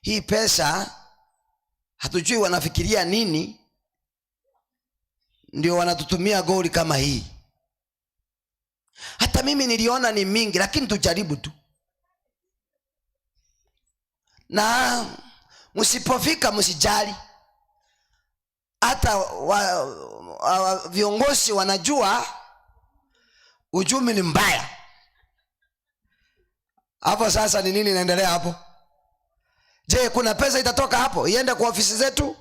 Hii pesa hatujui wanafikiria nini, ndio wanatutumia goli kama hii. Hata mimi niliona ni mingi, lakini tujaribu tu, na msipofika msijali. Hata wa, wa, viongozi wanajua uchumi ni mbaya. Hapo sasa ni nini inaendelea hapo? Je, kuna pesa itatoka hapo iende kwa ofisi zetu?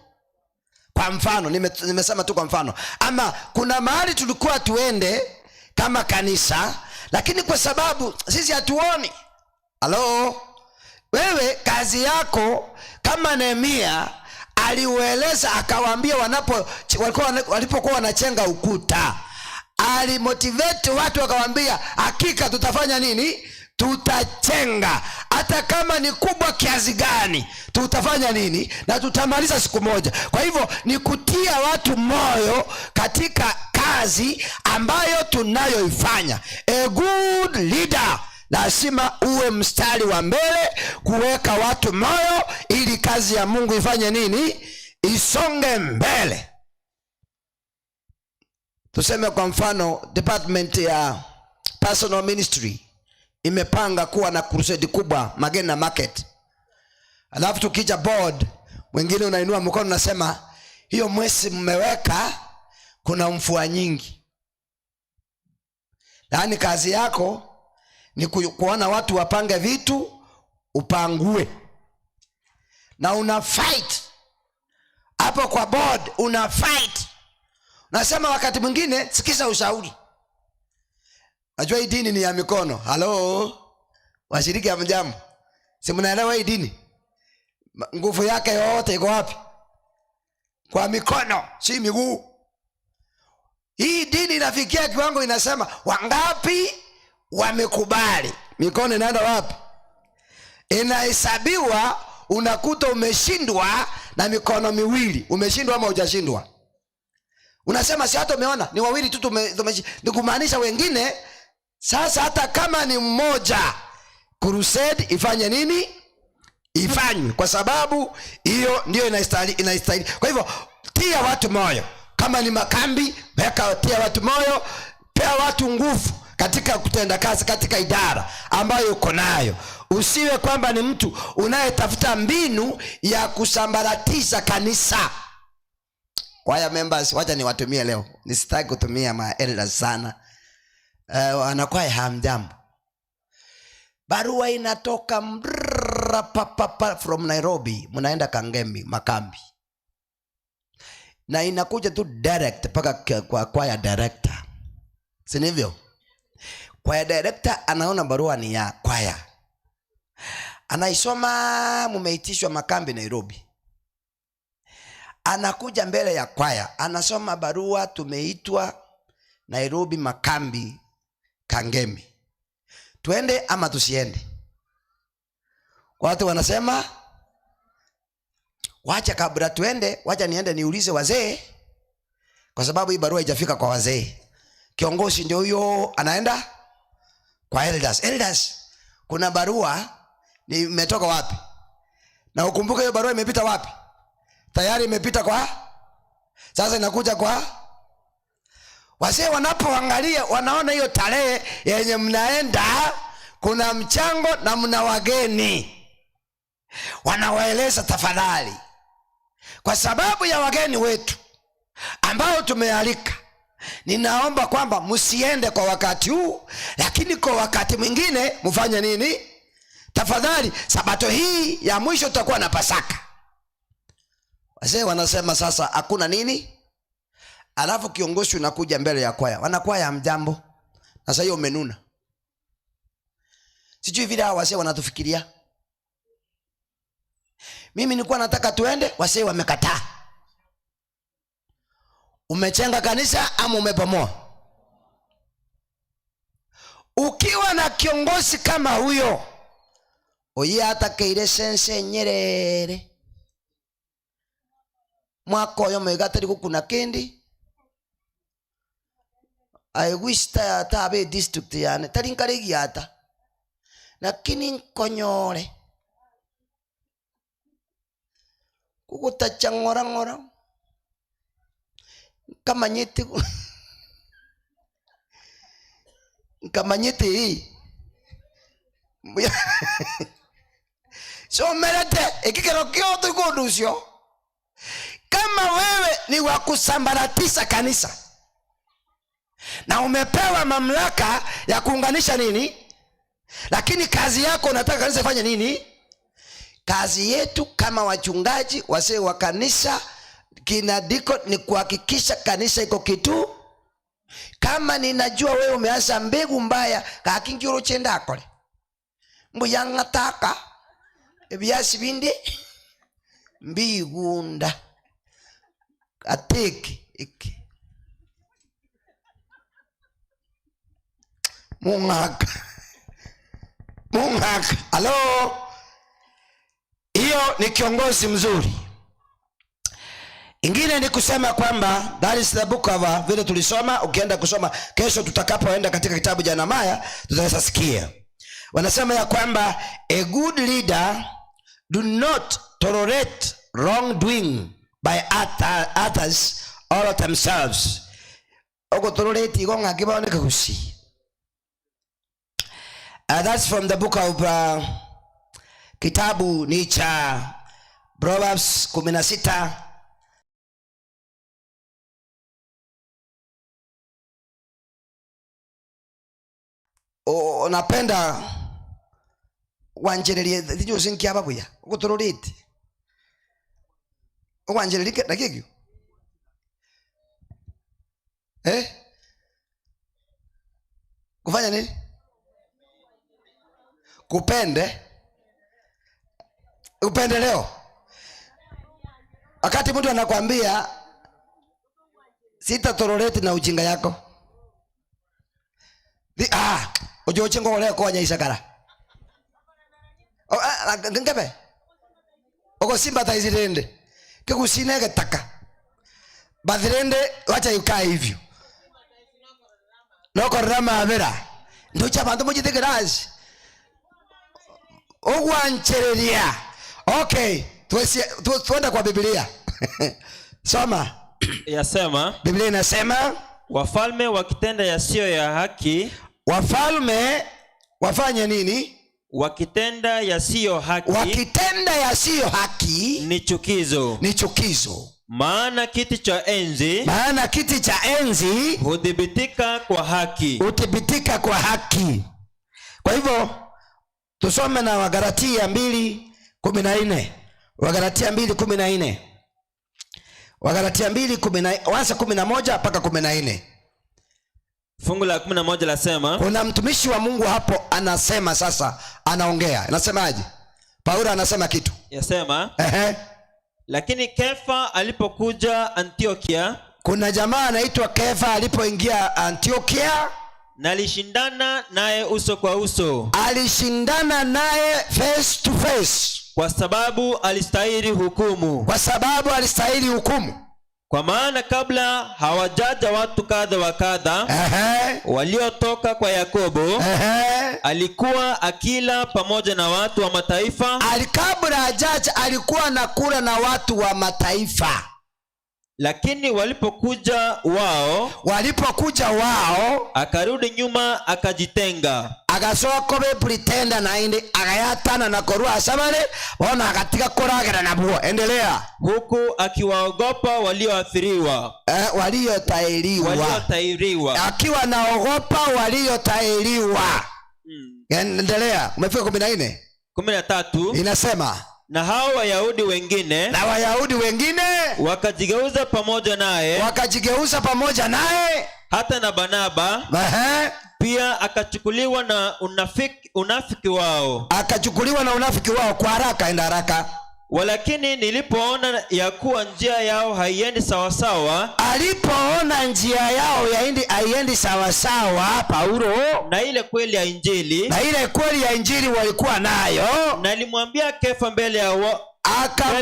Kwa mfano nime, nimesema tu kwa mfano, ama kuna mahali tulikuwa tuende kama kanisa, lakini kwa sababu sisi hatuoni. Halo, wewe kazi yako kama Nehemia aliueleza akawaambia, wanapo walikuwa walipokuwa wanachenga ukuta, alimotivate watu akawaambia, hakika tutafanya nini? Tutachenga hata kama ni kubwa kiasi gani, tutafanya nini na tutamaliza siku moja. Kwa hivyo ni kutia watu moyo katika kazi ambayo tunayoifanya. A good leader lazima uwe mstari wa mbele kuweka watu moyo ili kazi ya Mungu ifanye nini? Isonge mbele. Tuseme kwa mfano, department ya personal ministry imepanga kuwa na crusade kubwa Magena Market, alafu tukija board, mwingine unainua mkono unasema hiyo mwezi mmeweka kuna mfua nyingi. Yaani kazi yako ni kuona watu wapange vitu upangue, na una fight hapo kwa board, una fight. Nasema wakati mwingine sikiza ushauri. Najua hii dini ni ya mikono. Halo washiriki, hamjambo? Si mnaelewa hii dini nguvu yake yote iko wapi? Kwa mikono, si miguu. Hii dini inafikia kiwango inasema wangapi wamekubali, mikono inaenda wapi? Inahesabiwa, unakuta umeshindwa na mikono miwili. Umeshindwa ama hujashindwa? Unasema si hata umeona ni wawili tu tume, tume, ni kumaanisha wengine. Sasa hata kama ni mmoja, crusade ifanye nini? Ifanywe, kwa sababu hiyo ndio inastahili, inastahili. Kwa hivyo tia watu moyo, kama ni makambi weka, tia watu moyo, pea watu nguvu katika kutenda kazi katika idara ambayo uko nayo. Usiwe kwamba ni mtu unayetafuta mbinu ya kusambaratisha kanisa. Kwaya members, wacha niwatumie leo, nisitaki kutumia maelda sana. Wanakwaya hamjambo. Barua inatoka mrrr, pa, pa, pa, from Nairobi, mnaenda Kangemi makambi, na inakuja tu direct mpaka kwa kwaya director, si ndivyo? Kwaya director anaona barua ni ya kwaya, anaisoma, mumeitishwa makambi Nairobi. Anakuja mbele ya kwaya, anasoma barua, tumeitwa Nairobi makambi Kangemi, tuende ama tusiende? Watu wanasema wacha kabla tuende, wacha niende niulize wazee, kwa sababu hii barua haijafika kwa wazee. Kiongozi ndio huyo anaenda kwa elders. Elders, kuna barua nimetoka wapi? Na ukumbuke hiyo barua imepita wapi? Tayari imepita kwa, sasa inakuja kwa wazee. Wanapoangalia wanaona hiyo tarehe yenye mnaenda, kuna mchango na mna wageni. Wanawaeleza, tafadhali, kwa sababu ya wageni wetu ambao tumealika, ninaomba kwamba msiende kwa wakati huu, lakini kwa wakati mwingine mfanye nini? Tafadhali, sabato hii ya mwisho tutakuwa na Pasaka. Wazee wanasema sasa hakuna nini. Alafu kiongozi unakuja mbele ya kwaya, wanakwaya mjambo, sasa hiyo umenuna. Sijui vile hawa wazee wanatufikiria. Mimi nilikuwa nataka tuende, wazee wamekataa. Umechenga kanisa ama umebomoa? Ukiwa na kiongozi kama huyo, oye atakeire sense Nyerere mwaka oyo mwega atari gukuna kindi. I wish ta tabe district yane tari nkare giata, lakini nkonyore. Kogotacha ng'ora ng'ora, nkamanyete nkamanyete ii mbuya somerete eki kero kio tori kondusia oo. Kama wewe ni wa kusambaratisha kanisa na umepewa mamlaka ya kuunganisha nini, lakini kazi yako unataka kanisa ifanye nini? Kazi yetu kama wachungaji wasee wa kanisa kinadiko ni kuhakikisha kanisa iko kitu. Kama ninajua wewe umeanza mbegu mbaya kakingiuro chendakole mbuya ng'ataka ebiasi binde mbigunda ateke eke mung'aka mung'aka. Halo, hiyo ni kiongozi mzuri. Ingine ni kusema kwamba that is the book of uh, vile tulisoma. Ukienda kusoma kesho, tutakapoenda katika kitabu cha Nehemia tutaweza sikia wanasema ya kwamba a good leader do not tolerate wrongdoing by others or themselves. Ogotororeti igo ng'aki bono kegusii. That's from the book of kitabu ni cha Proverbs 16. Napenda gwanchereria tinyosi nkiaba buya ogotororeti ogwanchereria naki ekio eh? Kufanya nini? Kupende upendeleo. Wakati mtu anakwambia sitatororeti na ujinga yako ojoche ngogore konya isakara nkebe ogosympathize rende kegusina egetaka but rende wacha ikae hivyo nokorera mabera ndocha abanto mochete kerasi ogwanchereria. Okay, tuenda kwa Biblia. Soma. Yasema, Biblia inasema wafalme wakitenda yasiyo ya haki, wafalme wafanye nini? Wakitenda yasiyo haki, wakitenda yasiyo haki ni chukizo, ni chukizo. Maana kiti cha enzi, maana kiti cha enzi huthibitika kwa haki, huthibitika kwa haki. Kwa hivyo tusome na Wagalatia 2:14. Wagalatia 2:14. Wagalatia mbili kumi na, wanza 11 mpaka 14. Fungu la 11 lasema, kuna mtumishi wa Mungu hapo anasema sasa, anaongea. Anasemaje? Paulo anasema kitu. Yasema, Lakini Kefa alipokuja Antiokia, kuna jamaa anaitwa Kefa alipoingia Antiokia, nalishindana naye uso kwa uso. Alishindana naye face to face. Kwa sababu alistahili hukumu. Kwa sababu alistahili hukumu. Kwa maana kabla hawajaja watu kadha wa kadha, waliotoka kwa Yakobo, alikuwa akila pamoja na watu wa mataifa. Kabla hajaja alikuwa anakula na watu wa mataifa. Lakini walipokuja wao, walipokuja wao, akarudi nyuma akajitenga. Agacoka be pretender na indi agayatana na korwa asabare bona agatiga kuragera nabwo. Endelea. Huku akiwaogopa walioathiriwa. Waliotairiwa. Waliotairiwa. Akiwa naogopa waliotairiwa. Endelea. Umefika 14? 13. Inasema na hao Wayahudi wengine, na Wayahudi wengine wakajigeuza pamoja naye, wakajigeuza pamoja naye, hata na Barnaba pia akachukuliwa na unafiki wao. Akachukuliwa na unafiki wao kwa haraka, enda haraka. Walakini nilipoona ya kuwa njia yao haiendi sawasawa, alipoona njia yao haiendi sawasawa, Paulo, na ile kweli ya Injili, na ile kweli ya Injili walikuwa nayo, nalimwambia Kefa mbele ya mbele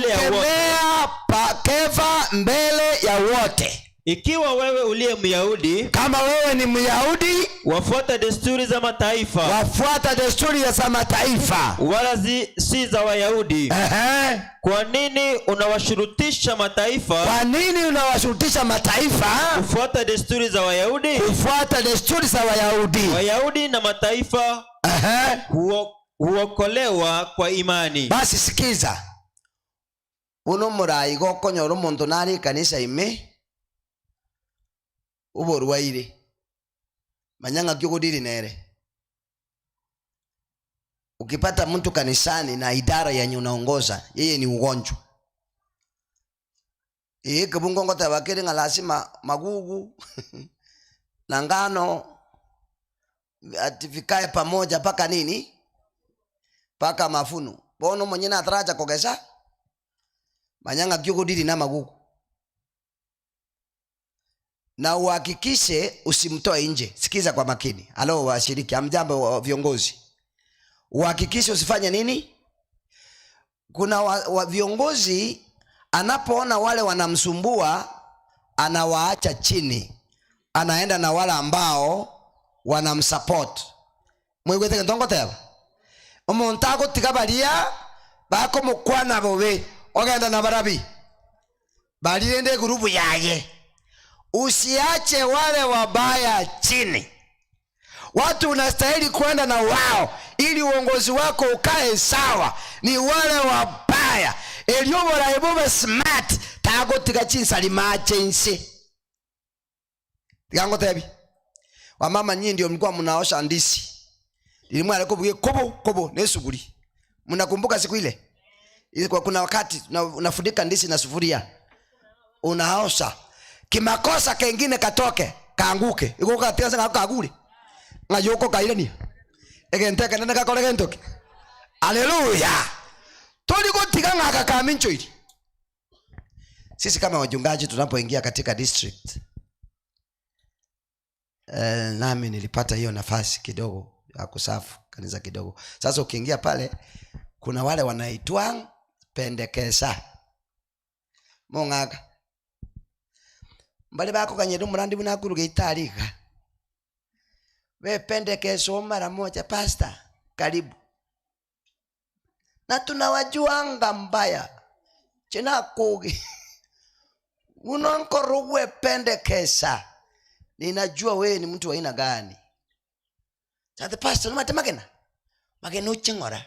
ya wote. Akamkemea Kefa mbele ya wote. Ikiwa wewe uliye Myahudi Kama wewe ni Myahudi wafuata desturi za mataifa, wafuata desturi za mataifa, wala zi, si za Wayahudi, ehe, kwa nini unawashurutisha mataifa kwa nini unawashurutisha mataifa kufuata desturi za Wayahudi? kufuata desturi za Wayahudi? Wayahudi na mataifa Ehe. huo, huokolewa kwa imani. Basi sikiza, uno murayi gokonyora omonto nare ekanisa ime oborwaire, manya ng'aki ogodiri nere. Ukipata mtu kanisani na idara yenye unaongoza yeye ni ugonjwa, ee kebungo ngoteba kere ng'a lazima magugu na ngano ati vikae pamoja mpaka nini, mpaka mafuno. Bono monyene ataracha kogesa manya ng'aki ogodiri na magugu, na uhakikishe usimtoe nje. Sikiza kwa makini. Halo washiriki, amjambo wa viongozi, uhakikishe usifanye nini? Kuna wa, wa viongozi anapoona wale wanamsumbua anawaacha chini, anaenda na wale ambao wanamsupport. Mwigwete gento ngoteba, omonto agotiga baria bakomokwana bobe, ogenda na barabi barirende egurubu yaye. Usiache wale wabaya chini. Watu unastahili kwenda na wao ili uongozi wako ukae sawa, ni wale wabaya erioborayi bube smart tagotiga chinsarima chense. Tigangotebi wamama, nyinyi ndio mlikuwa mnaosha ndisi, nilimwale kubuge kobo kobo ne suguri. Mnakumbuka siku ile? Ilikuwa kuna wakati unafunika ndisi na sufuria unaosha, kimakosa kengine katoke kaanguke, iko katia sanga kagure ngayoko kairania egente kanene gakore gentoki. Haleluya, tuli gotiga ng'aka kaminchoiri. Sisi kama wachungaji tunapoingia katika district nami nilipata hiyo nafasi kidogo ya kusafu kanisa kidogo. Sasa ukiingia pale kuna wale wanaitwa pendekesa mong'aka mbali bakoganyera omorandi buna akuruga itariga bependekesa mara moja, pastor karibu, na tunawajuanga mbaya chinakugi unonkorogwe pendekesa, ninajua wewe ni mtu wa aina gani. Sasa pastor nomate magena magena uching'ora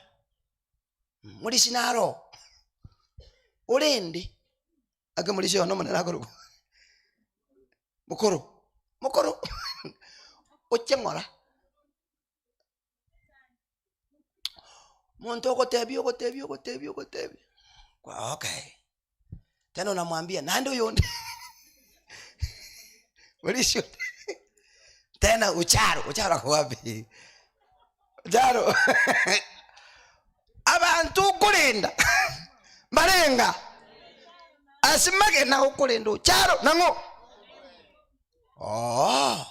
muri sinaro urindi ake muri sio nomonene akorugu mukuru mukuru uching'ora muntu ogotebia ogotebia ogotebia ogotebia kwa okay, tena unamwambia nandi uyundi mulisho tena ucharo ucharo ako wapi ucharo abantu ukulinda malenga asimagena ukulinda ucharo nang'o oh.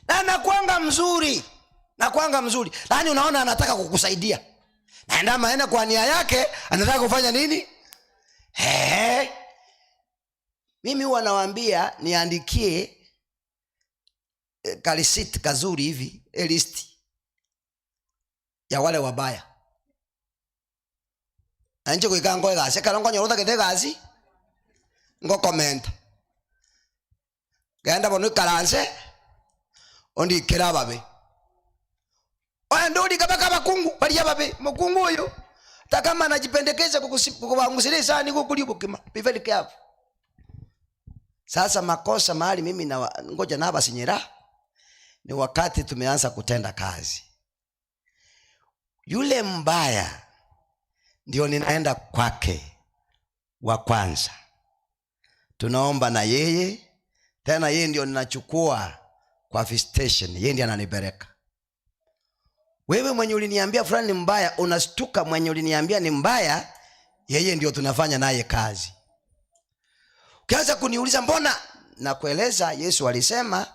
Na nakwanga mzuri, nakwanga mzuri, yaani unaona anataka kukusaidia, naenda maana kwa nia yake anataka kufanya nini? He. Mimi huwa nawaambia niandikie kalisit kazuri hivi, list ya wale wabaya. Anje kuika ngoe gasi kala ngonyora otagete gasi ngokomenta genda bono ikaranse ondikera ababe oende orika baka abakungu baria ababe mokungu oyo takama anajipendekeza kukubangusiria isani gokoria obokima. Be very careful. Sasa makosa mahali mimi na ngoja nabasinyera ni wakati tumeanza kutenda kazi. Yule mbaya ndio ninaenda kwake wa kwanza, tunaomba na yeye tena, yeye ndio ninachukua kwa visitation, yeye ndiye ananipeleka. Wewe mwenye uliniambia fulani ni mbaya, unastuka. Mwenye uliniambia ni mbaya, yeye ndio tunafanya naye kazi. Ukianza kuniuliza mbona, nakueleza Yesu alisema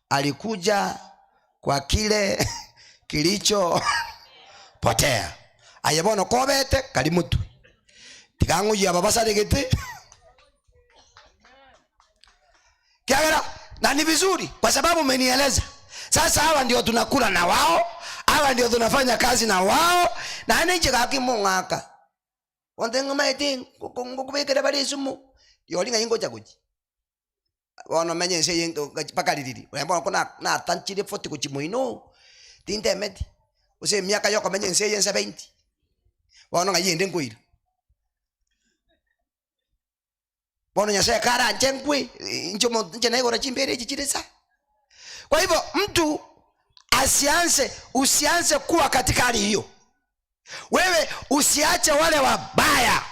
alikuja kwa kile kilicho potea. Aye bono kobete kali mutwe tiganguya babasarigete. Kiagera na ni vizuri kwa sababu umenieleza. Sasa hawa ndio tunakula na wao, hawa ndio tunafanya kazi na wao, naende inche gaki mong'aka. Onte ng'omaete ngokobekera bare esumu, riori ng'ai ngocha gochia. Bono menye ense eye mpaka ririri, onye bono ko natanchire forty gochia moino, tintemeti, gose emiaka ya okomenya ense eye 70, bono ng'ai ende nkoira. Bono Nyasaye karanche nkwe, inche omonto inche naigora chimbere echi chire sa. Kwa hivyo mtu asianze usianze kuwa katika hali hiyo. Wewe usiache wale wabaya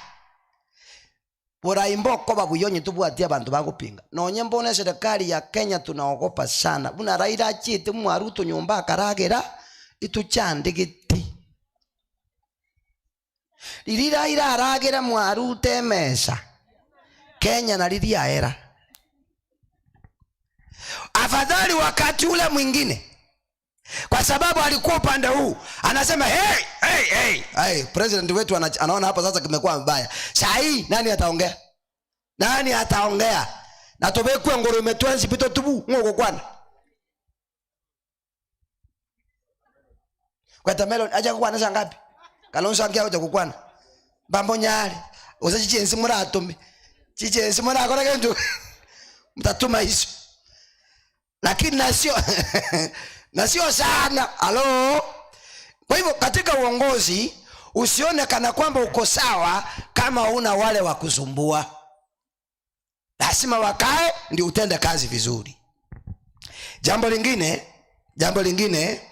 borai mbokoba buya onye tobwati abanto bagopinga. Nonye mbono eserekari ya Kenya tunaogopa sana buna Raila achiete mwa Ruto nyomba akaragera itochandegeti. Riria Raila aragera mwa Ruto emesa Kenya nari riaera. Afadhali wakati ule mwingine kwa sababu alikuwa upande huu anasema hey, hey, hey. Hey, president wetu anaona hapa sasa kimekuwa mbaya. Saa hii nani ataongea? Nani ataongea? Na tobekwe ngoro imetwenzi pito tubu ngoko kwana. Kwa melon aja kukwana saa ngapi? Kalonzo angia aja kukwana. Bambo nyale. Uza chichensi muratume. Chichensi murakora kentu. Mtatuma hizo. Lakini na sio na sio sana. Halo. Kwa hivyo katika uongozi usione kana kwamba uko sawa kama una wale wa kusumbua. Lazima wakae ndio utende kazi vizuri. Jambo lingine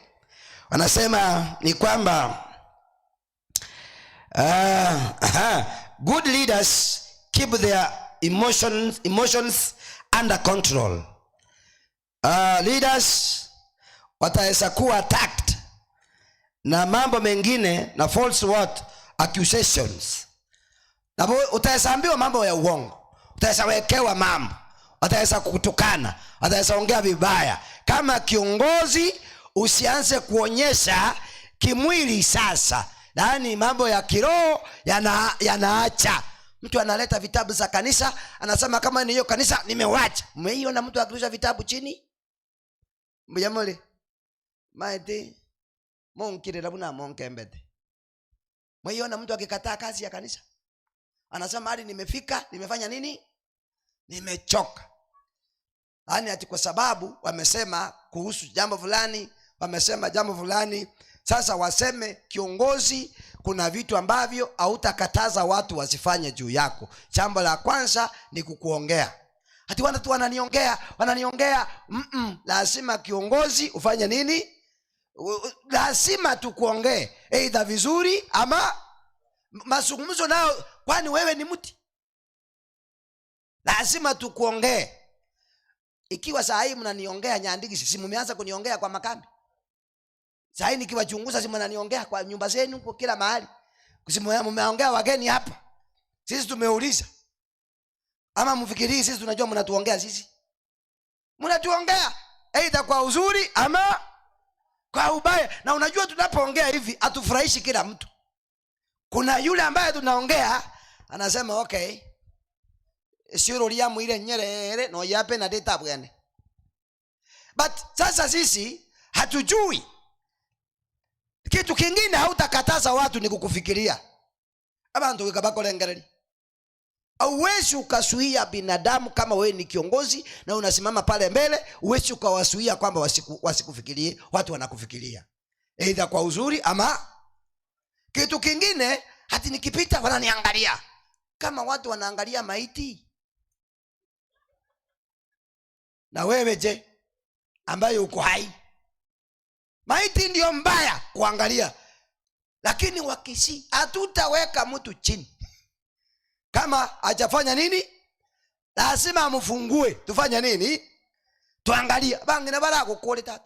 wanasema ni kwamba good leaders keep their emotions under control. Leaders wataweza kuwa attacked na mambo mengine na false what accusations. Na utaweza ambiwa mambo ya uongo, utaweza wekewa mambo, wataweza kukutukana, wataweza ongea vibaya. Kama kiongozi usianze kuonyesha kimwili sasa, yaani mambo ya kiroho yanaacha. Mtu analeta vitabu za kanisa, anasema kama ni hiyo kanisa nimewacha. Mmeiona mtu akirusha vitabu chini? Mbuyamole. Maete monkire buna monkembete. Mmeiona mtu akikataa kazi ya kanisa? Anasema hadi nimefika, nimefanya nini? Nimechoka. Yaani ati kwa sababu wamesema kuhusu jambo fulani, wamesema jambo fulani. Sasa waseme kiongozi, kuna vitu ambavyo hautakataza watu wasifanye juu yako. Jambo la kwanza ni kukuongea. Ati wana tu wananiongea, wananiongea. Lazima kiongozi ufanye nini? Lazima tukuongee, either vizuri ama mazungumzo nao, kwani wewe ni mti? Lazima tukuongee. Ikiwa saa hii mnaniongea Nyandiki, si mmeanza kuniongea kwa makambi? Saa hii nikiwachunguza, si mnaniongea kwa nyumba zenu, kwa kila mahali. Si mmeongea wageni hapa. Sisi tumeuliza. Ama mfikirii sisi tunajua mnatuongea sisi? Mnatuongea either kwa uzuri ama kwa ubaya. Na unajua tunapoongea hivi hatufurahishi kila mtu. Kuna yule ambaye tunaongea anasema okay, sio ria mwire Nyerere no yape na data bwana. But sasa sisi hatujui. Kitu kingine hautakataza watu ni kukufikiria. Abantu wikabakolengereri. Hauwezi ukasuia binadamu kama wewe ni kiongozi na unasimama pale mbele, huwezi ukawasuia kwamba wasikufikirie. Watu wanakufikiria either kwa uzuri ama kitu kingine. Hati nikipita wananiangalia kama watu wanaangalia maiti. Na wewe je, ambaye uko hai? Maiti ndio mbaya kuangalia. Lakini wakisi hatutaweka mtu chini kama hajafanya nini? Lazima amfungue. Tufanye nini? Tuangalie. Bangine baragukure tata.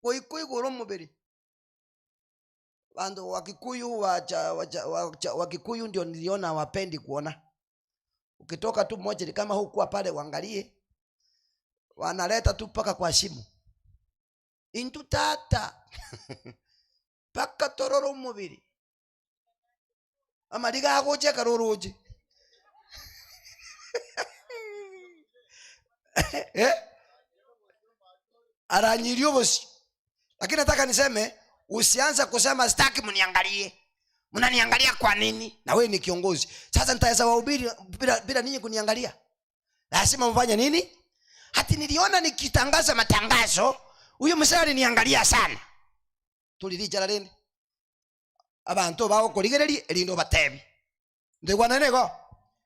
Goikuigura omobere. Bandu Wakikuyu Wakikuyu ndio niliona wapendi kuona. Ukitoka tu mmoja ni kama hukuwa pale uangalie. Wanaleta tu paka kwa simu. Intu tata. Paka tororo omobere. Amariga agoche karoroje. Eh? Aranyirie obosio. Lakini nataka niseme usianze kusema sitaki mniangalie. Mnaniangalia kwa nini? Na wewe ni kiongozi. Sasa nitaweza wahubiri bila, bila ninyi kuniangalia? Lazima mfanye nini? Hati niliona nikitangaza matangazo, huyu mzee aliniangalia sana. Tulirichara rende. Abanto bagokorigereria erinde obatebi. Ndoigwanane igo?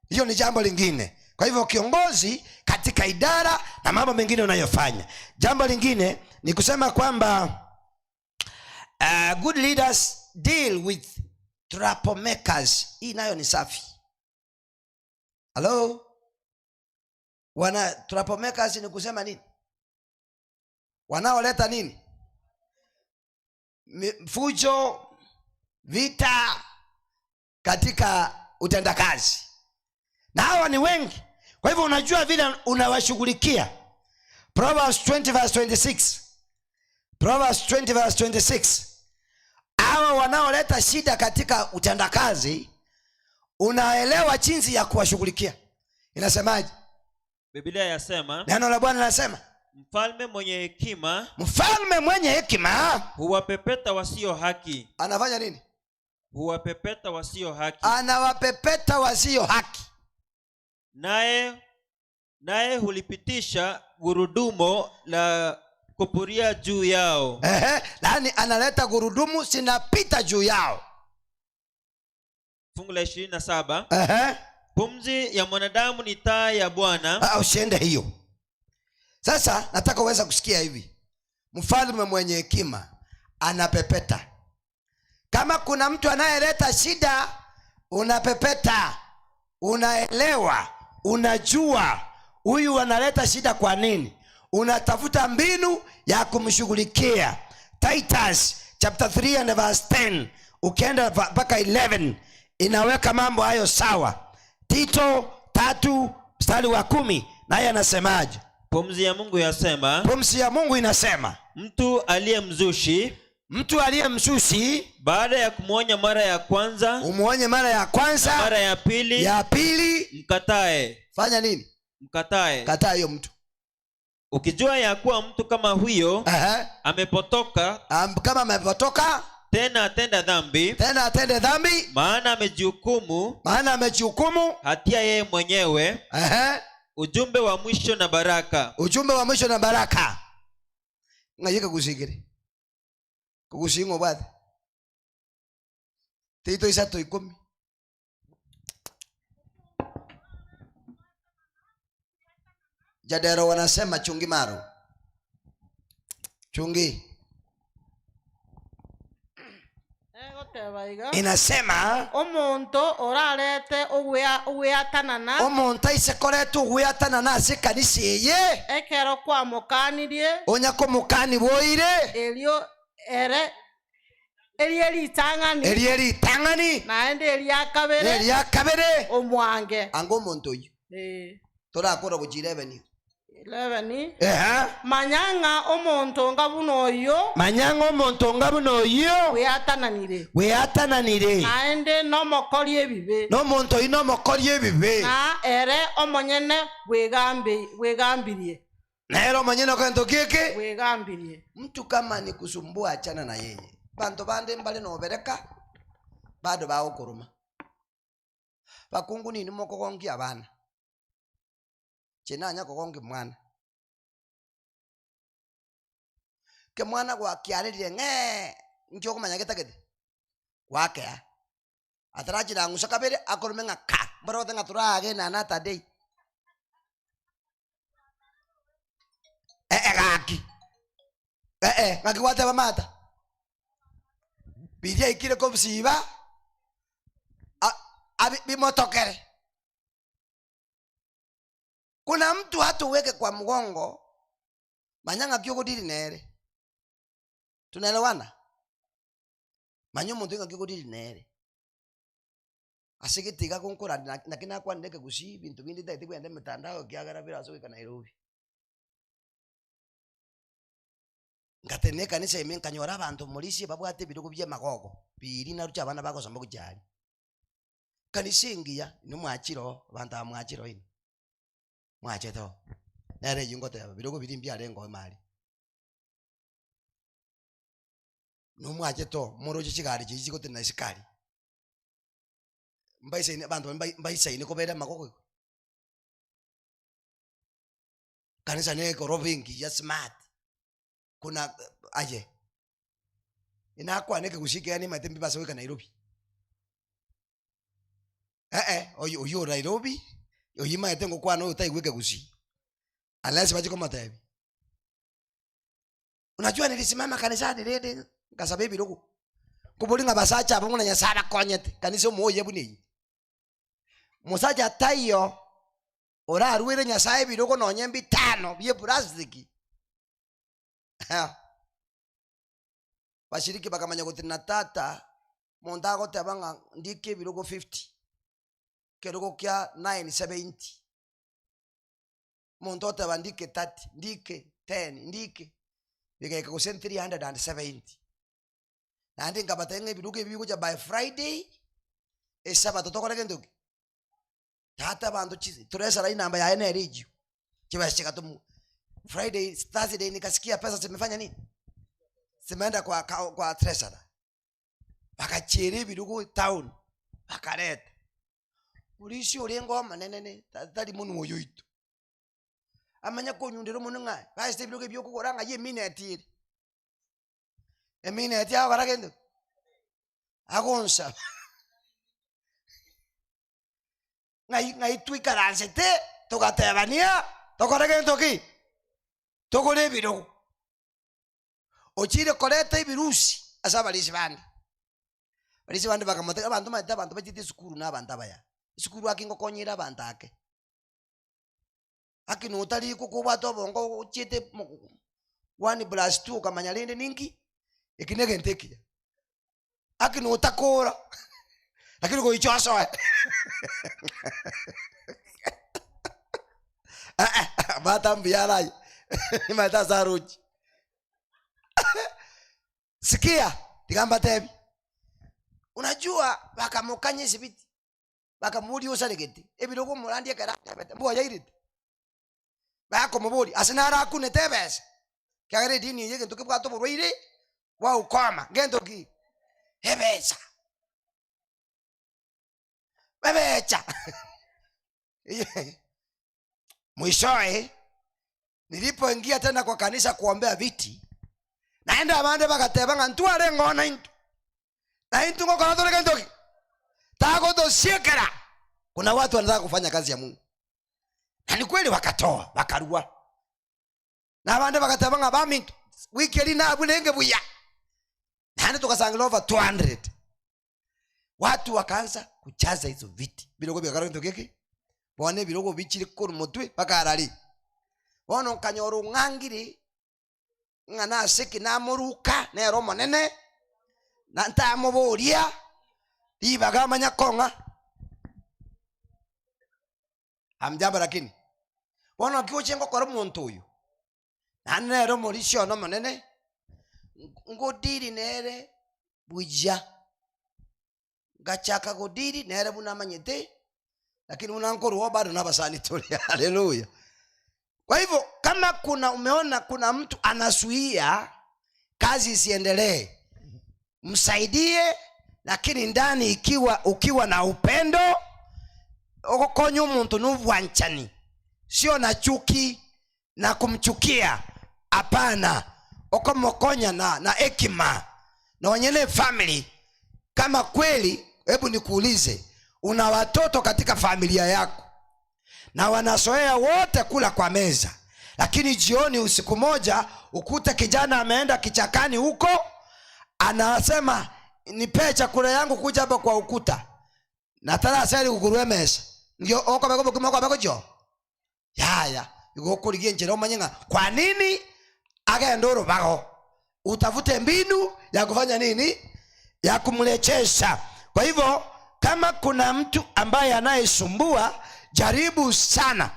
Hiyo ni jambo lingine. Kwa hivyo kiongozi katika idara na mambo mengine unayofanya. Jambo lingine ni kusema kwamba good leaders deal with troublemakers. Hii nayo ni safi. Hello? Wana troublemakers ni kusema nini? Wanaoleta nini? Fujo, vita katika utendakazi. Na hawa ni wengi. Kwa hivyo unajua vile unawashughulikia. Proverbs 20 verse 26. Proverbs 20 verse 26. Hawa wanaoleta shida katika utendakazi, unaelewa jinsi ya kuwashughulikia. Inasemaje? Biblia yasema, Neno la Bwana linasema, mfalme mwenye hekima, mfalme mwenye hekima huwapepeta wasio haki. Anafanya nini? Huwapepeta wasio haki. Anawapepeta wasio haki. Naye, naye hulipitisha gurudumu la kupuria juu yao. Ehe, yaani analeta gurudumu zinapita juu yao. Fungu la 27. Ehe. Pumzi ya mwanadamu ni taa ya Bwana. Usiende hiyo. Sasa nataka uweze kusikia hivi. Mfalme mwenye hekima anapepeta. Kama kuna mtu anayeleta shida, unapepeta. Unaelewa, unajua huyu analeta shida kwa nini. Unatafuta mbinu ya kumshughulikia. Titus chapter 3 and verse 10, ukienda mpaka 11 inaweka mambo hayo sawa. Tito 3 mstari wa 10, naye anasemaje? Pumzi ya Mungu yasema, Pumzi ya Mungu inasema, mtu aliyemzushi, mtu aliyemzushi, baada ya kumuonya mara ya kwanza, umuonye mara ya kwanza, na mara ya pili, ya pili, mkatae. Fanya nini? Mkatae. Kataa hiyo mtu. Ukijua ya kuwa mtu kama huyo amepotoka, Kama amepotoka, tena atenda dhambi, tena atende dhambi, maana amejihukumu, maana amejihukumu hatia yeye mwenyewe. Ujumbe wa mwisho na baraka. Ujumbe wa mwisho na baraka. Ngayika kusigire. Kugusingo bwate. Tito isato ikumi. Jadero wanasema chungi maro. Chungi. Egoteba iga. Inasema omonto orarete ogweatanana. Omonto aisekorete ogweatanana ase kanisa eye. Ekero kwamokanirie. Onya komokani boire. Erio ere erie ritang'ani. Erie ritang'ani. Naende eria kabere. Eria kabere. Omwange. Ango omonto oyo. Torakora gochira ebeni. 11. Ehe. Manyang'a omonto nga buno oyo. Manyang'a omonto nga buno oyo. Weatananire. Weatananire. Naende nomokori ebibe. Nomonto oyo nomokori ebibe. Na ere omonyene bwegambirie. Na ere omonyene okento keke? Bwegambirie. Mtu kama ni kusumbua achana na yeye. Bantu bande mbale nobereka bado bagokoroma. Bakungu nini mokogongia abana. Chenanya kogongi mwana. Ke mwana gwakiarire ng'e, ncho komanya getagete. Gwakea. Atarachira ng'usa kabere akorome ng'a ka. Mboro ng'a turage na nata day. Gaki. Ng'aki gwateba mata. Biria ikire kobisiba. Bimotokere. Kuna mtu hata uweke kwa mgongo manyanga kyogodiri nere. Tunaelewana? Manyo muntu inga kyogodiri nere. Asigitiga konkora na kina kwa ndeke gusi bintu bindi taiti kwenda mitandao kiagara bila asoka Nairobi. Ngatene kanisa ime nkanyora abantu mulisi babwate birugo bya magogo. Biri na rucha abana bagosomba kujali. Kanisa ingiya no mwachiro abantu amwachiro ini. Mwacheto. Nere eyio ngoteba, birogo biria mbiarenge ime aria. Nomwachete oo, moroche chigari chiria chigotenena isiko aria, mbaisaine abanto baria mbai mbaisaine kobera amagoko igo. Kanisa na egoroba engiya smart, kuna aye, inakwane ekegusii ekiagera nimanyete mbibase goika Nairobi. Eh eh, oyo oywo ore Nairobi, oyio imanyete ngokwana oyo otaigwa ekegusii, unless bachie komotebia. Unajua nilisimama kanisani rende nkasaba ebirogo, nkobori ng'a basacha aba buna Nyasaye abakonyete, kanisa omoyia buna eyio. Mosacha taiyo orarwere Nyasaye ebirogo nonye mbitano bie plastic, bashiriki bakamanya gotenena tata, monto agoteba ng'a ndike ebirogo 50, ekerogo kia 970. Omonto oteba ndike 30, ndike 10, ndike, bigaika gose 370. Naende nkabatebia ng'a ebirogo ebi bigocha by Friday, esabato tokore gento ki? Tata abanto chi toresara enamba yaye nere eyio, chibesa chigatomwa. Friday, Thursday nikasikia pesa zimefanya nini? Zimeenda kwa account kwa treasurer. Bagachiera ebirogo etown, bakareta. Orisia orenge omonene ne tari monwe oyo oito. Amanye konyundera omonwe ng'a baeste ebirogo ebi okogora ng'ai emineti ere. Emineti agokora gento ki? Agonsaba. Ng'ai ng'ai twaikaransete togatebania tokore gento ki? Togore ebirogo. Ochire koreta ebirusi ase abarisia bande. Abarisia bande bakamotebia, abanto omanyete abanto bachete esukuru na abanto abaya, esukuru ake ngokonyera abanto ake. Ake notari kobwate obongo ochiete one plus two okamanya rende ninki, eki na egento ekiya. Ake notakora, lakini goicha osoe bata mbuya are aywo nimanyete ase arochi. Sikia, tiga mbatebi, unajua bakamokanya esibiti, bakamoboria osaregete, ebirogo omorandia ekero atebete mboyairete, bakomoboria ase naro akunete ebesa, ekiagera edini eye egento kebwate oborwaire bwa ukoma, ngento ki? Ebesa, ebecha mwishowe nilipoingia tena kwa kanisa kuombea viti, naende abande bagateba ng'a ntware eng'ono intwe, na intwe ngokora tore gento ki? Tagotosiekera. Kuna watu wanataka kufanya kazi ya Mungu, na ni kweli wakatoa wakarua, na abande bagateba ng'a baminto wiki eri nabwo nenge buya, naende togasangira over 200 watu wakaanza kujaza hizo viti birogo bigakora gento geke bono ebirogo bichire korwa motwe mpaka arari bono nkanyora ong'angire ng'a nase ki namoruka nere omonene na ntamoboria ribaga amanya kong'a Hamjambo lakini bono naki gochia ngokora omonto oyo naende nere omorisia one omonene ngodiri nere buya ngachaka godiri nere buna amanyete lakini buna nkorwa oo bado nabasani tore haleluya kwa hivyo kama kuna umeona kuna mtu anazuia kazi isiendelee msaidie lakini ndani ikiwa ukiwa na upendo ogokonya omonto na obwanchani sio na chuki na kumchukia hapana okomokonya na, na hekima nonye ne family kama kweli hebu nikuulize una watoto katika familia yako na wanazoea wote kula kwa meza lakini jioni usiku moja ukute kijana ameenda kichakani huko anasema nipee chakula yangu kuja hapa kwa ukuta na taraseri kukurwa emesa ndio okobeka obokima okobeka chio Yaya, igo okorigia enchera omanye ng'a kwa nini agende orobago, utafute mbinu ya kufanya nini, ya kumrejesha. Kwa hivyo kama kuna mtu ambaye anayesumbua, jaribu sana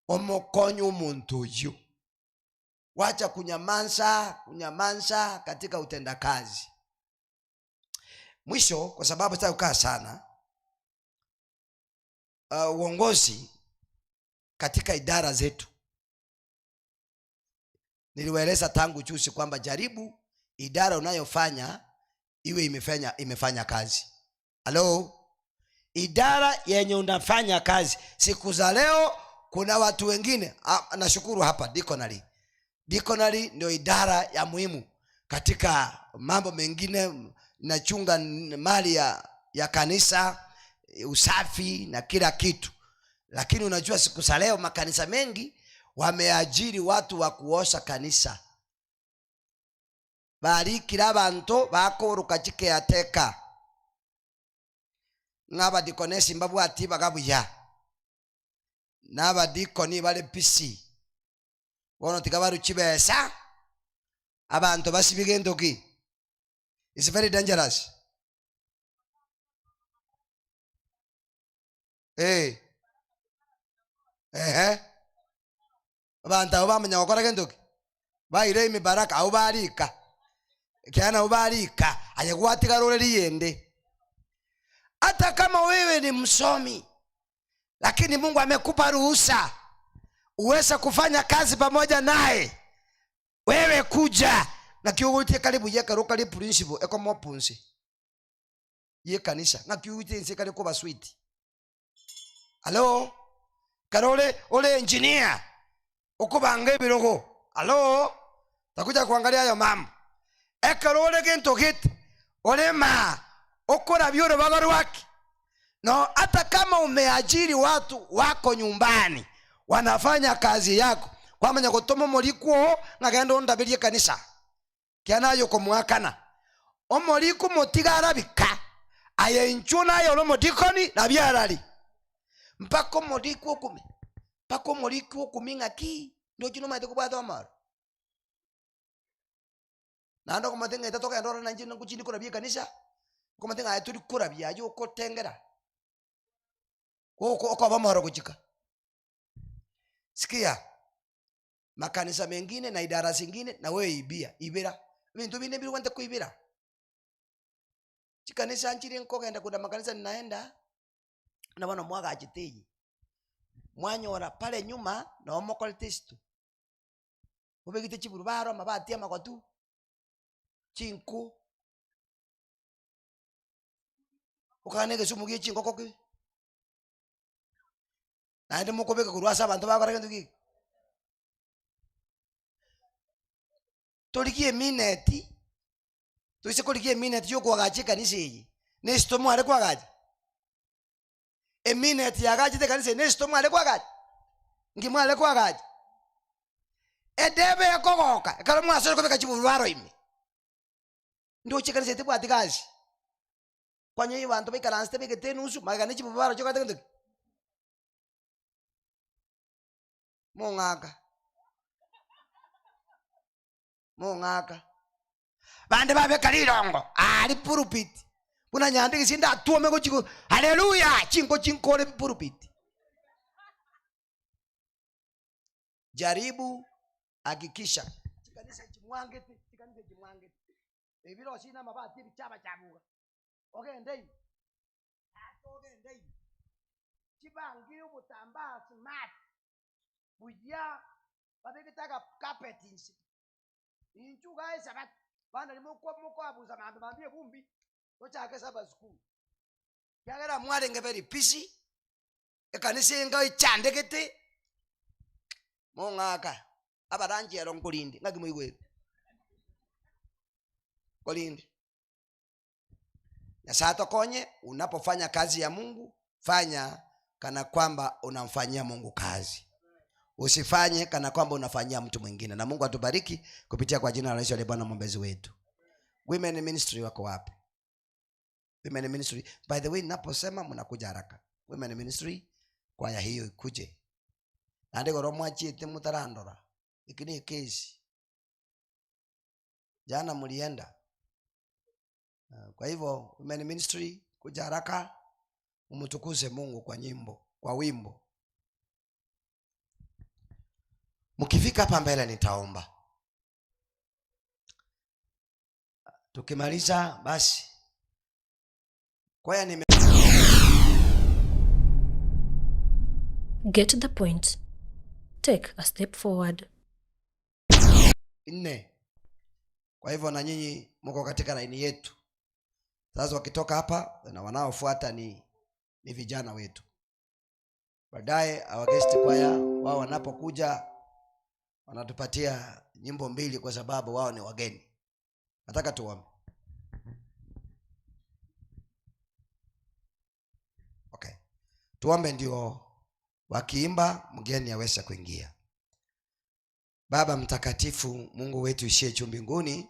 omokonye omonto oyio. Wacha kunyamanza kunyamanza katika utendakazi. Mwisho, kwa sababu sitaki kukaa sana, uongozi katika idara zetu. Niliwaeleza tangu juzi kwamba jaribu idara unayofanya iwe imefanya, imefanya kazi. Halo, idara yenye unafanya kazi siku za leo, kuna watu wengine ah, nashukuru hapa Deaconry. Deaconry ndio idara ya muhimu katika mambo mengine, nachunga mali ya, ya kanisa, usafi na kila kitu, lakini unajua siku za leo makanisa mengi wameajiri watu wa kuosha kanisa barikire abanto bakoruka chikeateka ng'abadikonesi mbabwati bagabuya n'abadikoni bare pisi bono tiga baru chibesa abanto basibiga entoki is very dangerous eh ehe abanto abo bamanya gokora gento ki baire emibaraka abwo barika ekiagera nabo barika aye gwatigara ore riyende hata kama wewe ni msomi lakini mungu amekupa ruhusa uweze kufanya kazi pamoja naye wewe kuja naki ogoitie karibu yekero kari principle ekomopunsi yekanisa ng'aki ogoitie inse kare koba sweet Alo, kare ore ore engineer okobanga ebirogo alo takuja kuangalia hayo mambo ekero ore gento gete ore maa okorabia orobaga rwaki no hata kama umeajiri watu wako nyumbani wanafanya kazi yako kwamanya gotoma omorikwo oo ng'a genda ondaberie ekanisa Kiagera naye okomoakana omoriko motiga arabika, aye inchuo naye ore omodikoni nabio arari. Mpaka omoriko okumi, mpaka omoriko okumi ng'aki ndoche nomanyete kobwata omoro. Naende okomanyete ng'a togende ororo nainche ngochinde korabia ekanisa, okomanyete ng'a aye tori korabia aye okotengera, goko okoba omoro gochika. Sikia. Makanisa mengine na idara zingine na wewe ibia, ibera. Ebinto binde mbiri ogwente koibera. Chikanisa nchire nkogenda kuna makanisa ninaenda, buna bono mwagachete eye, mwanyora pale nyuma noo mokorete esito, mobegete chiburubaro, amabati amagotu, chinko, okogana na egesumu gie chingoko ki, naende mokobeka korwa ase abanto bagokora gento ki? Torigie emineti, toise korigia emineti ya okoagacha ekanisa eye, na esito mware koagacha? Emineti yagachete ekanisa eye, na esito mware koagacha? Nki mware koagacha? Edebe ekogoka ekero mwasore kobeka chiburubaro ime, ndoche ekanisa eye tebwati gasi. Kwanyora abanto baikaransete begete enusu, magega ne chiburubaro chikorete gento ki? Mong'aka, mong'aka. Bande babeka rirongo aria pulpit, buna nyande gese ndatwome gochia go haleluya, chinko chinkore pulpit. Jaribu hakikisha chikanisa echi mwangete, chikanisa echi mwangete, ebi rosie na amabati ebichaba chabuga, ogende ime. Ase ogende ime, chibangire obotambaa smart buya, babegete aga carpet inse. Inchuo iga esabato, bana riria moko mokoabusa mambia mambia ebumbi, tochake saba school. Ekiagera mwarenge very busy, ekanisa enga echandegete, mong'aka abaranchi ero nkorinde, ng'aki moigwete? Nkorinde. Nyasaye atokonye, unapofanya kazi ya Mungu fanya kana kwamba unamfanyia Mungu kazi, usifanye kana kwamba unafanyia mtu mwingine. Na Mungu atubariki kupitia kwa jina la Yesu aliye Bwana mwombezi wetu. Women ministry wako wapi? Women ministry, by the way, ninaposema mnakuja haraka. Women ministry, kwaya hiyo ikuje naende igoro mwachiete mutarandora eki ne ekesi jana mulienda Kwa hivyo women ministry kuja haraka umtukuze Mungu kwa nyimbo, kwa wimbo. Mkifika hapa mbele nitaomba. Tukimaliza basi kwaya nime Get the point. Take a step forward. Nne. Kwa hivyo na nyinyi mko katika laini yetu. Sasa wakitoka hapa na wanaofuata ni, ni vijana wetu. Baadaye our guest choir wao wanapokuja wanatupatia nyimbo mbili kwa sababu wao ni wageni. Nataka tuombe. Okay. Tuombe ndio wakiimba mgeni aweze kuingia. Baba mtakatifu, Mungu wetu ishie juu mbinguni,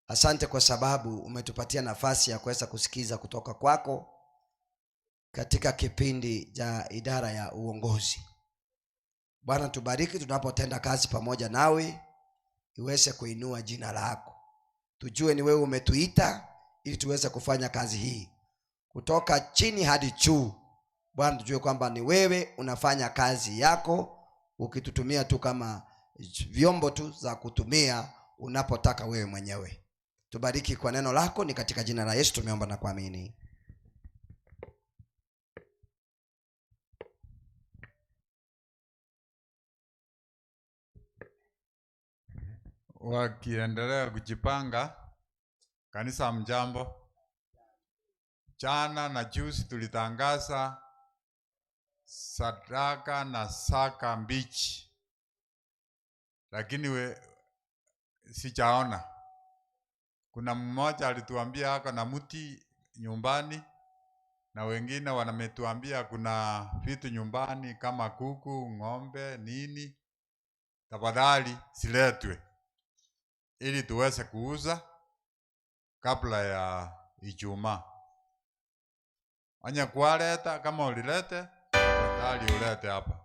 asante kwa sababu umetupatia nafasi ya kuweza kusikiza kutoka kwako katika kipindi cha idara ya uongozi. Bwana, tubariki tunapotenda kazi pamoja nawe, iweze kuinua jina lako. Tujue ni wewe umetuita ili tuweze kufanya kazi hii kutoka chini hadi juu. Bwana, tujue kwamba ni wewe unafanya kazi yako ukitutumia tu kama vyombo tu za kutumia unapotaka wewe mwenyewe. Tubariki kwa neno lako, ni katika jina la Yesu tumeomba na kuamini. Wakiendelea kujipanga, kanisa mjambo. Jana na juzi tulitangaza sadaka na saka mbichi, lakini we, sijaona. Kuna mmoja alituambia ako na mti nyumbani, na wengine wametuambia kuna vitu nyumbani kama kuku, ng'ombe, nini. Tafadhali siletwe ili tuweze kuuza kabla ya Ijumaa. Onye kwaleta kama ulilete, tafadhali ulete hapa.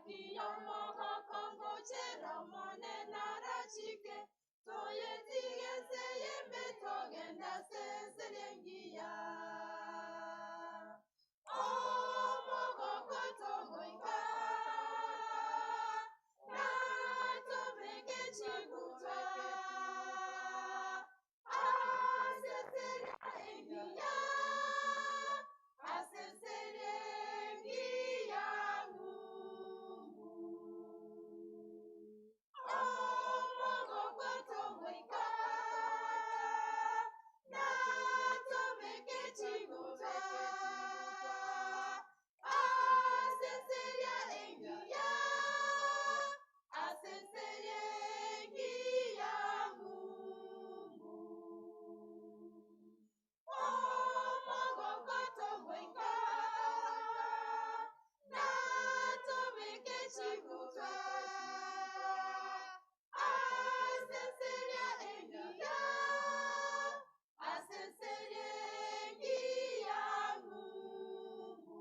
Engaki y'omogoko ngochera Omonene arachike, toyetige ense y'embe togende ase ense engiya. Omogoko togoika, na tobeke chigutwa ase ense engiya, ase ense engiya ng'umbu. Omogoko togoika, na tobeke chigutwa ase ense engiya, ase ense engiya ng'umbu. Omogoko togoika, na tobeke chigutwa ase ense engiya, ase ense engiya ng'umbu.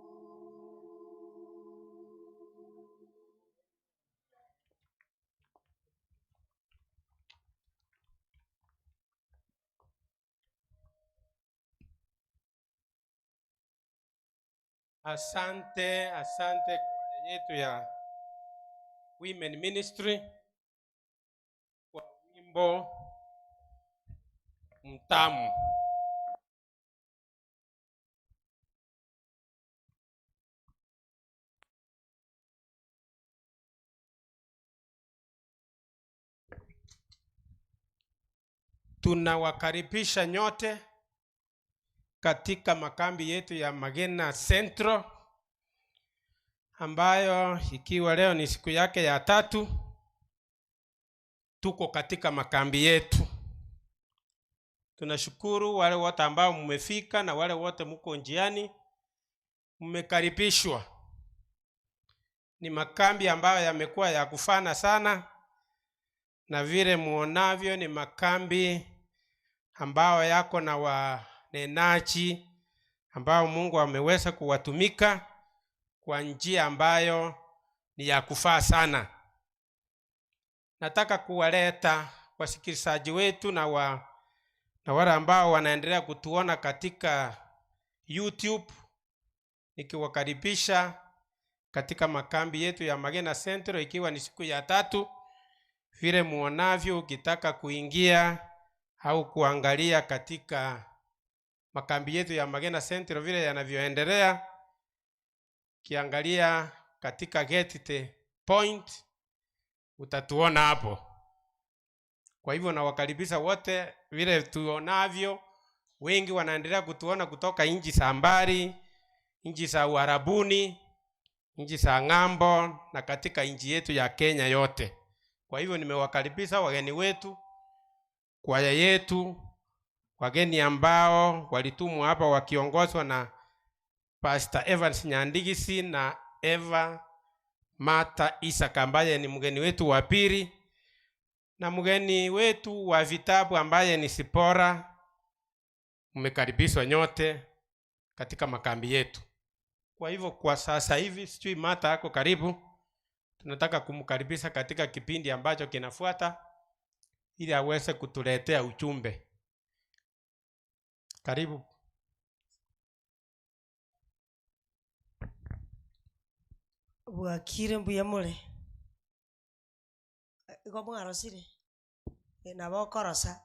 Asante, asante kwaya yetu ya Women Ministry kwa wimbo mtamu. Tunawakaribisha nyote katika makambi yetu ya Magena Central ambayo ikiwa leo ni siku yake ya tatu, tuko katika makambi yetu. Tunashukuru wale wote ambao mmefika na wale wote mko njiani, mmekaribishwa. Ni makambi ambayo yamekuwa ya kufana sana, na vile muonavyo ni makambi ambao yako na wanenaji ambao Mungu ameweza kuwatumika kwa njia ambayo ni ya kufaa sana. Nataka kuwaleta wasikilizaji wetu na wale ambao wanaendelea kutuona katika YouTube, nikiwakaribisha katika makambi yetu ya Magena Central, ikiwa ni siku ya tatu. Vile muonavyo, ukitaka kuingia au kuangalia katika makambi yetu ya Magena Central vile yanavyoendelea, kiangalia katika Get the Point utatuona hapo. Kwa hivyo nawakaribisha wote, vile tuonavyo, wengi wanaendelea kutuona kutoka nchi za mbali, nchi za Uarabuni, nchi za ng'ambo na katika nchi yetu ya Kenya yote. Kwa hivyo nimewakaribisha wageni wetu, kwaya yetu, wageni ambao walitumwa hapa wakiongozwa na Pastor Evans Nyandigisi na Eva Mata Isaka ambaye ni mgeni wetu wa pili, na mgeni wetu wa vitabu ambaye ni Sipora. Mmekaribishwa nyote katika makambi yetu. Kwa hivyo kwa sasa hivi sijui Mata ako karibu, tunataka kumkaribisha katika kipindi ambacho kinafuata ili aweze kutuletea ujumbe. Karibu. Bwakire mbuya more, igo mwarosire, nabo okorosa,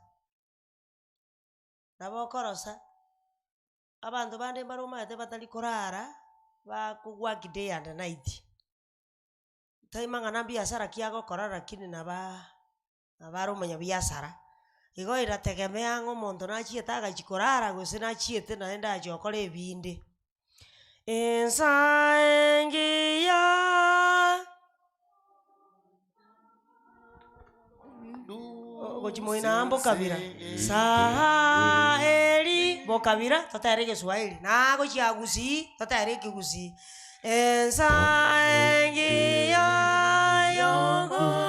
nabo okorosa, abanto bande mbare omanyete batari korara, bakogwaki day and night. Tai mang'ana biashara ki agokora lakini nabaa nabo are omonyabiasara. Igo erategemea ng'a omonto nachiete agachi korara gose nachiete naende achi gokora ebinde. Ensa engiya gochi moina amo bokabira saa eri bokabira totere egeswahili nagochia gusii totere ekegusii ensa engiya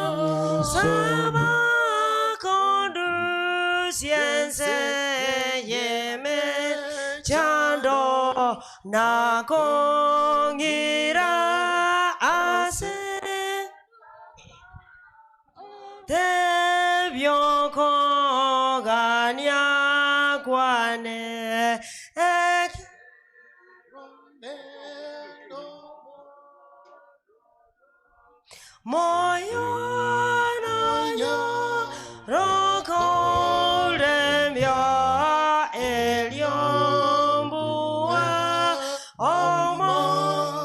yogosaba kondusia ense yemechando na kong'ira ase. Tebiokogania kwane ek- moyo nonyo rokoremia eliombua omotemi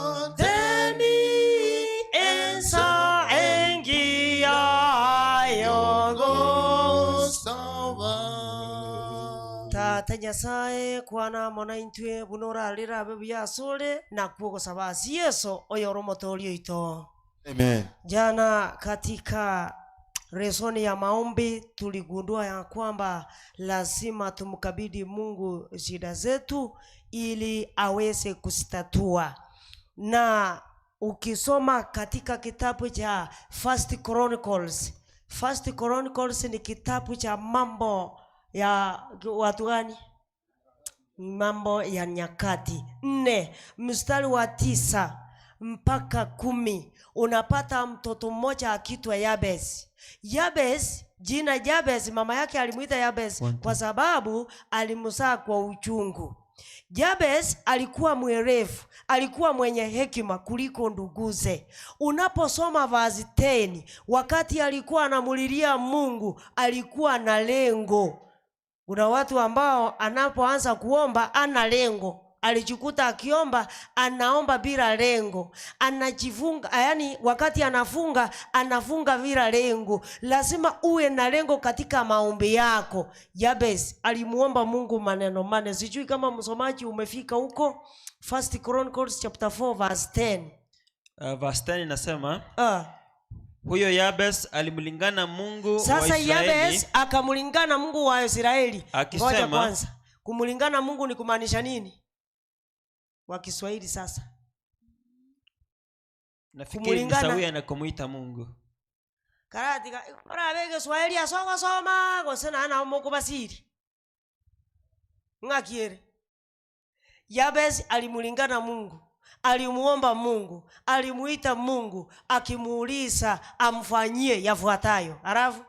ensa engiya tata nyasaye kwana mona intwe buna orarire abe buya asore nakwo gosaba ase yeso oyore omotori oito. Amen. Jana katika resoni ya maombi tuligundua ya kwamba lazima tumkabidhi mungu shida zetu ili aweze kuzitatua. Na ukisoma katika kitabu cha First Chronicles, First Chronicles ni kitabu cha mambo ya watu gani? Mambo ya Nyakati 4 mstari wa 9 mpaka 10, unapata mtoto mmoja akiitwa Yabes. Yabes, jina Jabes, mama yake alimuita Yabes kwa sababu alimzaa kwa uchungu. Jabes alikuwa mwerevu, alikuwa mwenye hekima kuliko nduguze. Unaposoma verse 10, wakati alikuwa anamulilia Mungu, alikuwa na lengo. Kuna watu ambao anapoanza kuomba ana lengo. Alijikuta akiomba, anaomba bila lengo. Anajifunga, yani wakati anafunga, anafunga bila lengo. Lazima uwe na lengo katika maombi yako. Jabes alimuomba Mungu maneno mane. Sijui kama msomaji umefika huko. First Chronicles chapter 4 verse 10. Verse 10 inasema, Huyo Yabes alimlingana Mungu wa Sasa Israeli. Yabes akamlingana Mungu wa Israeli. Akisema, Ngoja kwanza. Kumlingana Mungu ni kumaanisha nini? Wa Kiswahili sasa. Nafikiri ni Kumulingana. sawia na kumuita Mungu. Karati ka, ora bege Kiswahili asoma soma gose na na moko basiri. Ngakiere. Yabes alimulingana Mungu. Alimuomba Mungu, alimuita Mungu akimuuliza amfanyie yafuatayo. Alafu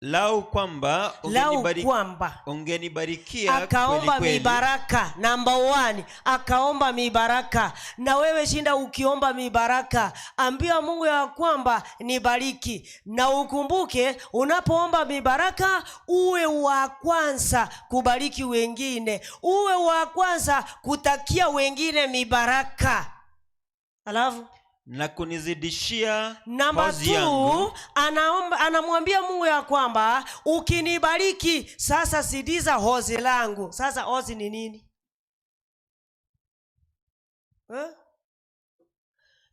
lau kwamba lau kwamba ungenibarikia akaomba kweli kweli. mibaraka. Number 1, akaomba mibaraka. Na wewe shinda ukiomba mibaraka, ambia Mungu ya kwamba nibariki. Na ukumbuke unapoomba mibaraka uwe wa kwanza kubariki wengine, uwe wa kwanza kutakia wengine mibaraka. Alafu na kunizidishia namba hozi 2, yangu. anamwambia Mungu ya kwamba ukinibariki sasa zidiza hozi langu. Sasa hozi ni nini?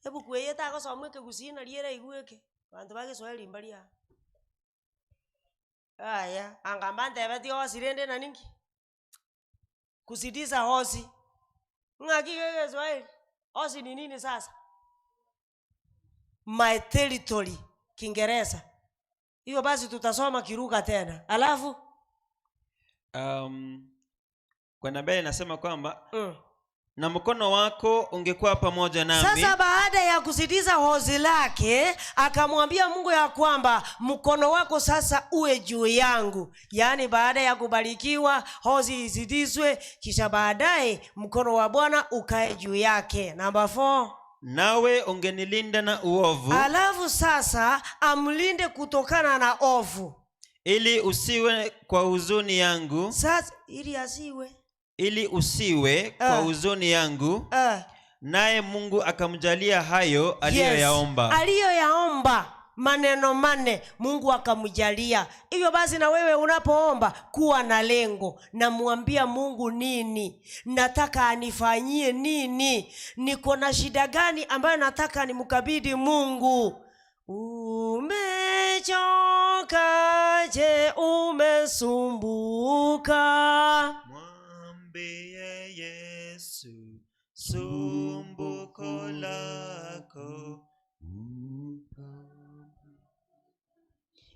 Hebu kueyeta akosomwe kegusii riera igweke. Bantu ba Kiswahili mbaria. Aya, angamba ntebe ti hozi rende na ninki? Kuzidiza hozi. Ng'aki Kiswahili? Hozi ni nini sasa? My territory, Kiingereza. Hiyo basi tutasoma kiruka tena. Alafu kwenda mbele nasema kwamba na mkono wako ungekuwa pamoja nami. Sasa baada ya kuzidiza hozi lake akamwambia Mungu ya kwamba mkono wako sasa uwe juu yangu. Yaani baada ya kubarikiwa hozi izidizwe, kisha baadaye mkono wa Bwana ukae juu yake. Number 4. Nawe ungenilinda na uovu. Alafu sasa amlinde kutokana na ovu. Ili usiwe kwa huzuni yangu. Sasa ili asiwe. Ili usiwe kwa huzuni yangu. Naye Mungu akamjalia hayo aliyoyaomba. Yes, aliyoyaomba maneno manne Mungu akamjalia. Hivyo basi na wewe unapoomba kuwa na lengo. Namwambia Mungu nini? Nataka anifanyie nini? Niko na shida gani ambayo nataka nimkabidhi Mungu? Umechoka je, umesumbuka? Mwambie Yesu sumbuko lako.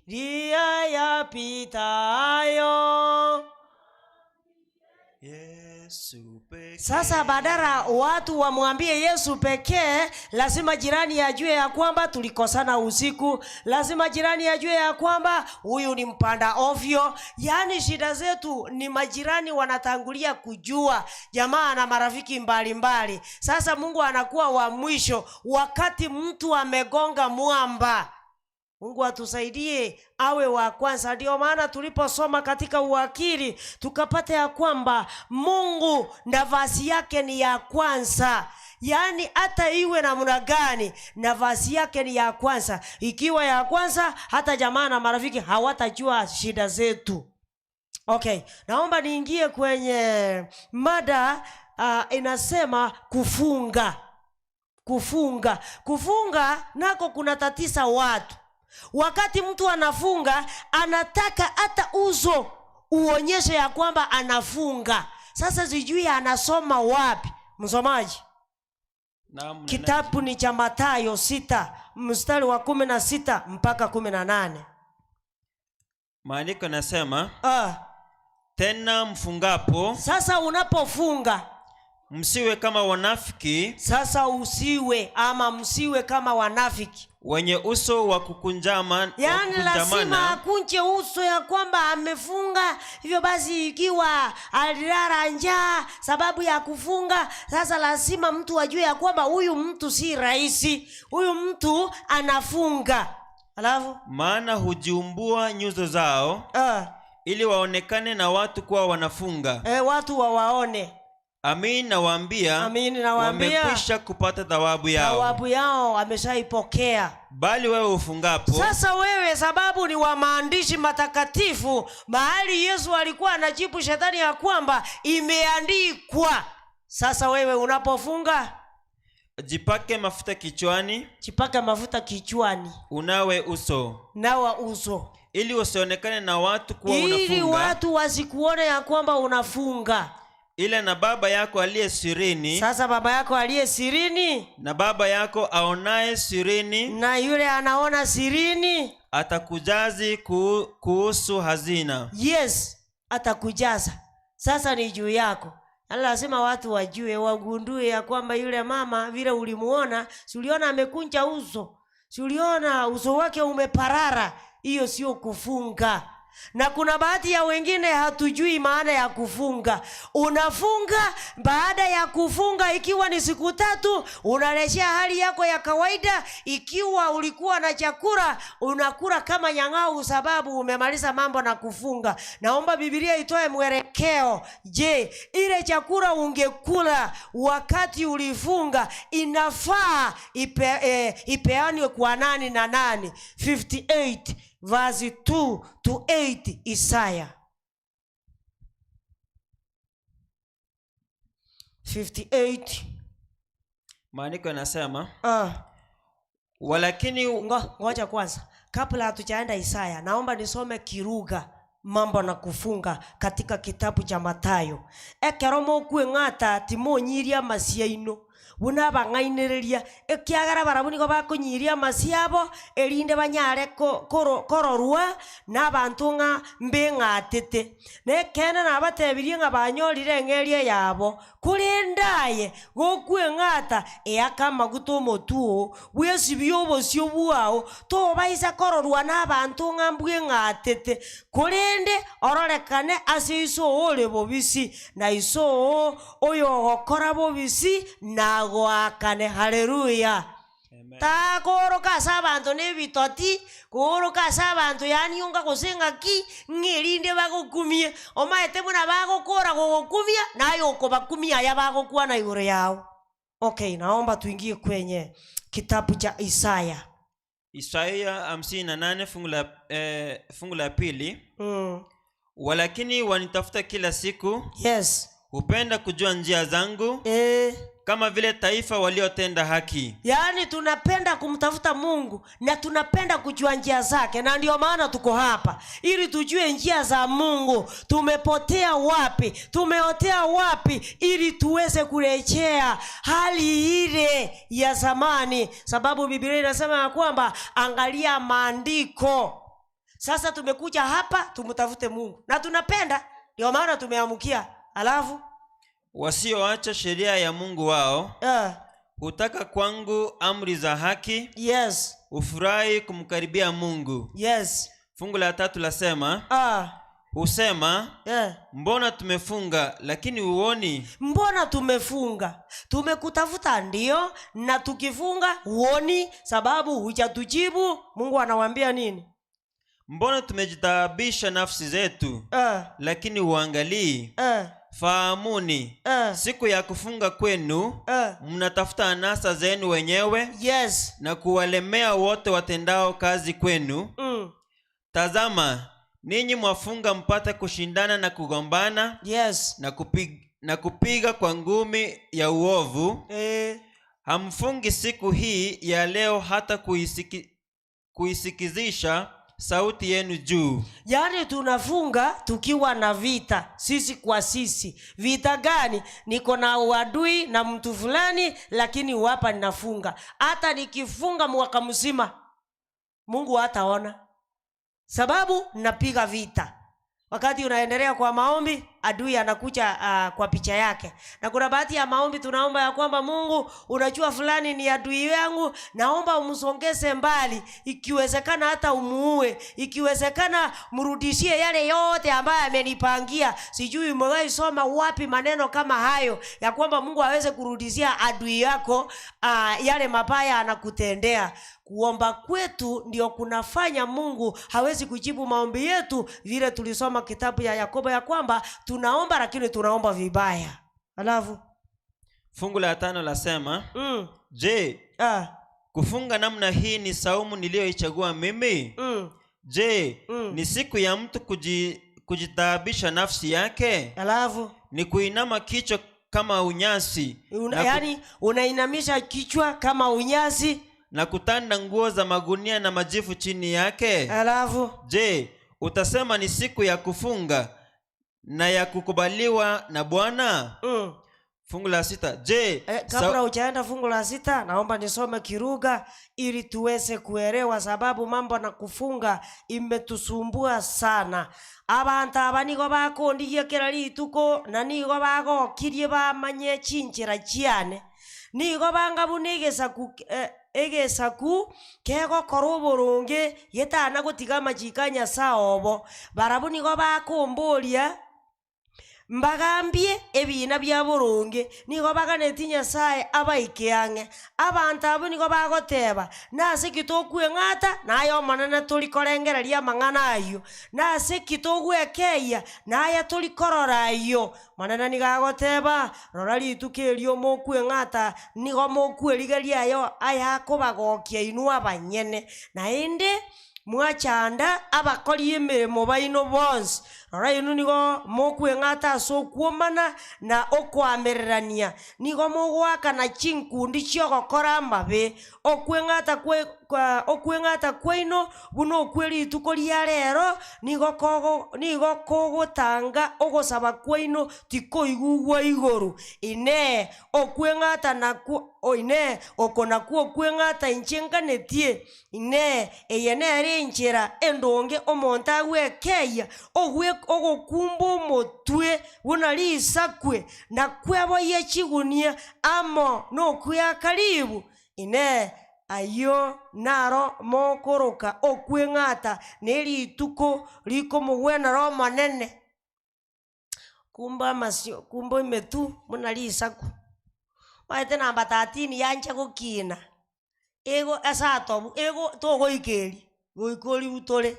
Ria yapitayo. Yesu. Yesu pekee. Sasa badala watu wamwambie Yesu pekee, lazima jirani ajue ya kwamba tulikosana usiku, lazima jirani ajue ya kwamba huyu ni mpanda ovyo. Yaani shida zetu ni majirani wanatangulia kujua, jamaa na marafiki mbalimbali mbali. Sasa Mungu anakuwa wa mwisho wakati mtu amegonga mwamba. Mungu atusaidie awe wa kwanza. Ndio maana tuliposoma katika uwakili tukapata ya kwamba Mungu nafasi yake ni ya kwanza, yaani hata iwe namna gani, nafasi yake ni ya kwanza. Ikiwa ya kwanza, hata jamaa na marafiki hawatajua shida zetu. Okay, naomba niingie kwenye mada inasema kufunga. Kufunga, kufunga nako kuna tatisa watu. Wakati mtu anafunga, anataka hata uso uonyeshe ya kwamba anafunga. Sasa sijui anasoma wapi. Msomaji, Naam, mnenaji. kitabu ni cha Mathayo 6 mstari wa 16 mpaka 18. Maandiko yanasema, tena mfungapo, Sasa unapofunga, msiwe kama wanafiki, Sasa usiwe ama msiwe kama wanafiki wenye uso wa kukunjama, Yaani wa lazima kukunjamana. akunje uso ya kwamba amefunga. Hivyo basi ikiwa alilala njaa sababu ya kufunga, sasa lazima mtu ajue ya kwamba huyu mtu si rahisi, huyu mtu anafunga. Alafu maana hujiumbua nyuso zao ili waonekane na watu kuwa wanafunga. Watu wawaone. Amin nawaambia, Amin nawaambia, wamekwisha kupata thawabu yao. Thawabu yao ameshaipokea. Bali wewe ufungapo, Sasa wewe sababu ni wa maandishi matakatifu, mahali Yesu alikuwa anajibu shetani ya kwamba imeandikwa. Sasa wewe unapofunga, jipake mafuta kichwani, jipake mafuta kichwani, unawe uso, nawa uso, ili usionekane na watu kuwa ili unafunga, watu wasikuone ya kwamba unafunga. ila na Baba yako aliye sirini. Sasa baba yako aliye sirini, na Baba yako aonaye sirini, na yule anaona sirini, atakujazi kuhusu hazina. Yes, atakujaza. Sasa ni juu yako. Yaani lazima watu wajue, wagundue ya kwamba yule mama vile ulimuona, si uliona amekunja uso, si uliona uso wake umeparara. Hiyo sio kufunga. Na kuna baadhi ya wengine hatujui maana ya kufunga. Unafunga, baada ya kufunga ikiwa ni siku 3, unarejea hali yako ya kawaida. Ikiwa ulikuwa na chakula, unakula kama nyang'au sababu umemaliza mambo na kufunga. Naomba Biblia itoe mwelekeo. Je, ile chakula ungekula wakati ulifunga inafaa ipeanwe kwa nani na nani? 58 verse 2 to 8, Isaiah 58. Maandiko yanasema, walakini Ngoja kwanza, kabla hatujaenda Isaya, naomba nisome kiruga mambo na kufunga katika kitabu cha Mathayo. Ekero mokweng'ata timonyiria masiaino, buna abang'ainereria, ekiagera barabwo nigo bakonyiria masiabo, erinde banyare kororwa n'abanto ng'a mbeng'atete. Nekene nabatebirie ng'a banyorire eng'eria yabo, korende aye gokweng'ata eaka amaguta omotuo, bwesibie obosio bwao, tobaisa kororwa n'abanto ng'a mbweng'atete, korende ororekane ase iso ore bobisi, na iso oyogokora bobisi nagoakane. Haleluya. Amen. Takoroka ase abanto n'ebitoti, koroka ase abanto yaani onga gose ng'aki, ng'erinde bagokumie. Omaete buna bagokora gogokumia, naye okobakumia aya bagokwana igoro yao. Okay, naomba tuingie kwenye kitabu cha Isaya. Isaya 58 fungu la pili. Walakini wanitafuta kila siku. Hupenda kujua njia zangu. Kama vile taifa waliotenda haki. Yaani tunapenda kumtafuta Mungu na tunapenda kujua njia zake, na ndio maana tuko hapa ili tujue njia za Mungu. Tumepotea wapi? Tumeotea wapi? Ili tuweze kurejea hali ile ya zamani, sababu Biblia inasema ya kwamba angalia maandiko. Sasa tumekuja hapa tumtafute Mungu na tunapenda, ndio maana tumeamkia. Alafu Wasioacha sheria ya Mungu wao, Eh, hutaka kwangu amri za haki, yes hufurahi kumkaribia Mungu. yes Fungu la tatu lasema, ah, husema eh. mbona tumefunga lakini huoni? Mbona tumefunga? Tumekutafuta ndio, na tukifunga huoni, sababu hujatujibu. Mungu anawaambia nini? Mbona tumejitaabisha nafsi zetu Eh, lakini huangalii? eh, Fahamuni, eh, siku ya kufunga kwenu eh. mnatafuta anasa zenu wenyewe Yes. na kuwalemea wote watendao kazi kwenu. Mm. Tazama, ninyi mwafunga mpate kushindana na kugombana Yes. na kupiga kwa ngumi ya uovu. Eh. Hamfungi siku hii ya leo hata kuisikizisha sauti yenu juu. Yaani tunafunga tukiwa na vita sisi kwa sisi. Vita gani? Niko na uadui na mtu fulani, lakini hapa ninafunga. Hata nikifunga mwaka mzima Mungu hataona, sababu napiga vita. Wakati unaendelea kwa maombi, adui anakuja kwa picha yake. Na kuna baadhi ya maombi tunaomba ya kwamba Mungu, unajua fulani ni adui yangu, naomba umsongeze mbali, ikiwezekana hata umuue, ikiwezekana mrudishie yale yote ambayo amenipangia. Sijui umewahi soma wapi maneno kama hayo ya kwamba Mungu aweze kurudishia adui yako yale mabaya anakutendea. Kuomba kwetu ndio kunafanya Mungu hawezi kujibu maombi yetu, vile tulisoma kitabu ya Yakobo ya kwamba tunaomba lakini tunaomba vibaya. Alafu Fungu la 5 lasema, Je, kufunga namna hii ni saumu niliyoichagua mimi? Je, ni siku ya mtu kujitaabisha nafsi yake? Alafu ni kuinama kichwa kama unyasi, Yaani unainamisha kichwa kama unyasi na kutanda nguo za magunia na majivu chini yake. Alafu je, utasema ni siku ya kufunga na ya kukubaliwa na Bwana? Fungu la 6. Je, Kabla hujaenda fungu la 6, naomba nisome Kiruga ili tuweze kuelewa, sababu mambo na kufunga imetusumbua sana. Abantu aba nigo bakondigie kila rituko na nigo bagokirie bamanye chinchera chiane. Nigo bangabuna egesaku kegokora oboronge getana gotiga amachiko a Nyasaye obo. Barabwo nigo bakomboria mbagambie ebina bia boronge, nigo baganeti Nyasaye abaike ang'e. Abanto abwo nigo bagoteba nase ki tokweng'ata naye omonene tori korengereria amang'ana ayio, nase ki togwekeia naye tori korora ayio. Monene nigo agoteba rora rituko erio mokweng'ata nigo mokwerigeria ayo ayakobagokia inwe abanyene, naende mwachanda abakori emeremo baino bonsi. Rora inwe nigo mokweng'ata ase okwomana na okwamererania, nigo mogoakana chinkundi chiogokora amabe. Okweng'ata okweng'ata kwaino buna okwe rituko ria rero nigo kogotanga ogosaba kwaino tikoigugwa igoro. Inee okweng'ata nakwo oine oko nakwo okweng'ata inche nkanetie. Inee eye nere enchera endonge omonto agwekeia ogokumba omotwe buna risakwe na kweboyia chigunia amo nokweaka ribu. Inee ayo naro mokoroka okweng'ata nerituko rikomogwenera omonene. Kumba amasio, kumba emetu buna risaku. Maete namba 13 yancha gokina. Ego asatobu, ego togoikeri, goikori butore.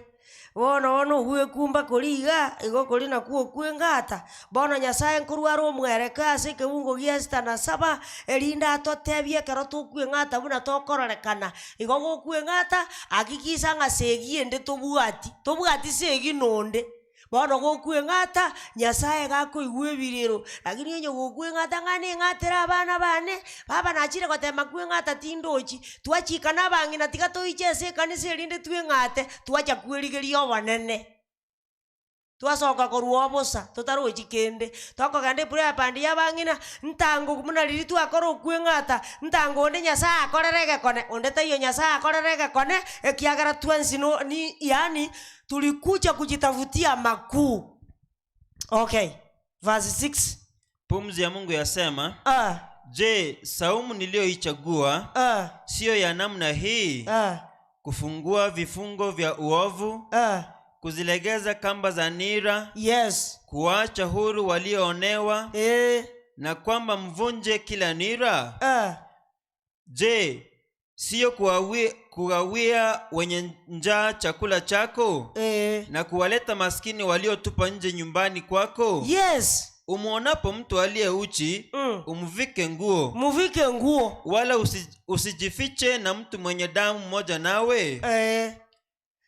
Bono bono ogwekumba koriga, igo kori nakwo okweng'ata. Bono Nyasaye nkorware omwereke ase ekebungo gia sita na saba, erinde atotebie ekero tokweng'ata buna tokororekana. Igo gokweng'ata, hakikisha ng'a segi ende tobwati, tobwati segi nonde. Bono gokweng'ata, Nyasaye gakoigwa ebirero. Lakini onye gokweng'ata ng'a neng'atere abana bane, baba nachire gotema kweng'ata tindochi. Twachika na abang'ina tiga toiche ase ekanisa erinde tweng'ate, twacha kwerigeria obonene. Twasoka korwa obosa, totarochi kende. Tokogenda eprayer band ya abang'ina, ntango buna riria twakora okweng'ata, ntango onde Nyasaye akorere egekone, onde taiyo Nyasaye akorere egekone, ekiagera twensi no, ni, yaani, tulikuja kujitafutia makuu. Okay, verse 6. Pumzi ya Mungu yasema, Ah, je, saumu niliyoichagua ah, siyo ya namna hii, ah, kufungua vifungo vya uovu, ah. kuzilegeza kamba za nira, Yes. kuwaacha huru walioonewa, Eh, na kwamba mvunje kila nira? ah. Je, siyo kuwawi- kuwawia wenye njaa chakula chako Eh. na kuwaleta maskini waliotupa nje nyumbani kwako? Yes. Umwonapo mtu aliye uchi Mm. umvike nguo, Muvike nguo. wala usi, usijifiche na mtu mwenye damu mmoja nawe. Eh.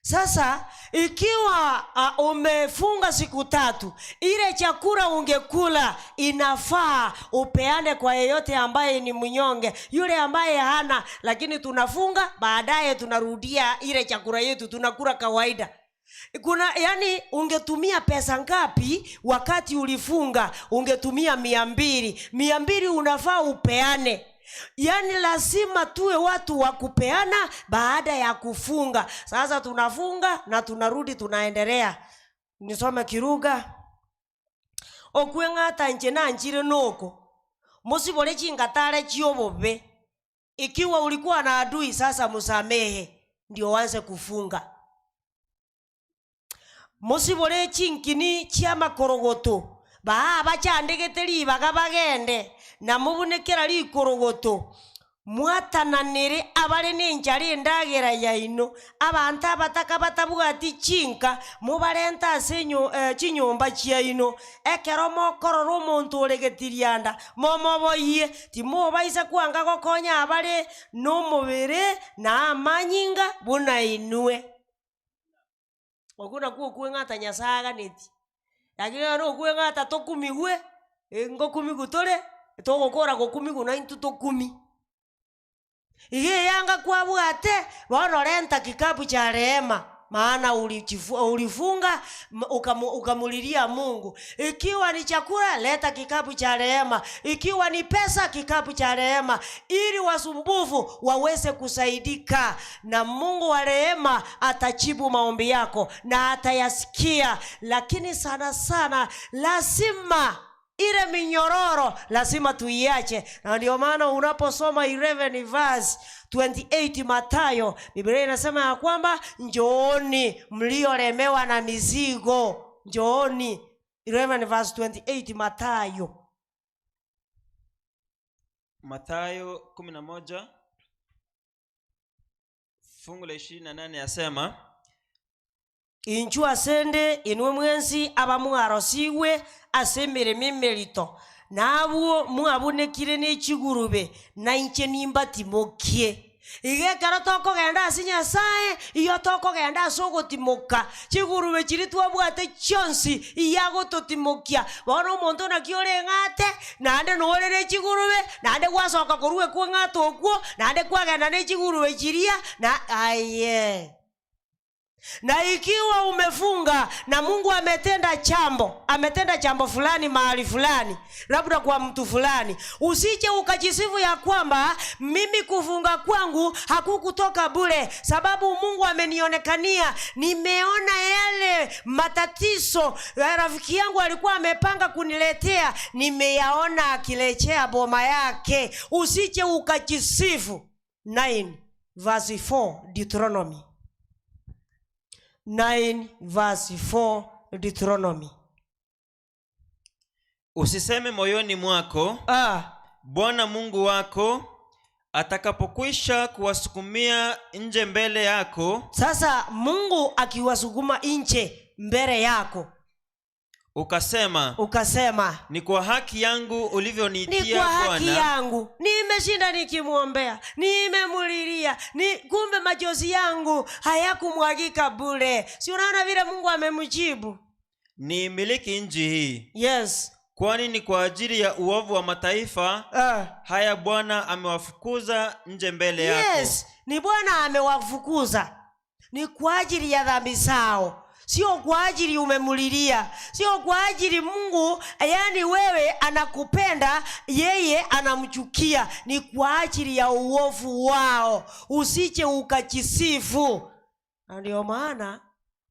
Sasa ikiwa uh, umefunga siku tatu, ile chakula ungekula inafaa upeane kwa yeyote ambaye ni mnyonge, yule ambaye hana. Lakini tunafunga, baadaye tunarudia ile chakula yetu tunakula kawaida. Kuna yani, ungetumia pesa ngapi wakati ulifunga? Ungetumia 200. 200 unafaa upeane. Yaani lazima tuwe watu wa kupeana baada ya kufunga. Sasa tunafunga na tunarudi tunaendelea. Nisome kiruga okweng'ata nche nanchire noko musibore chingatare chiobobe. Ikiwa ulikuwa na adui, sasa musamehe ndio uanze kufunga. Musibore chinkini chia makorogoto baa bachandegete ribaga bagende na mubunekera rikorogoto mwatananire abare nenchara endagera yaino abantu abataka batabwati chinka mubarenta ase chinyomba chiaino ekero mokorora omonto oregetirianda momoboyie timobaisa kwanga gokonya abare nomobere na amanyinga buna inwe. Okwo nakwo okweng'ata Nyasaye aganeti lakini nonye okweng'ata tokumigwe ngokumigwa tore togokora gokumigwa naintwe tokumi. Iga eyanga kwabwate bono renta kikapu cha rehema maana ulifunga ukamulilia Mungu. Ikiwa ni chakula leta kikapu cha rehema, ikiwa ni pesa kikapu cha rehema, ili wasumbufu waweze kusaidika, na Mungu wa rehema atajibu maombi yako na atayasikia. Lakini sana sana lazima ile minyororo lazima tuiache, na ndio maana unaposoma 11 verse 28 Mathayo, Biblia inasema ya kwamba njooni mliolemewa na mizigo, njooni. 11 verse 28 Mathayo. Mathayo 11 fungu la 28 yasema, Inchu asende inwe mwensi abamwarosiwe ase emirimo emerito nabwo mwabunekire n'echigurube na inche nimbatimokie. Iga ekero tokogenda ase Nyasaye, iyo tokogenda ase ogotimoka, chigurube chiri twabwate chionsi iyagototimokia. Bono omonto naki oreng'ate, naende norere chigurube, naende gwasoka korwa ekweng'ata okwo, naende kwagenda na echigurube chiria, na aye. Na ikiwa umefunga na Mungu ametenda chambo, ametenda chambo fulani mahali fulani, labda kwa mtu fulani, usije ukajisifu ya kwamba mimi kufunga kwangu hakukutoka bure, sababu Mungu amenionekania, nimeona yale matatizo rafiki yangu alikuwa amepanga kuniletea, nimeyaona akilechea boma yake. Usije ukajisifu. 9 verse 4 Deuteronomy. 9 verse 4 Deuteronomy. Usiseme moyoni mwako, Bwana Mungu wako atakapokwisha kuwasukumia nje mbele yako. Sasa Mungu akiwasukuma nje mbele yako, ukasema, ukasema, ni kwa haki yangu ulivyoniitia Ni kwa haki Bwana. yangu nimeshinda nikimwombea, nimemulilia, ni kumbe machozi yangu hayakumwagika bure. Si unaona vile Mungu amemjibu? Ni miliki nchi hii. Yes. Kwani ni kwa ajili ya uovu wa mataifa haya Bwana amewafukuza nje mbele yako. Yes, ni Bwana amewafukuza. Ni kwa ajili ya dhambi zao. Sio kwa ajili umemulilia, sio kwa ajili Mungu, yani wewe anakupenda, yeye anamchukia. Ni kwa ajili ya uovu wao. Usije ukajisifu. Na ndio maana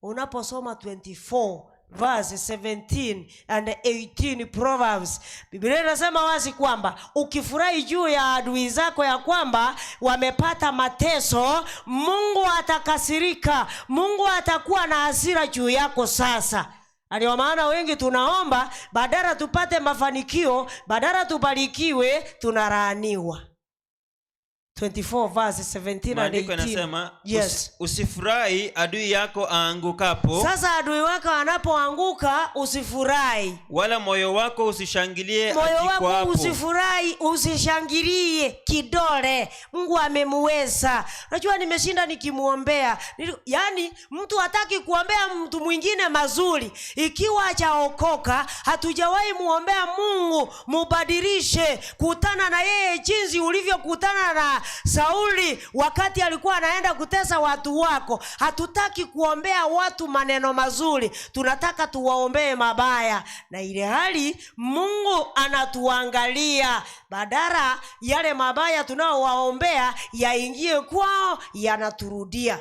unaposoma 24 verse 17 and 18 Proverbs. Biblia inasema wazi kwamba ukifurahi juu ya adui zako ya kwamba wamepata mateso, Mungu atakasirika, Mungu atakuwa na hasira juu yako sasa. Na Ndio maana wengi tunaomba badala tupate mafanikio, badala tubarikiwe, tunalaaniwa. 24 verse 17 and Maandiko 18. yanasema Yes. usifurahi adui yako aangukapo, Sasa adui wako anapoanguka usifurahi, wala moyo wako usishangilie moyo wako ajikwaapo. usifurahi, usishangilie kidole. Mungu amemuweza. Unajua, nimeshinda nikimwombea. Yaani mtu hataki kuombea mtu mwingine mazuri, ikiwa hajaokoka, hatujawahi muombea Mungu mubadilishe. Kutana na yeye jinsi ulivyokutana na Sauli wakati alikuwa anaenda kutesa watu wako. Hatutaki kuombea watu maneno mazuri, tunataka tuwaombee mabaya, na ile hali Mungu anatuangalia, badala yale mabaya tunaowaombea yaingie kwao, yanaturudia.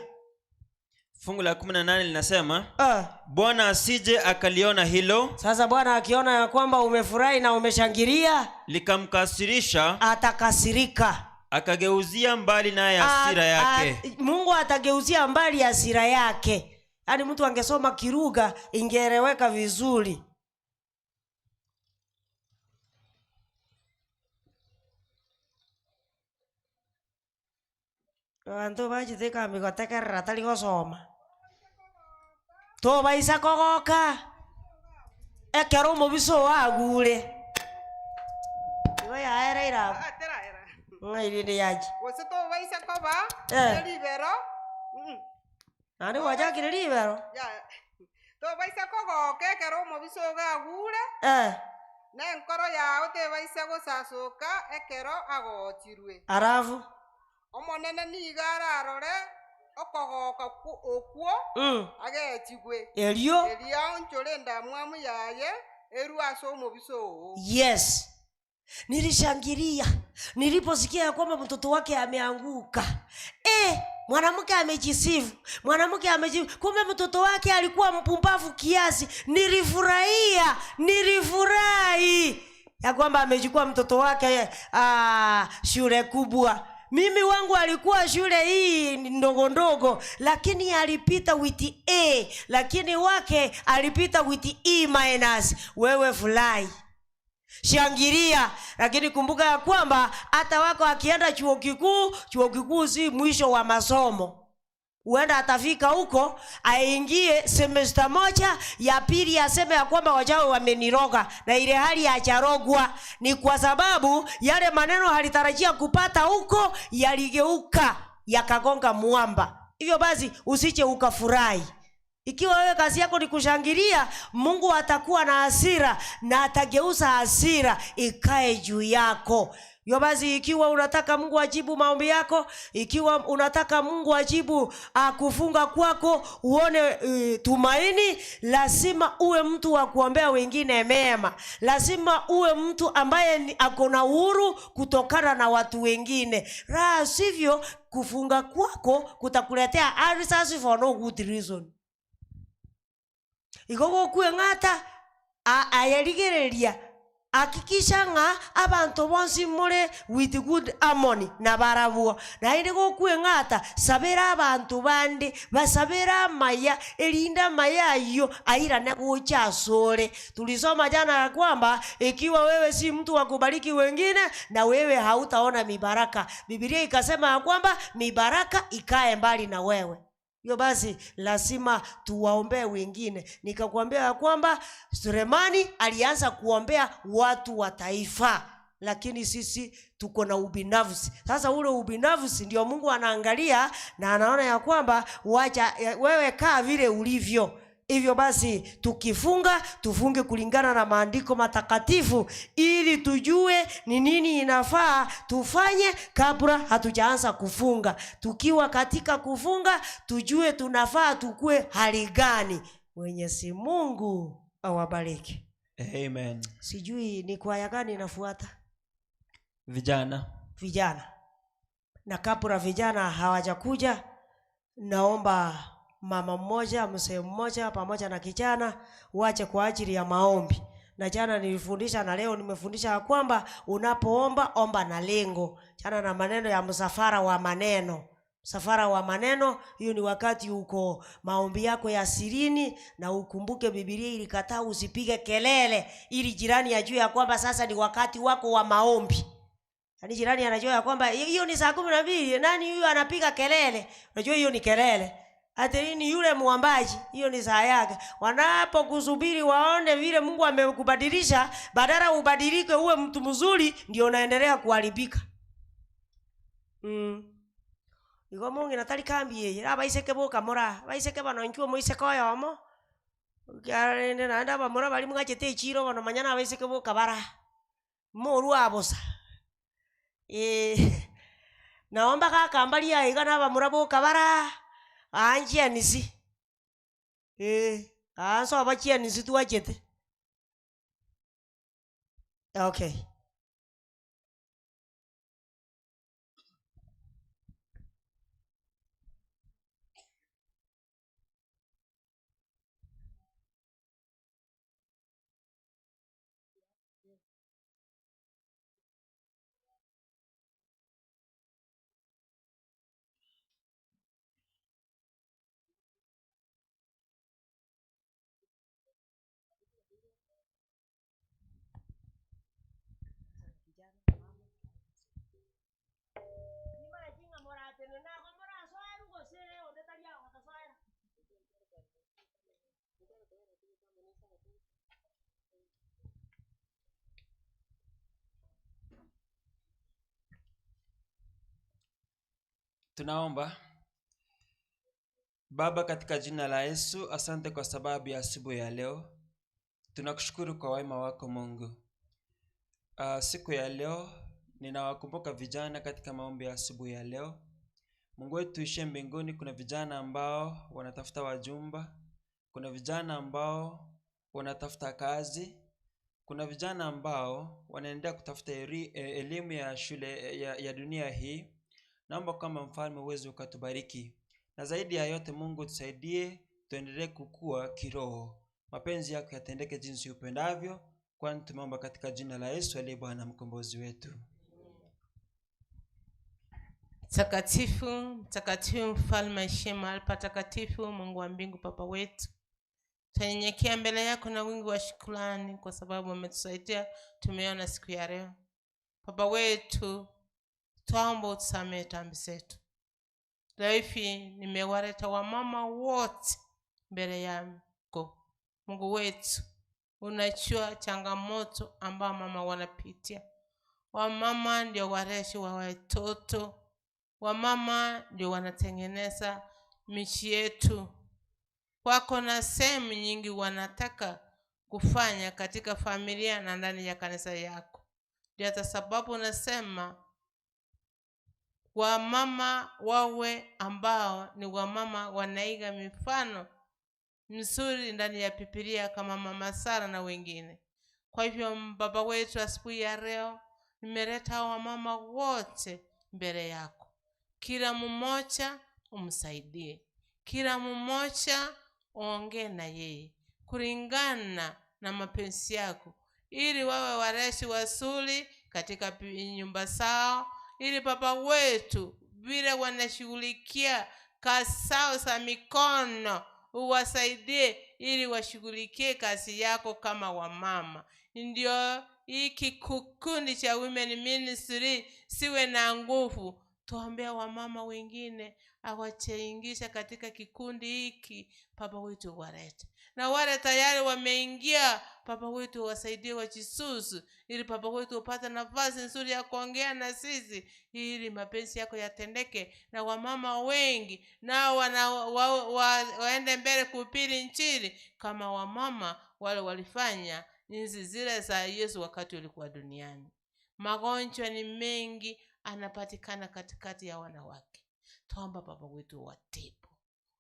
Fungu la 18 linasema Uh, Bwana asije akaliona hilo sasa Bwana akiona ya kwamba umefurahi na umeshangilia, likamkasirisha, atakasirika. akageuzia mbali naye hasira yake. Mungu atageuzia mbali hasira yake. Yaani mtu angesoma Kiruga ingeeleweka vizuri. Bantu bachiteka migotekerera tari gosoma tobaisa kogoka ekero omobiso agure igo yaereire abwo Ateraera. ng'airinde yachi Gose tobaisa koba Eh. eribero. Naende gwachakire ribero Ya. Tobaisa kogoka ekero omobiso ogagure eh. na enkoro yao tebaisa gosasoka ekero agochirwe. Arafu Omonene nigo ararore okogoka okwo agechigwe. Erio Eria onchore endamwamu yaye erwe ase omobiso oo. Yes, nilishangilia niliposikia ya kwamba mtoto wake ameanguka. Mwanamke amejisifu, mwanamke amejisifu, kumbe mtoto wake alikuwa mpumbavu kiasi. Nilifurahia, nilifurahi ya kwamba amechukua mtoto wake shule kubwa. Mimi wangu alikuwa shule hii ndogo ndogo, lakini alipita with A, lakini wake alipita with E minus. Wewe furahi, shangilia, lakini kumbuka ya kwamba hata wako akienda chuo kikuu, chuo kikuu si mwisho wa masomo. Huenda atafika huko aingie semester moja ya pili aseme ya kwamba wachawi wameniroga, na ile hali hacharogwa ni kwa sababu yale maneno alitarajia kupata huko yaligeuka yakagonga mwamba. Hivyo basi usije ukafurahi. Ikiwa wewe kazi yako ni kushangilia, Mungu atakuwa na hasira na atageuza hasira ikae juu yako. Hivyo basi ikiwa unataka Mungu ajibu maombi yako, ikiwa unataka Mungu ajibu kufunga kwako, uone tumaini, lazima uwe mtu wa kuombea wengine mema. Lazima uwe mtu ambaye ako na uhuru kutokana na watu wengine. La sivyo kufunga kwako kutakuletea answers for no good reason. Igo gokwe ng'ata ayerigereria hakikisha ng'a abanto bonsi more with good harmony na barabwo. Naende gokwe ng'ata sabera abanto bande basabera amaya erinda amaya ayio airane gocha asore. Tulisoma jana ya kwamba ikiwa wewe si mtu wa kubariki wengine, na wewe hautaona mibaraka. Biblia ikasema ya kwamba mibaraka ikae mbali na wewe. Hiyo basi lazima tuwaombee wengine. Nikakwambia ya kwamba Sulemani alianza kuombea watu wa taifa, lakini sisi tuko na ubinafsi. Sasa ule ubinafsi ndio Mungu anaangalia na anaona ya kwamba wacha wewe kaa vile ulivyo. Hivyo basi tukifunga tufunge kulingana na maandiko matakatifu ili tujue ni nini inafaa tufanye kabla hatujaanza kufunga. Tukiwa katika kufunga tujue tunafaa tukue hali gani. Mwenyezi Mungu awabariki. Amen. Sijui ni kwaya gani inafuata? Vijana. Vijana. Na kabla vijana hawajakuja, naomba mama mmoja, mzee mmoja pamoja na kijana waje kwa ajili ya maombi. Na jana nilifundisha na leo nimefundisha ya kwamba unapoomba omba na lengo. Jana na maneno ya msafara wa maneno. Msafara wa maneno, hiyo ni wakati uko maombi yako ya sirini, na ukumbuke Biblia ilikataa usipige kelele ili jirani ajue ya kwamba sasa ni wakati wako wa maombi. Yaani jirani anajua ya kwamba hiyo ni saa 12, nani huyu anapiga kelele? Unajua hiyo ni kelele. Ati ni yule muombaji, hiyo ni saa yake. Wanapokusubiri waone vile Mungu amekubadilisha, badala ubadilike uwe mtu mzuri, ndio unaendelea kuharibika. Igo mungi natari kambi eye, abaiseke boka mora, abaiseke bano inchuo moiseke oyomo. Kiarende naende abamura bari mwachete echiro bono manya na abaiseke boka bara. Morwa bosa. Naomba kaka mbari aiga na abamura boka bara. Anjianisi. Anso abachianisi twachete. Okay. Tunaomba. Baba, katika jina la Yesu, asante kwa sababu ya asubuhi ya leo. Tunakushukuru kwa wema wako Mungu. Siku ya leo ninawakumbuka vijana katika maombi ya asubuhi ya leo. Mungu wetu uishiye mbinguni, kuna vijana ambao wanatafuta wajumba, kuna vijana ambao wanatafuta kazi, kuna vijana ambao wanaendelea kutafuta elimu ya shule ya dunia hii. Naomba kwamba mfalme uweze ukatubariki. Na zaidi ya yote Mungu tusaidie tuendelee kukua kiroho. Mapenzi yako yatendeke jinsi upendavyo, kwani tumeomba katika jina la Yesu aliye Bwana mkombozi wetu. Mtakatifu, mtakatifu mfalme aishiye mahali patakatifu, Mungu wa mbingu Baba wetu. Tunyenyekea mbele yako na wingi wa shukrani kwa sababu umetusaidia tumeona siku ya leo. Baba wetu, twaomba utusamehe dhambi zetu. Leo hivi nimewaleta wamama wote mbele yako. Mungu wetu, unajua changamoto ambao mama wanapitia. Wamama ndio walezi wa watoto. Wamama ndio wanatengeneza michi yetu. Wako na sehemu nyingi wanataka kufanya katika familia na ndani ya kanisa yako. Ndio hata sababu nasema wamama wawe ambao ni wamama wanaiga mifano mzuri ndani ya Biblia kama Mama Sara na wengine. Kwa hivyo baba wetu, asubuhi ya leo nimeleta wamama wote mbele yako. Kila mmoja umsaidie, kila mmoja uongee na yeye kulingana na mapenzi yako, ili wawe walezi wazuri katika nyumba zao, ili baba wetu vile wanashughulikia kazi zao za mikono uwasaidie ili washughulikie kazi yako kama wamama. Ndio hiki kikundi cha Women Ministry siwe na nguvu. Tuombee wamama wengine awachaingisha katika kikundi hiki, Baba wetu walete. Na wale tayari wameingia, Baba wetu wasaidie wajisusu, ili Baba wetu upate nafasi nzuri ya kuongea na sisi, ili mapenzi yako yatendeke, na wamama wengi nao waende mbele kuhubiri Injili kama wamama wale walifanya enzi zile za Yesu wakati ulikuwa duniani. Magonjwa ni mengi anapatikana katikati ya wanawake. Tuomba Baba wetu uwatibu,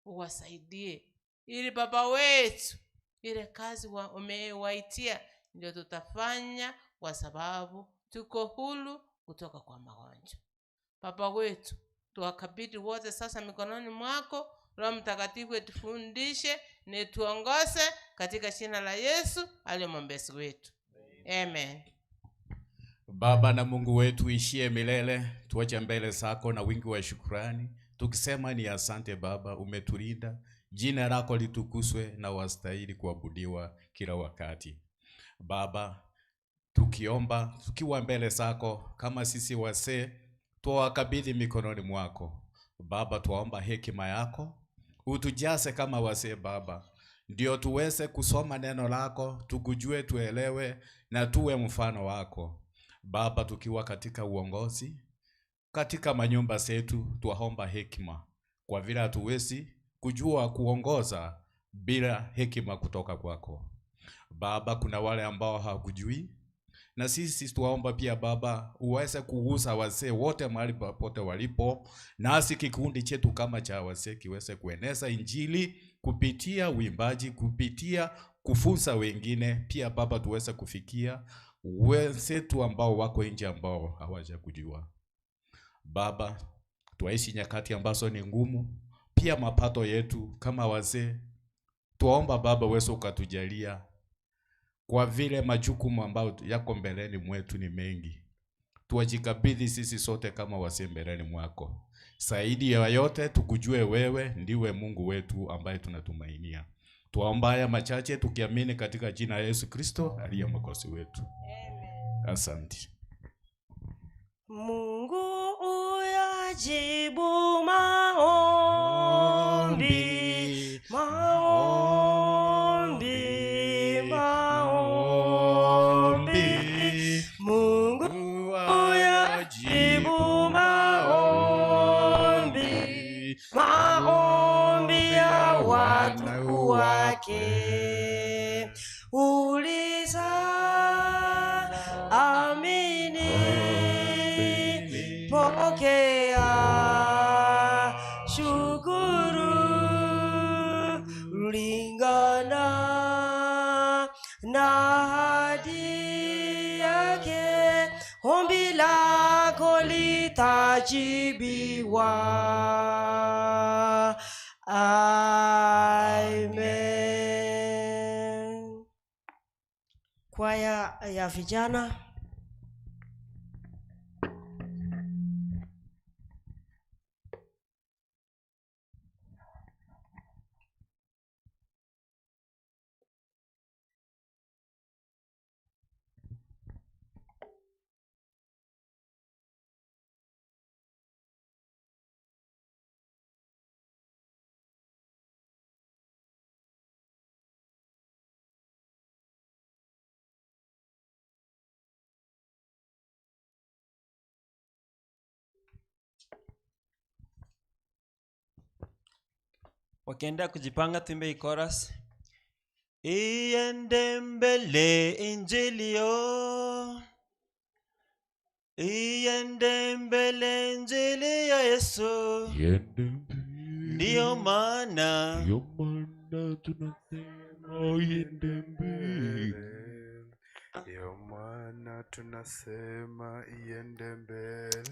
uwasaidie, ili Baba wetu ile kazi umewaitia ndio tutafanya, kwa sababu tuko huru kutoka kwa magonjwa. Baba wetu, tuwakabidhi wote sasa mikononi mwako. Roho Mtakatifu etufundishe na etuongoze katika jina la Yesu aliye mwombezi wetu. Amen. Baba na Mungu wetu ishie milele, tuache mbele zako na wingi wa shukrani, tukisema ni asante Baba, umetulinda. Jina lako litukuzwe na wastahili kuabudiwa kila wakati. Baba, tukiomba tukiwa mbele zako kama sisi wasee, twawakabidhi mikononi mwako Baba. Twaomba hekima yako utujaze kama wasee Baba, ndio tuweze kusoma neno lako, tukujue, tuelewe na tuwe mfano wako Baba. Tukiwa katika uongozi, katika manyumba zetu, twaomba hekima, kwa vile hatuwezi kujua kuongoza bila hekima kutoka kwako Baba. Kuna wale ambao hawakujui na sisi twaomba pia Baba uweze kugusa wazee wote mahali popote walipo, nasi kikundi chetu kama cha wazee kiweze kueneza Injili kupitia uimbaji, kupitia kufunza wengine pia Baba, tuweze kufikia wenzetu ambao wako nje ambao hawajakujua Baba. Twaishi nyakati ambazo ni ngumu, pia mapato yetu kama wazee, twaomba Baba uweze ukatujalia kwa vile majukumu ambayo yako mbeleni mwetu ni mengi, tuwajikabidhi sisi sote kama wazee mbeleni mwako. Zaidi ya yote tukujue wewe ndiwe Mungu wetu ambaye tunatumainia. Twaomba haya machache tukiamini katika jina la Yesu Kristo aliye Mwokozi wetu. Asante. Mungu uyajibu maombi, maombi, maombi. Mungu uyajibu maombi, maombi ya watu wake. Uliza, amini, pokea, shukuru, lingana na ahadi yake, ombi lako litajibiwa. Amen. Kwaya ya vijana. Wakiendelea kujipanga, tuimbe hii chorus. Iende mbele injili yo, iende mbele injili ya Yesu, ndiyo maana Ndiyo maana tunasema iende mbele. Ndiyo maana tunasema iende mbele.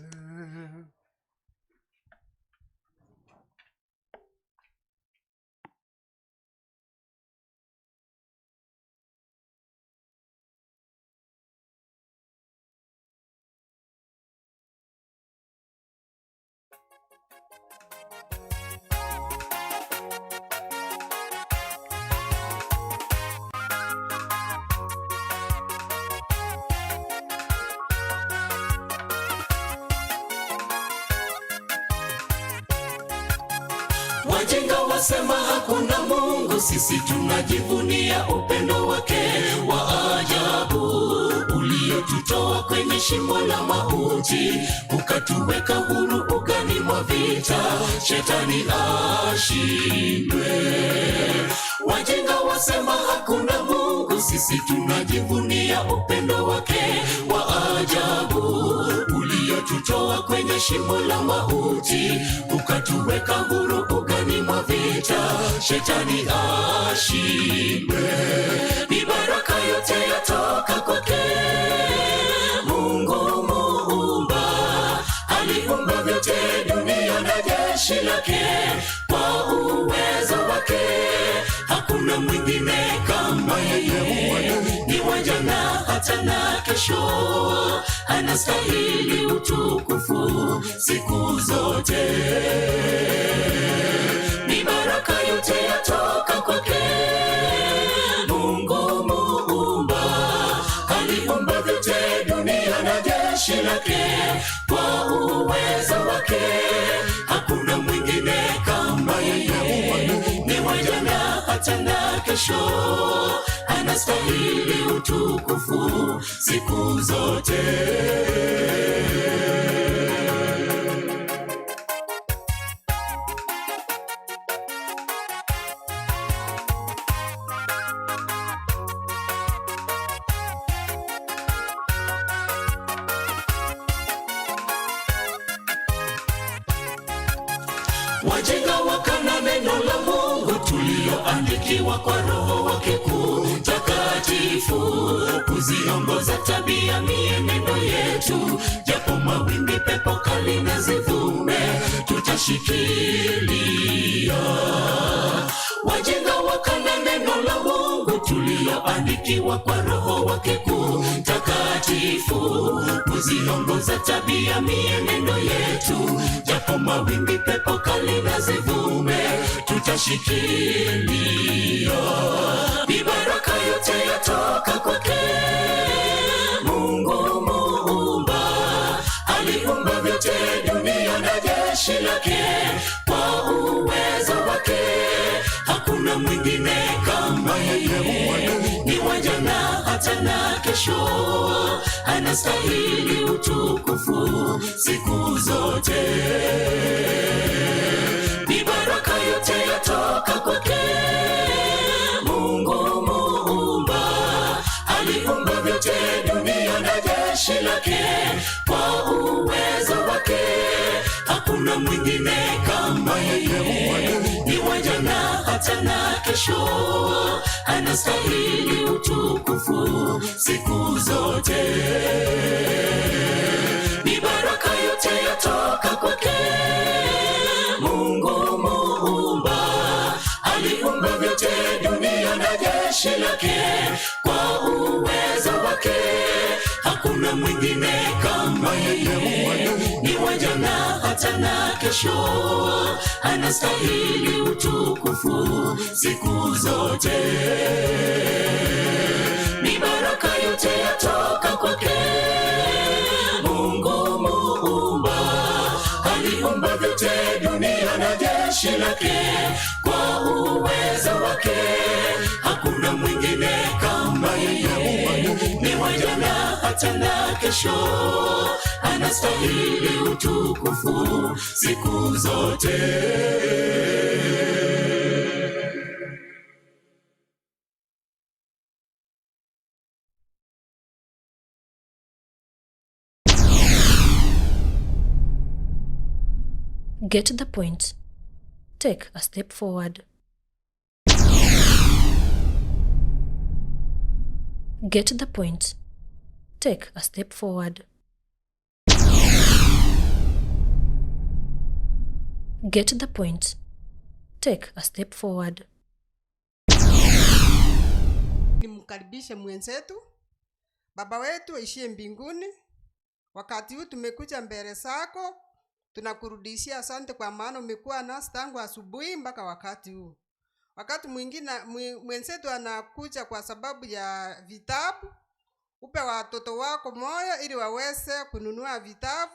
Wajinga wasema hakuna Mungu, sisi tunajivunia upendo wake wa ajabu uliotutoa kwenye shimo la mauti, ukatuweka huru ugani mwa vita, shetani ashindwe. Wajinga wasema hakuna Mungu, sisi tunajivunia upendo wake wa ajabu uliotutoa kwenye shimo la mauti, ukatuweka huru ugani mwa vita, shetani ashindwe. Ni baraka yote yatoka kwake Mungu muumba, aliumba vyote dunia na jeshi lake kwa wake, hakuna mwingine kama yeye. Ni wa jana hata na kesho, anastahili utukufu siku zote. Ni baraka yote yatoka kwake Mungu muumba, aliumba vyote dunia na jeshi lake kwa uwezo wake, hakuna mwingine kama yeye. Ni wa jana hata na kesho, anastahili utukufu siku zote. Wajinga wakana neno la Mungu tulioandikiwa kwa Roho wake kuu takatifu, kuziongoza tabia mienendo yetu, japo mawimbi pepo kali na zivume, tutashikilia. Wajinga wakana neno la Mungu tulioandikiwa kwa Roho wake kuu takatifu, kuziongoza tabia mienendo yetu, japo mawimbi pepo kali na zivume, tutashikilia. Ni baraka yote yatoka kwake Mungu muumba, aliumba vyote dunia na jeshi lake kwa uwezo wake, hakuna mwingine kama yeye. Ni wa jana hata na kesho, anastahili utukufu siku zote. Ni baraka yote yatoka kwake Mungu muumba, aliumba vyote dunia na jeshi lake kwa uwezo wake, hakuna mwingine kama yeye. Ni wa jana hata na kesho, anastahili utukufu siku zote. Ni baraka yote yatoka kwake Mungu muumba, aliumba vyote dunia na jeshi lake kwa uwezo wake, hakuna mwingine kama yeye. Ni wa jana hata na kesho, anastahili utukufu siku zote. Ni baraka yote yatoka kwake Mungu muumba, aliumba vyote dunia na jeshi lake kwa uwezo wake, hakuna mwingine kama yeye. Ni wa jana hata na kesho, anastahili utukufu siku zote. Get the point. Take a step forward. Get the point. Take a step forward. Get the point. Take a step forward. Nimkaribishe mwenzetu, Baba wetu aishie mbinguni. Wakati huu tumekuja mbele zako, tunakurudishia asante kwa maana umekuwa nasi tangu asubuhi mpaka wakati huu. Wakati mwingine mwenzetu anakuja kwa sababu ya vitabu, upe watoto wako moyo ili waweze kununua vitabu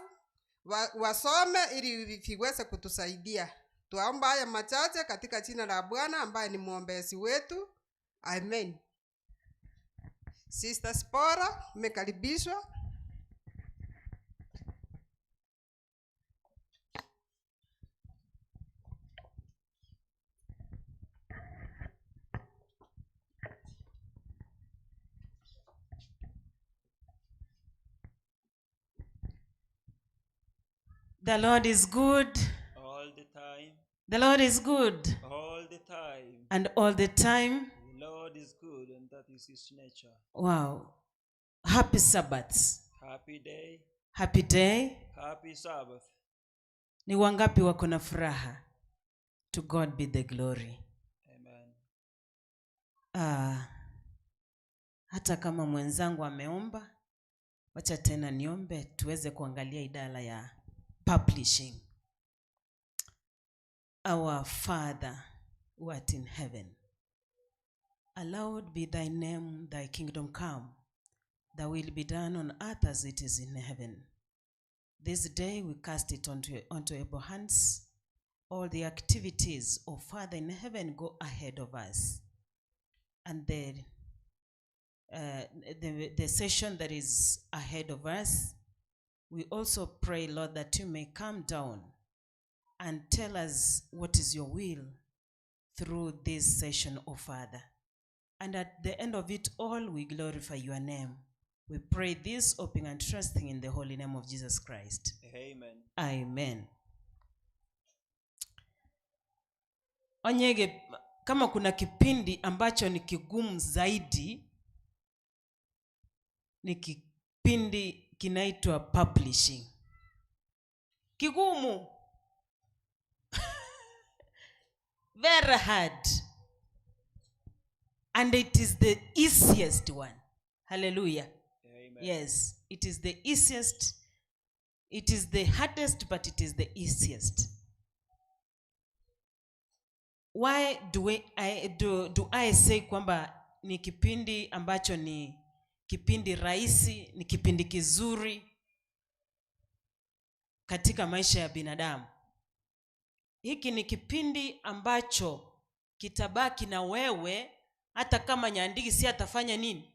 wa, wasome ili viweze kutusaidia. Tuomba haya machache katika jina la Bwana ambaye ni mwombezi wetu, amen. Sister Spora, umekaribishwa. The Lord is good. All the time. The Lord is good. All the time. And all the time. The Lord is good and that is his nature. Wow. Happy Sabbath. Happy day. Happy day. Happy Sabbath. Ni wangapi wako na furaha? To God be the glory. Ah, hata kama mwenzangu ameomba, wacha tena niombe tuweze kuangalia idara ya publishing. Our Father who art in heaven, hallowed be thy name, thy kingdom come, thy will be done on earth as it is in heaven. This day we cast it onto, onto your hands. All the activities of Father in heaven go ahead of us. And the, uh, the, the session that is ahead of us, we also pray, Lord, that you may come down and tell us what is your will through this session, O Father. And at the end of it all, we glorify your name. We pray this, hoping and trusting in the holy name of Jesus Christ. Amen. Amen. Onyege, kama kuna kipindi ambacho ni kigumu zaidi ni kipindi kinaitwa publishing. Kigumu very hard and it is the easiest one. Hallelujah. Amen. Yes, it is the easiest. It is the hardest, but it is the easiest. Why do, we, I, do, do I say kwamba ni kipindi ambacho ni kipindi rahisi, ni kipindi kizuri katika maisha ya binadamu? Hiki ni kipindi ambacho kitabaki na wewe hata kama Nyandigi si atafanya nini,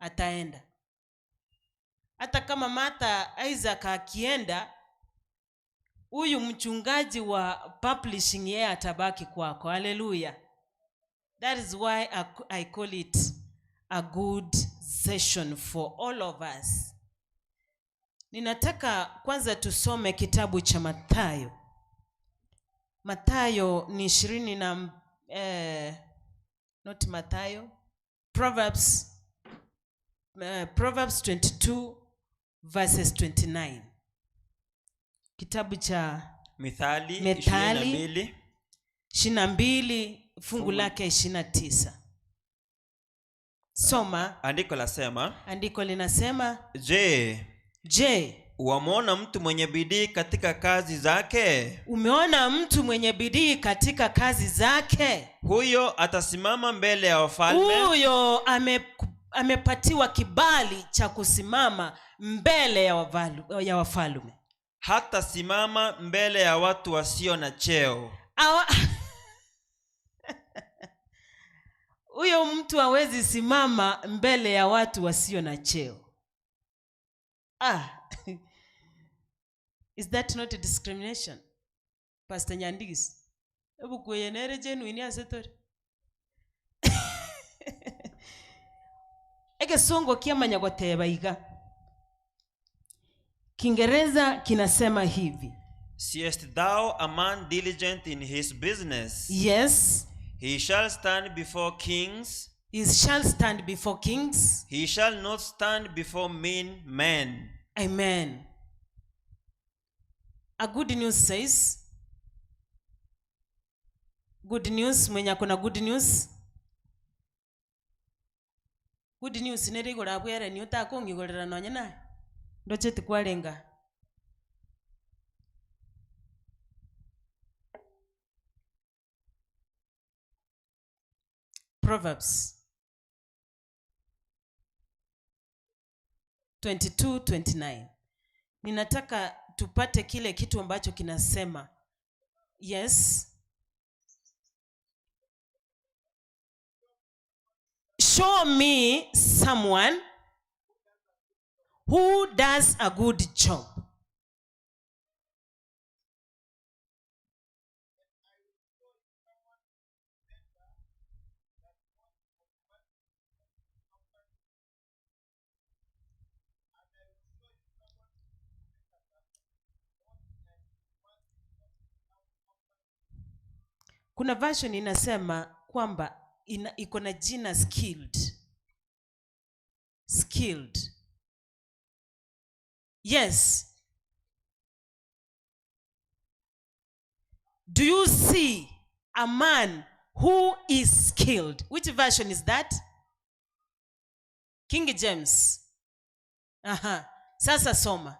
ataenda. Hata kama Martha Isaac akienda, huyu mchungaji wa publishing yeye atabaki kwako. Haleluya! That is why I, I call it a good session for all of us. Ninataka kwanza tusome kitabu cha Mathayo. Mathayo ni ishirini na eh, not Mathayo, Proverbs, Proverbs 22 verses 29. Kitabu cha Mithali Methali 22 22 fungu Fungu- lake 29. Soma, andiko lasema, andiko linasema, je, je, wamwona mtu mwenye bidii katika kazi zake? umeona mtu mwenye bidii katika kazi zake? Huyo atasimama mbele ya wafalme, Huyo ame, amepatiwa kibali cha kusimama mbele ya, wavalu, ya wafalume. hatasimama mbele ya watu wasio na cheo. Awa- Huyo mtu hawezi simama mbele ya watu wasio na cheo. Ah. Is that not a discrimination? Pastor Nyandigis. Ebu kuyenere genuine asetore. Egesongo kiamanya goteba iga. Kiingereza kinasema hivi. Seest thou a man diligent in his business? Yes, He shall stand before kings, he shall stand before kings. he shall not stand before mean men. Amen. A good news says, good news, mwenye akona good news. Good news nere igoro abwere ni otakong'igorera nonye naye. Ndoche tikwarenga. Proverbs 22 29. Ninataka tupate kile kitu ambacho kinasema yes show me someone who does a good job kuna version inasema kwamba ina, iko na jina skilled skilled yes do you see a man who is skilled. Which version is that? King James. Aha. Sasa soma.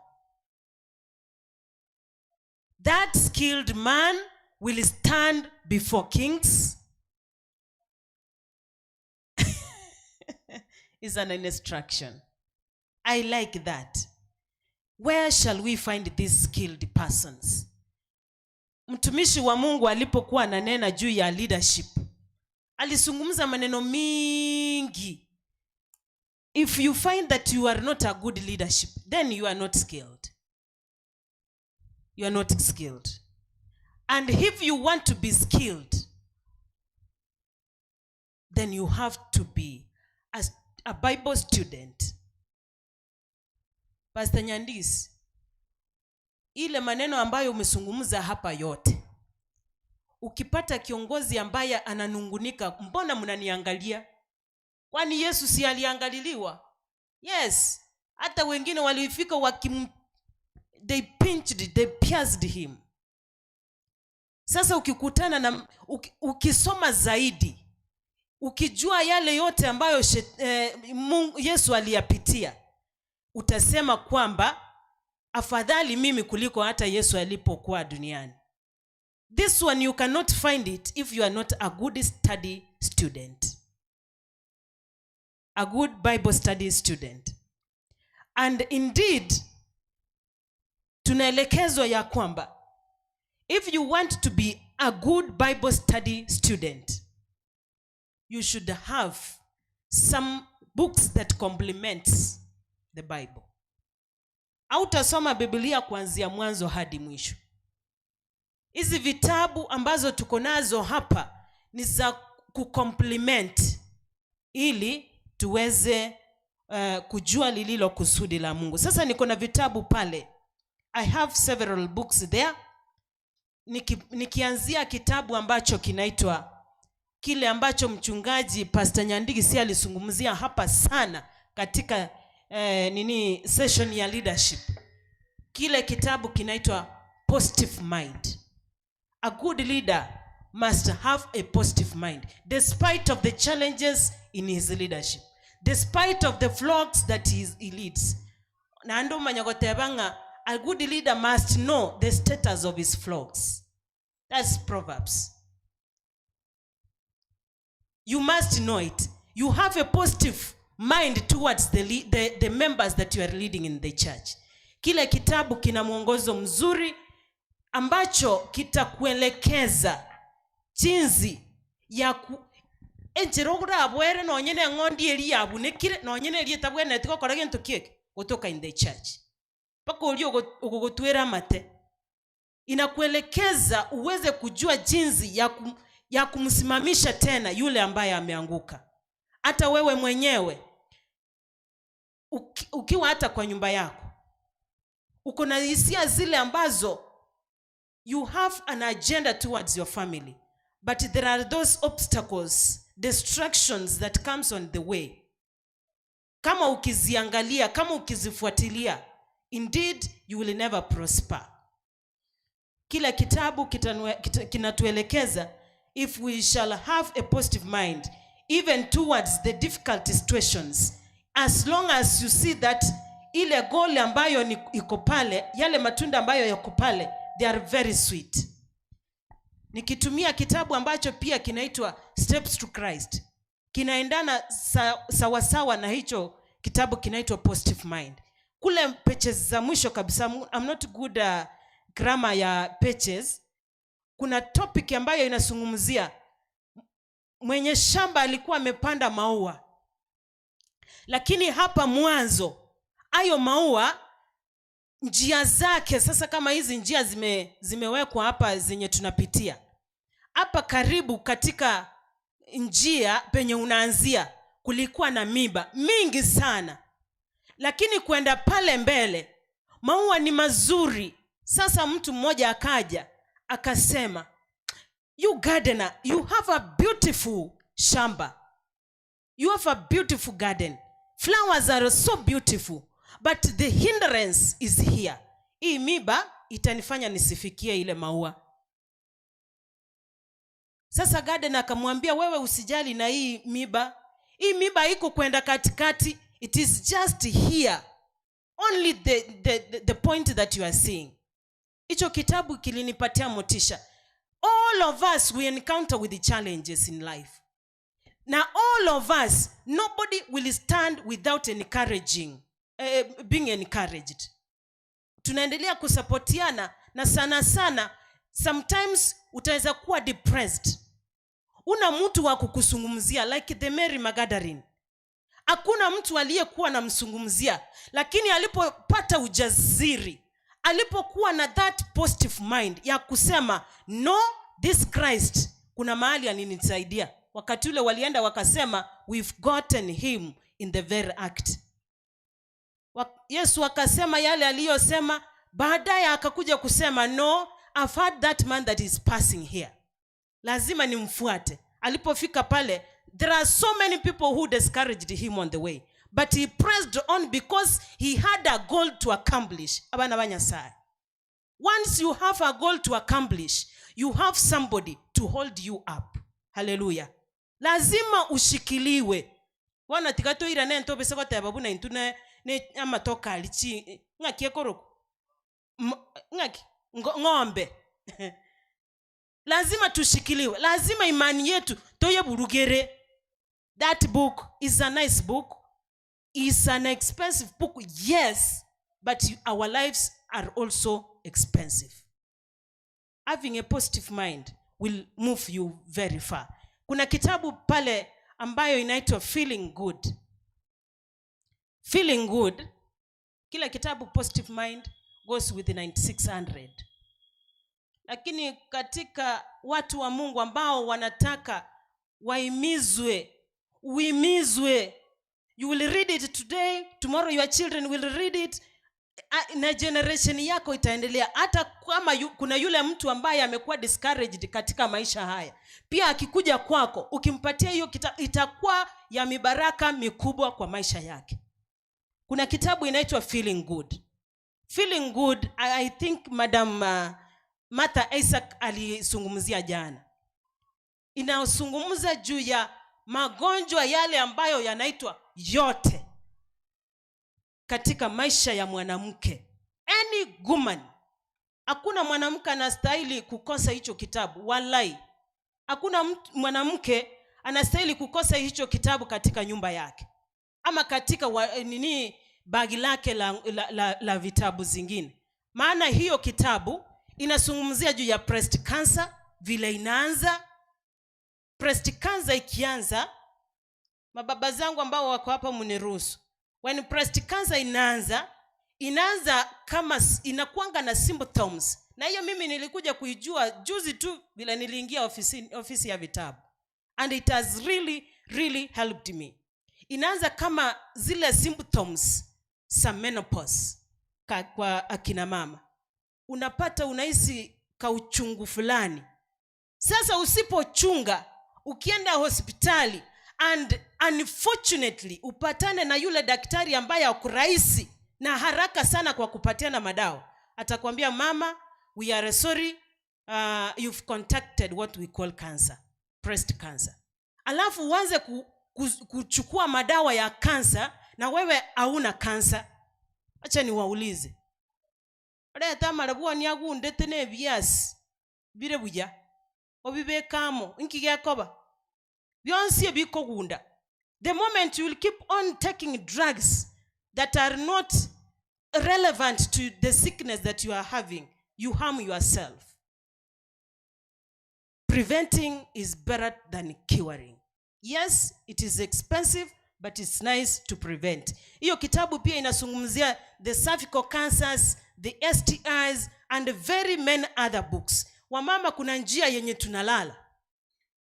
That skilled man will stand before kings. Is an instruction. I like that. Where shall we find these skilled persons? Mtumishi wa Mungu alipokuwa ananena juu ya leadership, alizungumza maneno mingi. If you find that you are not a good leadership, then you are not skilled. You are not skilled. And if you want to be skilled, then you have to be a Bible student. Pastor Nyandis, ile maneno ambayo umezungumza hapa yote, ukipata kiongozi ambaye ananungunika, mbona mnaniangalia? Kwani Yesu si aliangaliliwa? Yes, hata wengine walifika wakim, they pinched, they pierced him. Sasa ukikutana na uki, ukisoma zaidi, ukijua yale yote ambayo Mungu, Yesu aliyapitia, utasema kwamba afadhali mimi kuliko hata Yesu alipokuwa duniani. This one you cannot find it if you are not a good study student. A good Bible study student. And indeed, tunaelekezwa ya kwamba if you want to be a good Bible study student, you should have some books that complements the Bible. Hautasoma Biblia kuanzia mwanzo hadi mwisho. Hizi vitabu ambazo tuko nazo hapa ni za kucomplement ili tuweze kujua lililo kusudi la Mungu. Sasa niko na vitabu pale. I have several books there. Nikianzia kitabu ambacho kinaitwa kile ambacho mchungaji Pastor Nyandigi si alizungumzia hapa sana katika nini session ya leadership. Kile kitabu kinaitwa Positive Mind. A good leader must have a positive mind despite of the challenges in his leadership, despite of the flocks that he leads. Na ndo manya goteba ng'a a good leader must know the status of his flocks. That's Proverbs. You must know it. You have a positive mind towards the members that you are leading in the church. Kile kitabu kina mwongozo mzuri ambacho kitakuelekeza jinsi ya ku enchera ogorabwere nonye na eng'ondi eri yabunekire, nonye na eri etabwenereti gokora gento kieke, gotoka in the church. Mpaka oria ogogotwera amate. Inakuelekeza uweze kujua jinsi ya kumsimamisha tena yule ambaye ameanguka. Hata wewe mwenyewe ukiwa hata kwa nyumba yako uko na hisia zile ambazo you have an agenda towards your family, but there are those obstacles, distractions that comes on the way. Kama ukiziangalia, kama ukizifuatilia, indeed you will never prosper. Kila kitabu kinatuelekeza if we shall have a positive mind even towards the difficult situations, as long as you see that ile goal ambayo ni iko pale, yale matunda ambayo yako pale, they are very sweet. Nikitumia kitabu ambacho pia kinaitwa Steps to Christ, kinaendana sawasawa na hicho kitabu kinaitwa Positive Mind. Kule pages za mwisho kabisa, I'm not good, grammar ya pages, kuna topic ambayo inazungumzia mwenye shamba alikuwa amepanda maua, lakini hapa mwanzo hayo maua njia zake sasa, kama hizi njia zimewekwa hapa zenye tunapitia hapa karibu, katika njia penye unaanzia kulikuwa na miba mingi sana, lakini kwenda pale mbele maua ni mazuri. Sasa mtu mmoja akaja akasema, you gardener, you have a beautiful shamba, you have a beautiful garden, flowers are so beautiful, but the hindrance is here. Hii miba itanifanya nisifikie ile maua. Sasa gardener akamwambia, wewe usijali na hii miba, hii miba haiko kwenda katikati, it is just here only the, the, the, the point that you are seeing. Hicho kitabu kilinipatia motisha. All of us we encounter with the challenges in life. Na all of us, nobody will stand without encouraging, eh, being encouraged. Tunaendelea kusapotiana na sana sana sometimes utaweza kuwa depressed. Una mtu wa kukusungumzia like the Mary Magdalene. Hakuna mtu aliyekuwa anamzungumzia, lakini alipopata ujasiri, alipokuwa na that positive mind ya kusema no, this Christ kuna mahali alinisaidia. Wakati ule walienda wakasema we've gotten him in the very act. Yesu akasema yale aliyosema, baadaye akakuja kusema no, I've heard that man that is passing here, lazima nimfuate. Alipofika pale, there are so many people who discouraged him on the way, but he pressed on because he had a goal to accomplish. Abana ba Nyasaye, once you have a goal to accomplish, you have somebody to hold you up. Haleluya. Lazima ushikiliwe. Bono tiga toirane ntobese goteba buna intwe ne, ne amatoke aria chi ng'aki ekorokwa? M- ng'aki? Ngo- ng'ombe. Lazima tushikiliwe. Lazima imani yetu toyeburugere. That book is a nice book. Is an expensive book, yes, but our lives are also expensive. Having a positive mind will move you very far. Kuna kitabu pale ambayo inaitwa Feeling Good. Feeling Good, kila kitabu positive mind goes with 9600. Lakini katika watu wa Mungu ambao wanataka waimizwe, uimizwe. You will read it today, tomorrow your children will read it. Na generation yako itaendelea. Hata kama kuna yule mtu ambaye amekuwa discouraged katika maisha haya, pia akikuja kwako ukimpatia hiyo itakuwa ya mibaraka mikubwa kwa maisha yake. Kuna kitabu inaitwa Feeling Good. Feeling Good, I think Madam Martha Isaac alizungumzia jana. Inazungumza juu ya magonjwa yale ambayo yanaitwa yote katika maisha ya mwanamke. Any woman. Hakuna mwanamke anastahili kukosa hicho kitabu, walai. Hakuna mwanamke anastahili kukosa hicho kitabu katika nyumba yake ama katika nini bagi lake la vitabu zingine. Maana hiyo kitabu inazungumzia juu ya breast cancer, vile inaanza. Breast cancer ikianza, mababa zangu ambao wako hapa mniruhusu. When breast cancer inaanza, inaanza kama inakuanga na symptoms. Na hiyo mimi nilikuja kuijua juzi tu vile niliingia ofisi ya vitabu. And it has really, really helped me. Inaanza kama zile symptoms za menopause kwa akina mama. Unapata unahisi kauchungu fulani. Sasa usipochunga, ukienda hospitali and unfortunately upatane na yule daktari ambaye hakurahisi na haraka sana kwa kupatiana madawa, atakwambia mama, we are sorry, you've contacted what we call cancer, breast cancer. Alafu uanze kuchukua madawa ya cancer na wewe hauna cancer. Acha niwaulize. Leta marabwo ni agundete ne biasi bire buya. Obibekamo inki gekoba. Byonsi ebikogunda. The moment you will keep on taking drugs that are not relevant to the sickness that you are having, you harm yourself. Preventing is better than curing. Yes, it is expensive, but it's nice to prevent. Hiyo kitabu pia inazungumzia the cervical cancers, the STIs, and very many other books. Wamama kuna njia yenye tunalala.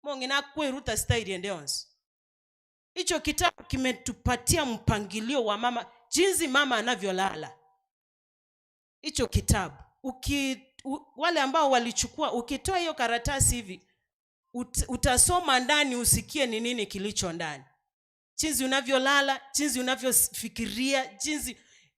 Monge na kweruta style ende onse. Hicho kitabu kimetupatia mpangilio wa mama, jinsi mama anavyolala. Hicho kitabu wale ambao walichukua, ukitoa hiyo karatasi hivi, utasoma ndani usikie ni nini kilicho ndani. Jinsi unavyolala, jinsi unavyofikiria, jinsi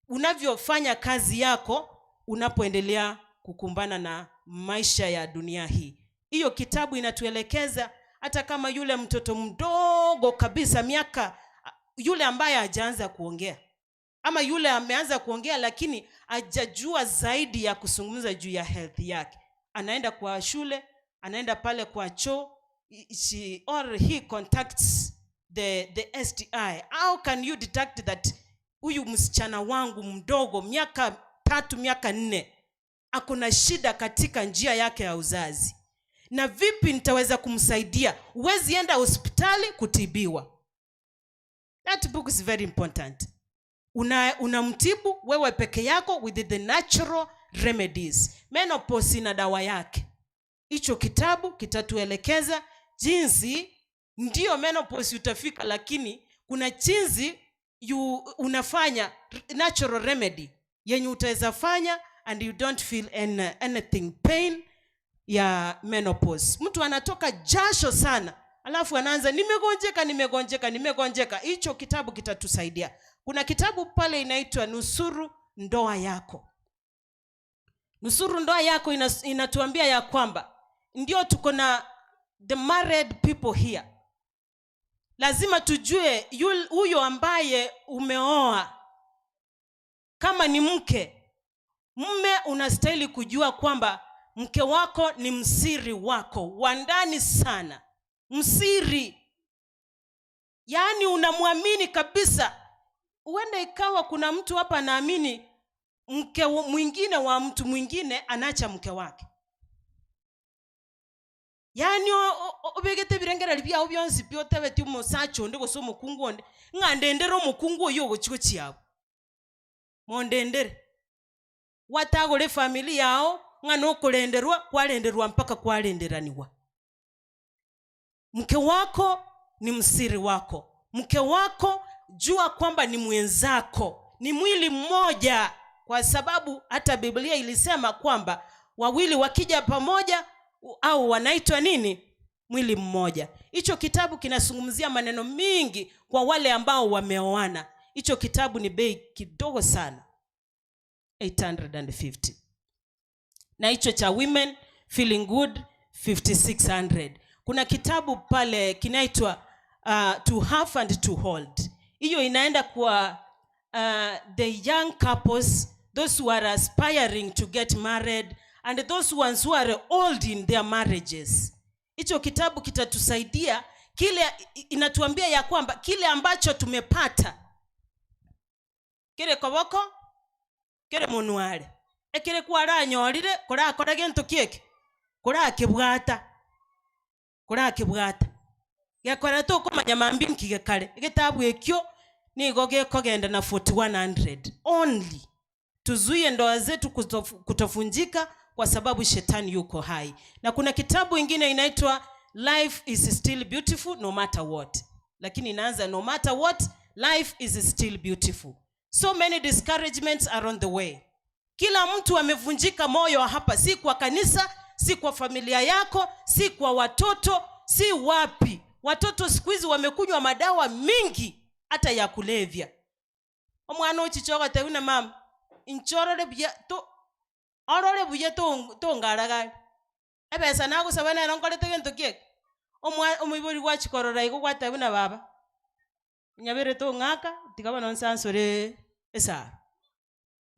unavyofanya kazi yako unapoendelea kukumbana na maisha ya dunia hii. Hiyo kitabu inatuelekeza hata kama yule mtoto mdogo kabisa miaka yule ambaye hajaanza kuongea ama yule ameanza kuongea lakini hajajua zaidi ya kuzungumza juu ya health yake, anaenda kwa shule, anaenda pale kwa choo, she or he contacts the STI. How can you detect that huyu msichana wangu mdogo miaka 3 miaka 4 ako na shida katika njia yake ya uzazi, na vipi nitaweza kumsaidia? Huwezi enda hospitali kutibiwa. That book is very important. Unamtibu wewe peke yako with the natural remedies. Menopause ina dawa yake. Hicho kitabu kitatuelekeza jinsi ndio menopause utafika, lakini kuna jinsi unafanya natural remedy yenye utaweza fanya and you don't feel anything pain ya menopause. Mtu anatoka jasho sana alafu anaanza nimegonjeka, nimegonjeka, nimegonjeka. Hicho kitabu kitatusaidia. Kuna kitabu pale inaitwa Nusuru Ndoa Yako. Nusuru Ndoa Yako inatuambia ya kwamba ndio tuko na the married people here. Lazima tujue huyo ambaye umeoa kama ni mke, mume unastahili kujua kwamba mke wako ni msiri wako wa ndani sana. Msiri. Yaani unamwamini kabisa. Huenda ikawa kuna mtu hapa anaamini mke mwingine wa mtu mwingine anaacha mke wake. Yaani obegete ebirengera biao bionsi pi otebeti omosacha onde gose omokungu onde, ng'a ndendere omokungu oyio ogochi gochiabo. Mondendere. Watagora efamili yao, ng'a nokorenderwa, kwarenderwa mpaka kwarenderaniwa. Mke wako ni msiri wako. Mke wako jua kwamba ni mwenzako, ni mwili mmoja, kwa sababu hata Biblia ilisema kwamba wawili wakija pamoja au wanaitwa nini? Mwili mmoja. Hicho kitabu kinazungumzia maneno mingi kwa wale ambao wameoana. Hicho kitabu ni bei kidogo sana, 850. Na hicho cha Women Feeling Good 5600. Kuna kitabu pale kinaitwa To Have and To Hold. Hiyo inaenda kwa the young couples, those who are aspiring to get married and those ones who are old in their marriages. Hicho kitabu kitatusaidia, kile inatuambia ya kwamba kile ambacho tumepata kile koboko kile munware ekere kwaranyorire korakora gento kieke korakebwata korakebwata gekora tokomanya mambi nkige kare egetabu ekio nigo gekogenda na 4100 only. Tuzuie ndoa zetu kutofunjika kwa sababu shetani yuko hai. Na kuna kitabu ingine inaitwa Life is Still Beautiful No Matter What. Lakini inaanza no matter what, life is still beautiful. So many discouragements are on the way. Kila mtu amevunjika moyo hapa, si kwa kanisa, si kwa familia yako, si kwa watoto, si wapi. Watoto siku hizi wamekunywa madawa mingi hata ya kulevya. Omwana ochichoka teuna mama, inchorore buya to orore buya to tongaraga. Ebesa nagusaba nero nkorete gento kieke. Omoibori gwachikorora igo gwatebuna baba. Nyabere tong'aka, tiga bono nsansore esaro.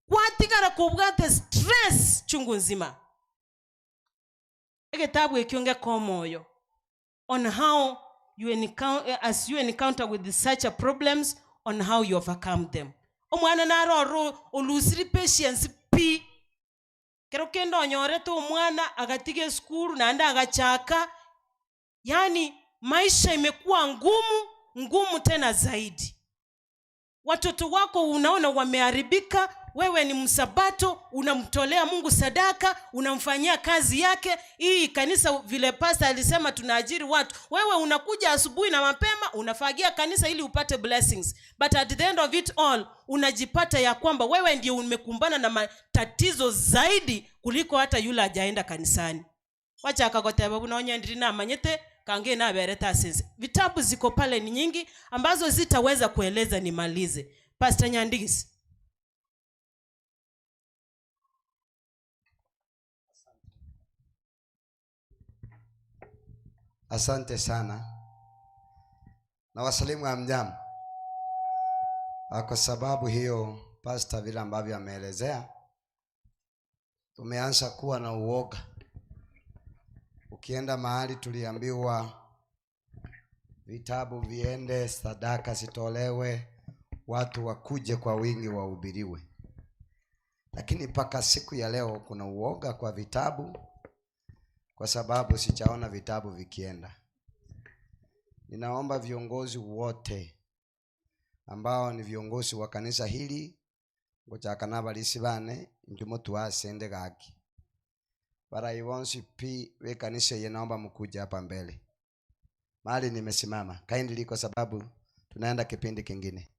Gwatigara kobwate stress chungu nzima. Egetabu ekio ngekomoyo on how you as you encounter with such a problems, on how you overcome them. Omwana naroro olusiri patience pi. Kero kendo onyorete omwana agatiga esukuru naende agachaka. Yaani maisha imekuwa ngumu, ngumu tena zaidi. Watoto wako unaona wameharibika, wewe ni msabato, unamtolea Mungu sadaka, unamfanyia kazi yake. Hii kanisa vile pastor alisema tunaajiri watu. Wewe unakuja asubuhi na mapema, unafagia kanisa ili upate blessings. But at the end of it all, unajipata ya kwamba wewe ndiye umekumbana na matatizo zaidi kuliko hata yule hajaenda kanisani. Wacha akakoteba bunonya ndiri na manyete kange na bereta sense. Vitabu ziko pale ni nyingi ambazo zitaweza kueleza nimalize. Pastor Nyandigis. Asante sana na wasalimu hamjambo. Ah, Kwa sababu hiyo pasta vile ambavyo ameelezea, tumeanza kuwa na uoga. Ukienda mahali tuliambiwa vitabu viende, sadaka zitolewe, watu wakuje kwa wingi wahubiriwe, lakini mpaka siku ya leo kuna uoga kwa vitabu, kwa sababu sijaona vitabu vikienda. Ninaomba viongozi wote ambao ni viongozi wa kanisa hili ngochaka nabalisi bane njumo tuasende gaki barai bonsi pi we kanisa ye naomba mkuje hapa mbele mahali nimesimama kindly, kwa sababu tunaenda kipindi kingine.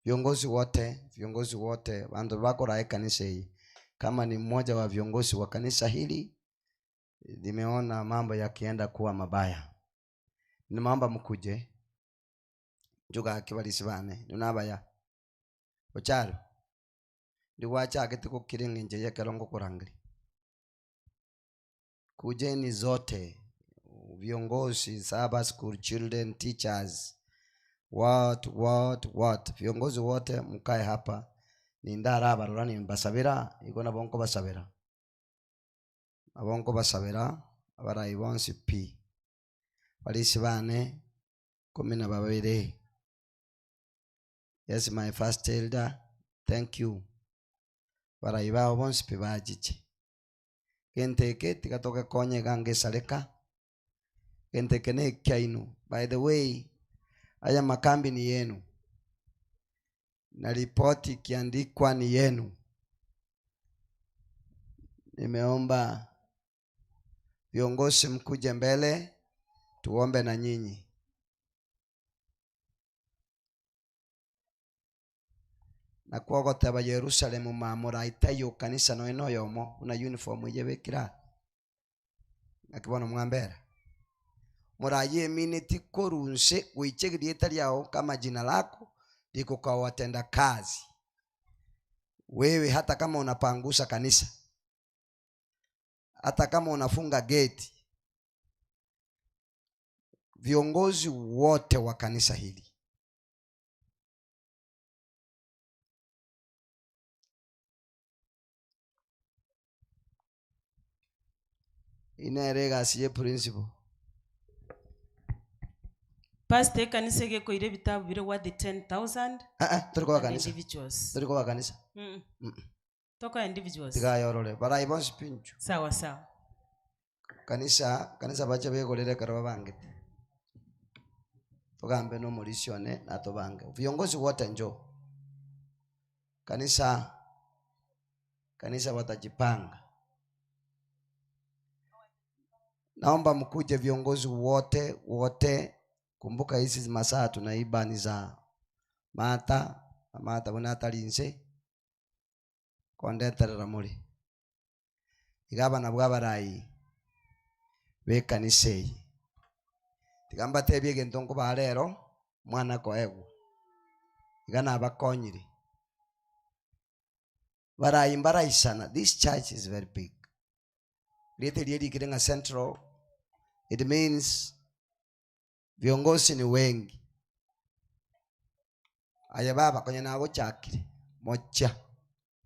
Viongozi wote, viongozi wote bandu bakorae kanisa hii, kama ni mmoja wa viongozi wa kanisa hili, nimeona mambo yakienda kuwa mabaya, nimeomba mkuje njuga balisi bane nunabaya ocharo ndiwachagete gukira eng'encho ya ekerongo korangeri kujeni zote viongozi Sabbath school children teachers what what what viongozi wote mkae hapa nindarabarora nimbasabira igo nabo nkobasabira nabo nkobasabira abarai bonsi pi balisi bane kumi na babere yes my first elder thank you barai bao bonsi pi bachiche gento eke tiga togekonya iga ngesareka gento eke na ekiaino by the way aya makambi ni yenu na ripoti ikiandikwa ni yenu nimeomba viongozi mkuje mbele tuombe na nyinyi na kwogoteba yerusalemu mamuraitayo kanisa noe noyomo buna uniform eye bekira naki bono mwambera muraye emineti korunse goicha erieta riao kama jina lako liko kwa watenda kazi wewe hata kama unapangusa kanisa hata kama unafunga geti viongozi wote wa kanisa hili inere egasi ye principal Pastor ekanisa egekoira ebitabu bire worth 10,000 Ah, ah, turi koba and kanisa individuals. turi koba kanisa Mm. Mm. Toka individuals. tigayorore barai bonsi pinchu Sawa sawa. kanisa kanisa bache begorere ekero babangete togambe na omorisi one natobange viongozi wote njoo kanisa kanisa watajipanga naomba mkuje viongozi wote wote kumbuka hizi masaa tunaiba ni za mata mata buna atarinse kondeterera muri iga abana bwa abarai bekanisa eye tiga mbatebie egento nkobaa rero mwana koegwa iga nabakonyire barai mbaraisana this church is very big riete eria erikire ng'a central it means viongozi ni wengi aye baba konya nagochakire mocha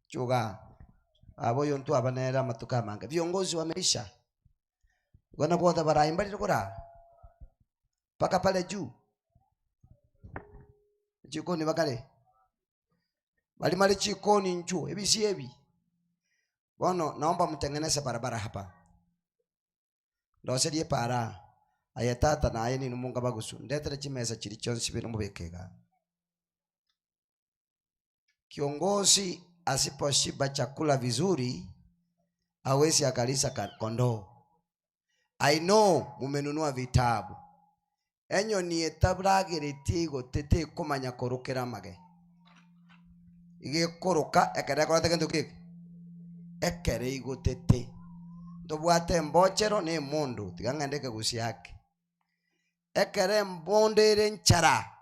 chuga abo oyo ntwaba nere amatuko amange viongozi wameisha igo nabwothe barai mbarire korara mpaka pale juu chikoni bakare bali mali chikoni nchu ebisi ebi bono naomba mtengeneze barabara hapa ndoserie para aye tata naye ninu munga bagusu ndetere chimesa chiri chonsi bino mubekega kiongozi asiposhiba chakula vizuri hawezi akalisa kondoo i know mumenunua vitabu enyoni etaburageretie igote tekomanya korokera amage igekoroka ekere ekorete gento keke ekere igotete ntobwate embochero na emondo tiga ng'ende ekegusi ake ekere embondo ere nchara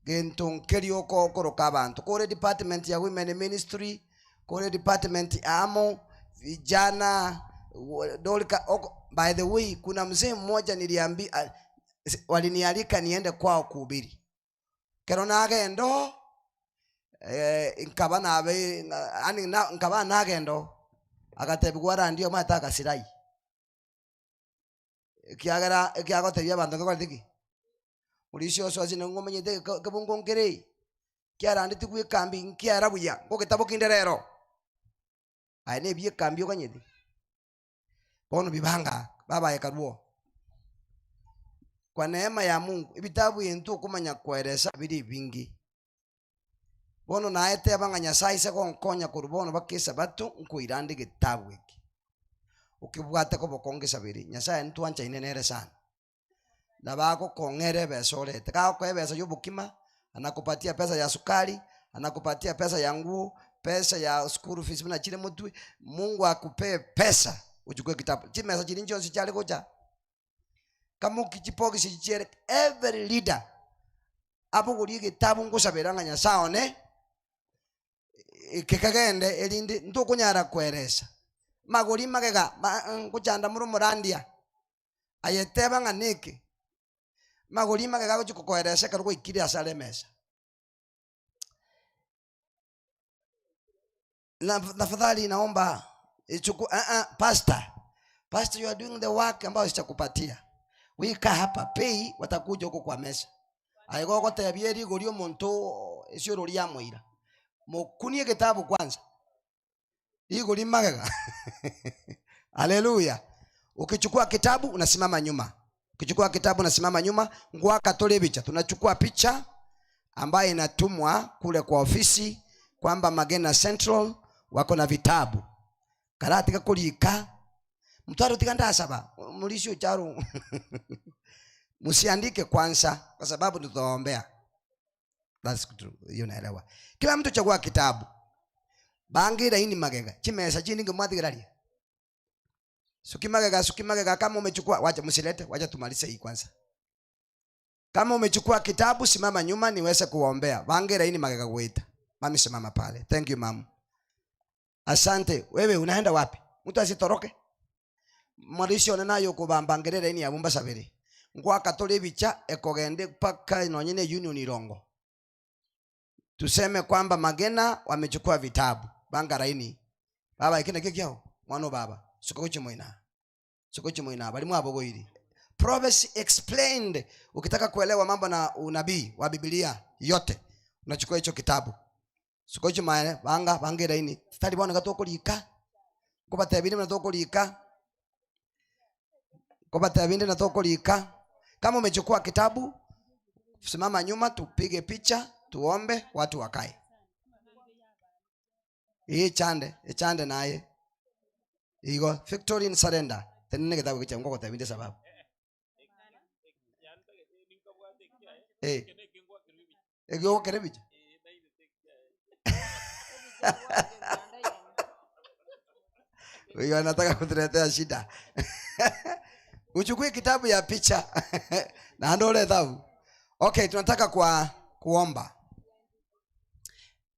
gento nkeri okokoroka abanto kore department ya women ministry kore department amo vijana dolika oko By the way, kuna mzee mmoja niliambi, walinialika niende kwao kuhubiri. Kero nagenda oo, eh, nkaba nabe yaani na nkaba nagenda oo, agatebigwa arandia omanyete agasirai. Ekiagera ekiagotebia abanto ngekorete ki? Morisia osoa ase nigo ng'omanyete eke ekebungo nkere eye, kiarandetigwe ekambi nkiara buya, ngogetaboki kinde rero. Aye na ebi ekambi oganyete, bono bibanga babaye karwo. Kwa neema ya Mungu, ebitabu ebinto okomanya koeresa bire ebinge. Bono naye teba ng'a Nyasae aise gonkonya korwa bono mpaka esabato, nkoira ande egetabu eke. Okebwate koboko ngesabere, Nyasae ntwanchaine nere sana. Nabo agokong'era ebesa orete, kagokoa ebesa ya obokima, anakupatia pesa ya sukari, anakupatia pesa ya nguo, pesa ya school fees buna chire motwe, Mungu akupee pesa ochukue kitabu. Chimesa chiria chionsi chiare gocha, kama okichibogisi echi chiere, every leader abogorie egetabu ngosabera ng'a Nyasaye one, eke kegende erinde ntokonyara koeresa. Magori magega ma ngochanda more omorandia. Aye teba ng'a neke, magori magega agochia kokoeresa ekero gwaikire ase are emesa. Na tafadhali naomba ichuku pastor pastor you are doing the work ambayo sijakupatia wika hapa pay watakuja huko kwa mesa aye gogotebia rigori omonto esioro riamoira mokunie egetabu kwanza rigori magega haleluya ukichukua kitabu unasimama nyuma ukichukua kitabu unasimama nyuma ngwaka tole picha tunachukua picha ambayo inatumwa kule kwa ofisi kwamba magena central wako na vitabu karatika kulika mtwaro tiga ndasaba mulisho charo msiandike kwanza kwa sababu tutawaombea That's true. Hiyo naelewa. Kila mtu chagua kitabu. Bangira ini magega. Chimesa chini ngemwatigiraria. Suki magega, suki magega kama umechukua, wacha msilete, wacha tumalize hii kwanza. Kama umechukua kitabu simama nyuma niweze kuwaombea. Bangira ini magega kuita. Mami simama pale. Thank you mom. Asante. Wewe unaenda wapi? Mtu asitoroke. Mwarisi one naye okobambangerera ini yabo mbasabere. Ngwakatore ebicha ekogende mpaka nonye ne union irongo. Tuseme kwamba Magena wamechukua vitabu. Banga raini. Baba iki nakio kiao. Mwana o baba. Suka gochia moina. Suka gochia moina. Bari mwabogoiri. Prophecy explained. Ukitaka kuelewa mambo na unabii wa Biblia yote, unachukua hicho kitabu. Suka gochia maene, banga, banga eraini. Tari bono iga tokorika. Nkobatebia buna tokorika. Nkobatebia inde na tokorika. Kama umechukua kitabu, simama nyuma tupige picha, tuombe, watu wakae. Ii echande, echande naye. Igo, victory in surrender. Tenena egetabu ekecha ngogotebia inde esababu. Eh. Egiogokera ebicha. Huyo anataka kutuletea shida. Uchukue kitabu ya picha na ndo thabu. Okay, tunataka kwa kuomba.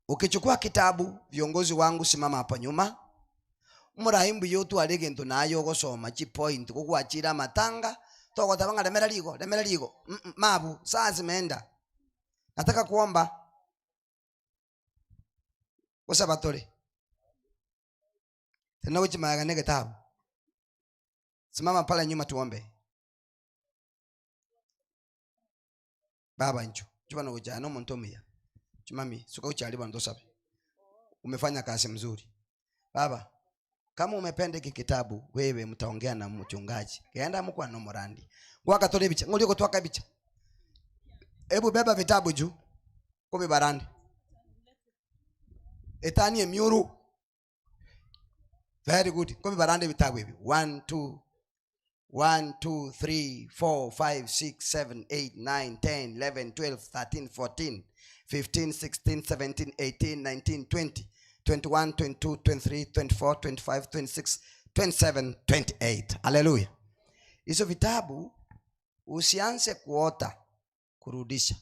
Ukichukua kitabu, viongozi wangu simama hapa nyuma. Omorai mbuya otware egento naye ogosoma chipoint gogwachire amatanga togoteba ng'a remera rigo remera rigo mm mabu saa zimeenda. Nataka kuomba gosaba tore tari nagochia magega na egetabu simama pale nyuma tuombe. Baba inchuo, inchuo bono gocha na omonto omuya, inchuo mami suka gochia aria bono tosabe. Umefanya kazi mzuri. Baba, kama umependa hiki kitabu, wewe mtaongea na mchungaji. Genda mukwane na omorandi. Gwaka tore ebicha, ng'ori ogotwaka ebicha. Ebu beba vitabu juu, kobibarande. Etani emioro. Very good. Kobibarande ebitabu ebi. One, two, 1, 2, 3, 4, 5, 6, 7, 8, 9, 10, 11, 12, 13, 14, 15, 16, 17, 18, 19, 20, 21, 22, 23, 24, 25, 26, 27, 28. Haleluya. Hizo vitabu usianze kuota kurudisha.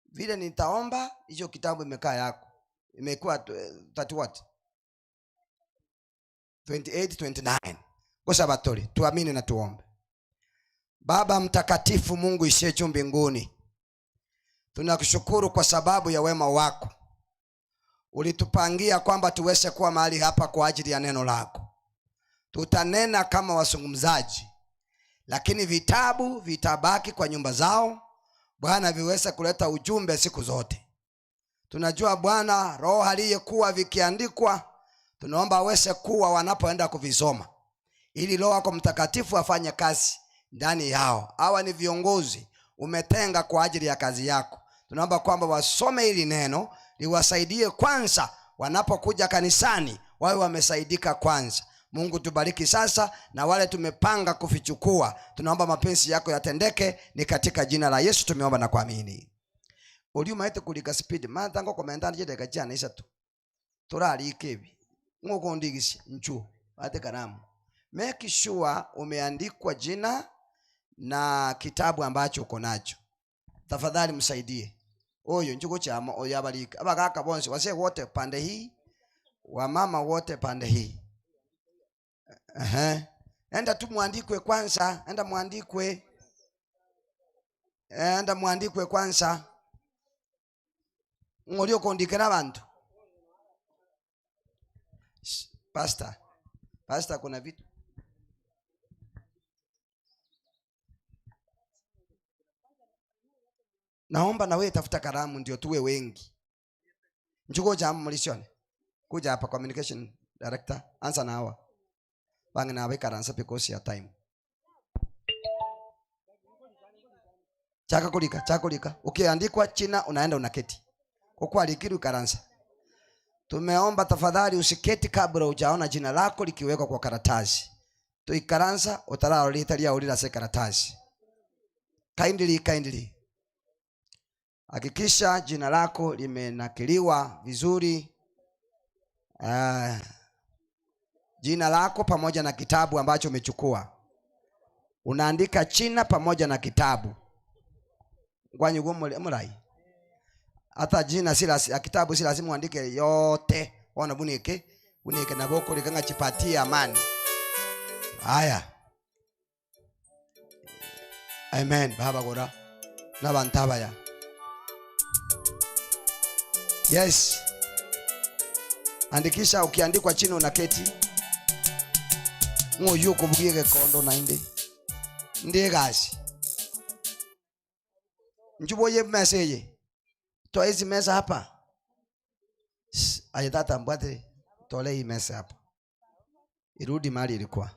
Vile nitaomba hicho kitabu imekaa yako. Imekuwa 30 what? 28, 29. Gosaba tore, tuamini na tuombe. Baba mtakatifu, Mungu ishiye juu mbinguni, tunakushukuru kwa sababu ya wema wako. Ulitupangia kwamba tuweze kuwa mahali hapa kwa ajili ya neno lako. Tutanena kama wazungumzaji, lakini vitabu vitabaki kwa nyumba zao, Bwana, viweze kuleta ujumbe siku zote. Tunajua Bwana, roho aliyekuwa vikiandikwa, tunaomba aweze kuwa wanapoenda kuvisoma, ili Roho wako Mtakatifu afanye kazi ndani yao. Hawa ni viongozi umetenga kwa ajili ya kazi yako. Tunaomba kwamba wasome hili neno liwasaidie kwanza, wanapokuja kanisani wawe wamesaidika kwanza. Mungu tubariki sasa, na wale tumepanga kuvichukua, tunaomba mapenzi yako yatendeke, ni katika jina la Yesu tumeomba na kuamini. Uri umaete kurika speed matha ngokomenta chideka chiane isato turarika ebi ng'okondigisia nchuo ate karamu. Make sure umeandikwa jina na kitabu ambacho uko nacho. Tafadhali msaidie oyo nchuko chama oyo abalika abagaka bonse wazee wote pande hii, wamama wote pande hii. Ehe, enda tu mwandikwe kwanza, enda mwandikwe, enda mwandikwe kwanza. Ng'ori okondikera abantu. Pastor, pastor, kuna vitu naomba na wewe tafuta kalamu ndio tuwe wengi. Njugo jamu mulisione. Kuja hapa communication director, anza na hawa. Bangi na weka ransa because ya time. Chaka kulika, chaka kulika. Ukiandikwa China unaenda unaketi. Kwa alikiru karansa. Tumeomba tafadhali usiketi kabla hujaona jina lako likiwekwa kwa karatasi. Tuikaransa utararo litalia ulira se karatasi. Kindly, kindly. Hakikisha jina lako limenakiliwa vizuri. Jina lako pamoja na kitabu ambacho umechukua. Unaandika China pamoja na kitabu. Ngwanyu murai. Hata jina si lazima, kitabu si lazima uandike yote. Ona bunike, bunike na boko likanga chipatie amani. Haya. Amen. Baba gora. Na bantabaya. Yes. Andikisha, ukiandikwa chini unaketi. Ng'oyu kubugie gekondo na indi. Ndiye gasi. Njuboye message. Toa hizi meza hapa. Shh, aye tata mbwate tole hii meza hapa. Irudi mahali ilikuwa.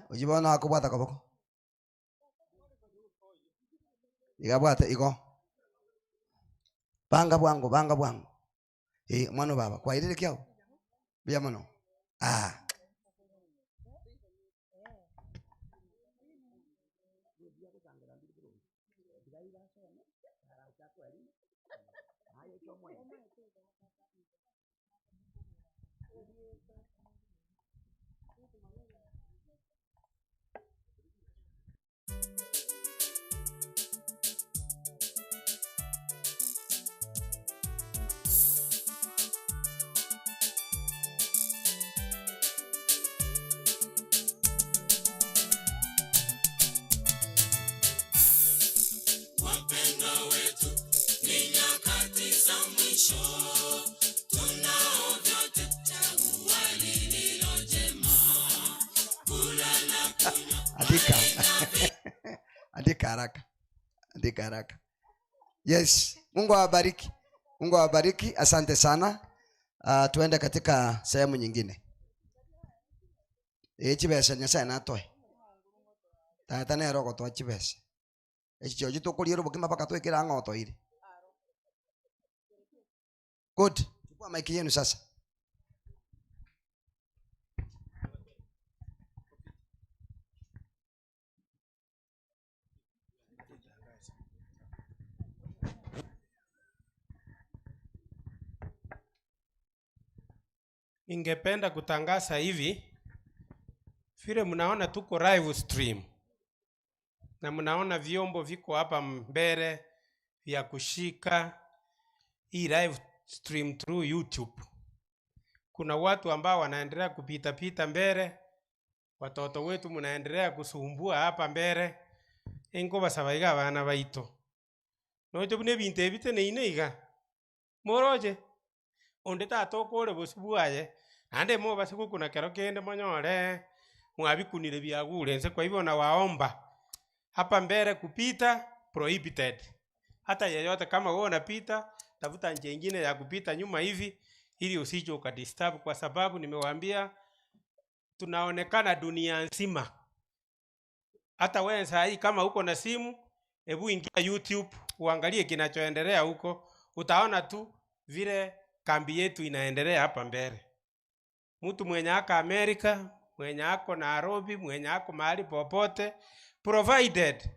Ujibona akubwata koboko. Igabwate igo. Banga bwangu, banga bwangu. Mwana baba, kwa ilile kyao. Bia mono. Andika. Andika haraka. Andika haraka. Yes, Mungu awabariki. Mungu awabariki. Asante sana. Tuende katika sehemu nyingine. Chibesa Nyasaye natoe. Tata nero gotoa chibesa. Echi chochi tukuriera obokima mpaka twekera ng'o toire. Good. Chukua mic yenu sasa. Ningependa kutangaza hivi, vile mnaona tuko live stream na mnaona vyombo viko hapa mbele vya kushika hii live stream through YouTube. Kuna watu ambao wanaendelea kupita pita mbele. Watoto wetu mnaendelea kusumbua hapa mbere, inkobasaba iga abana baito, noche buna ebinto ebi teneine iga, moroche? Onde tatoka ore bosio bwaye, naende mobase gokuna kero kende monyore mwabikunire biagure nse, kwa hivyo nawaomba hapa mbere kupita prohibited. Hata yeyote kama wewe unapita, tafuta njia ingine ya kupita nyuma hivi ili usije ukadisturb, kwa sababu nimewaambia tunaonekana dunia nzima. Hata wewe saa hii kama uko na simu, hebu ingia YouTube uangalie kinachoendelea huko, utaona tu vile kambi yetu inaendelea hapa mbele. Mtu mwenye ako Amerika, mwenye ako Nairobi, mwenye ako mahali popote, provided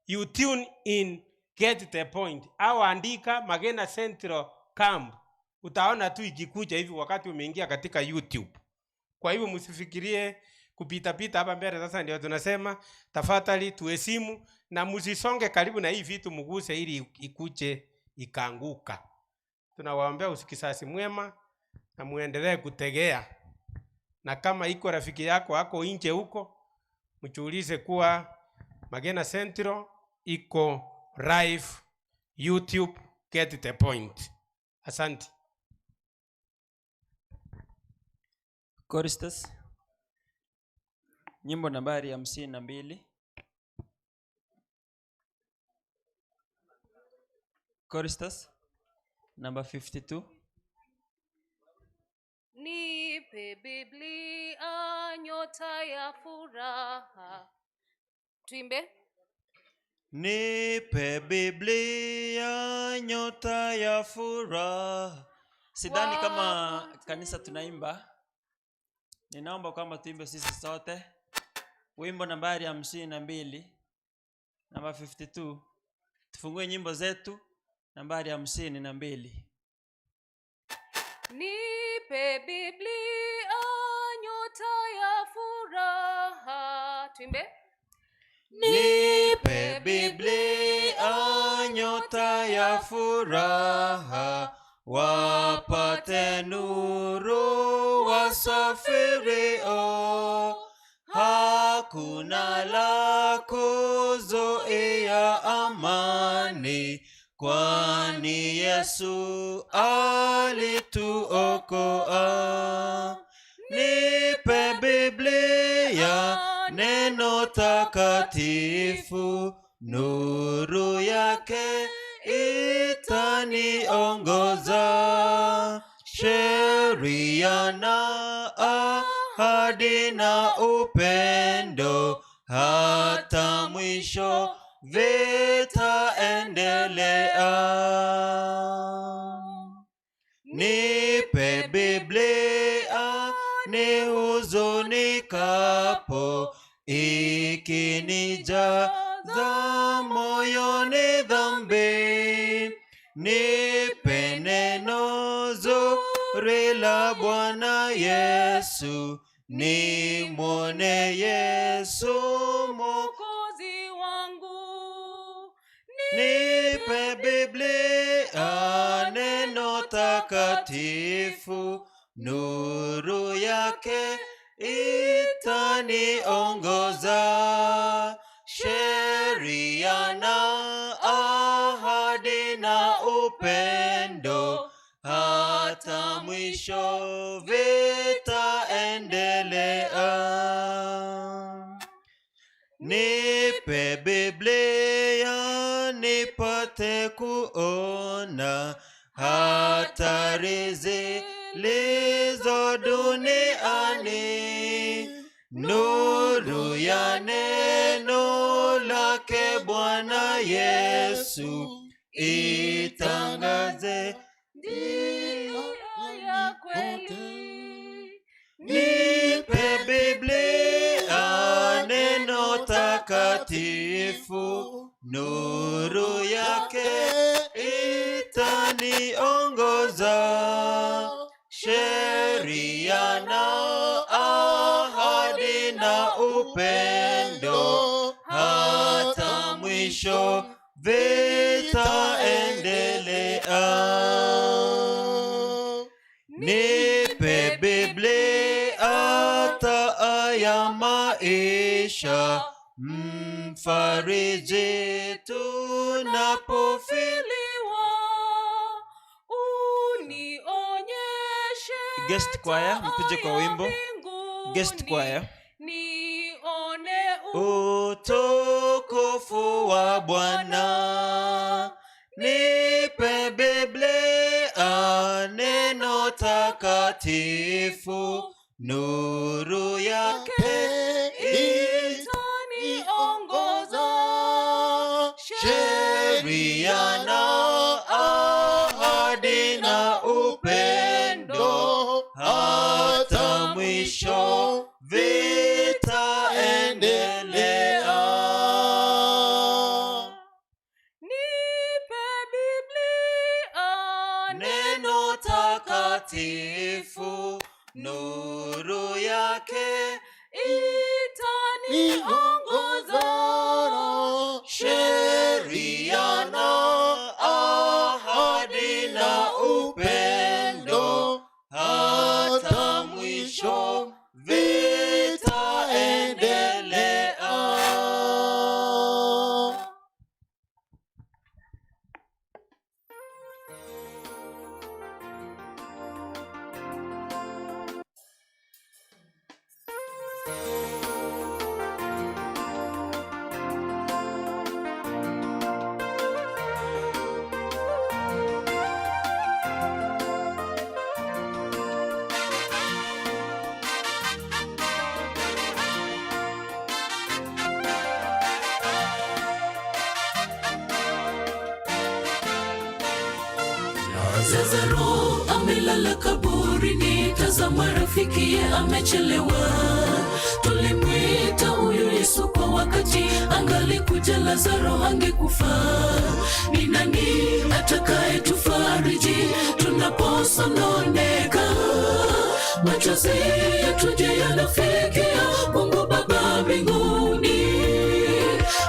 you tune in, get the point, au andika Magena Central Camp, utaona tu ikikuja hivi wakati umeingia katika YouTube. Kwa hivyo msifikirie kupitapita hapa mbele. Sasa ndio tunasema tafadhali tuheshimu na msisonge karibu na hii vitu mguse ili ikuje ikaanguka. Tunawaombea usikisasi mwema na muendelee kutegea, na kama iko rafiki yako ako nje huko, mchuulize kuwa Magena Central iko live YouTube. Get the point. Asante. Choristers, nyimbo nambari 52. Choristers, number 52. Nipe Biblia nyota ya furaha. Tuimbe. Nipe Biblia nyota ya furaha. Sidhani kama kanisa tunaimba. Ninaomba kwamba tuimbe sisi sote wimbo nambari 52, namba 52. Tufungue nyimbo zetu nambari 52. Nipe Biblia nyota ya furaha. Tuimbe. Nipe Biblia nyota ya furaha, wapate nuru wasafirio. Hakuna la kuzuia amani, kwani Yesu alituokoa. Nipe Biblia neno takatifu, nuru yake itaniongoza. Sheria na ahadi na upendo, hata mwisho vitaendelea. Nipe Biblia nihuzunikapo, ikinijaza moyoni dhambi. Nipe neno zuri la Bwana Yesu, nimwone Yesu Mwokozi wangu. Nipe Biblia neno takatifu, nuru yake itaniongoza. Sheria na ahadi na upendo, hata mwisho vitaendelea. Nipe Biblia nipate kuona hatari zilizo duniani, nuru ya neno lake Bwana Yesu itangaze njia ya kweli. Nipe Biblia neno takatifu, nuru yake itaniongoza. Sheria na ahadi na upendo, hata mwisho vitaendelea. Nipe Biblia taa ya maisha, maisha, mfariji tunapofiliwa. Unionyeshe Guest choir, mkuje kwa wimbo. Guest choir. nione Utukufu wa Bwana, nipe Biblia, neno takatifu, nuru yake itaniongoza sheria na ahadi na upendo, hata mwisho vitaendelea. Nipe Biblia Neno takatifu, nuru yake itaniongoza sheria na ahadi na upendo, hata mwisho vitaendelea. Lazaro amelala kaburini, tazama rafikiye amechelewa. Tulimwita huyu Yesu kwa wakati, angalikuja Lazaro angekufa. Ni nani atakayetufariji tunaposononeka? Machozi yetu je, yanafikia Mungu Baba mbinguni?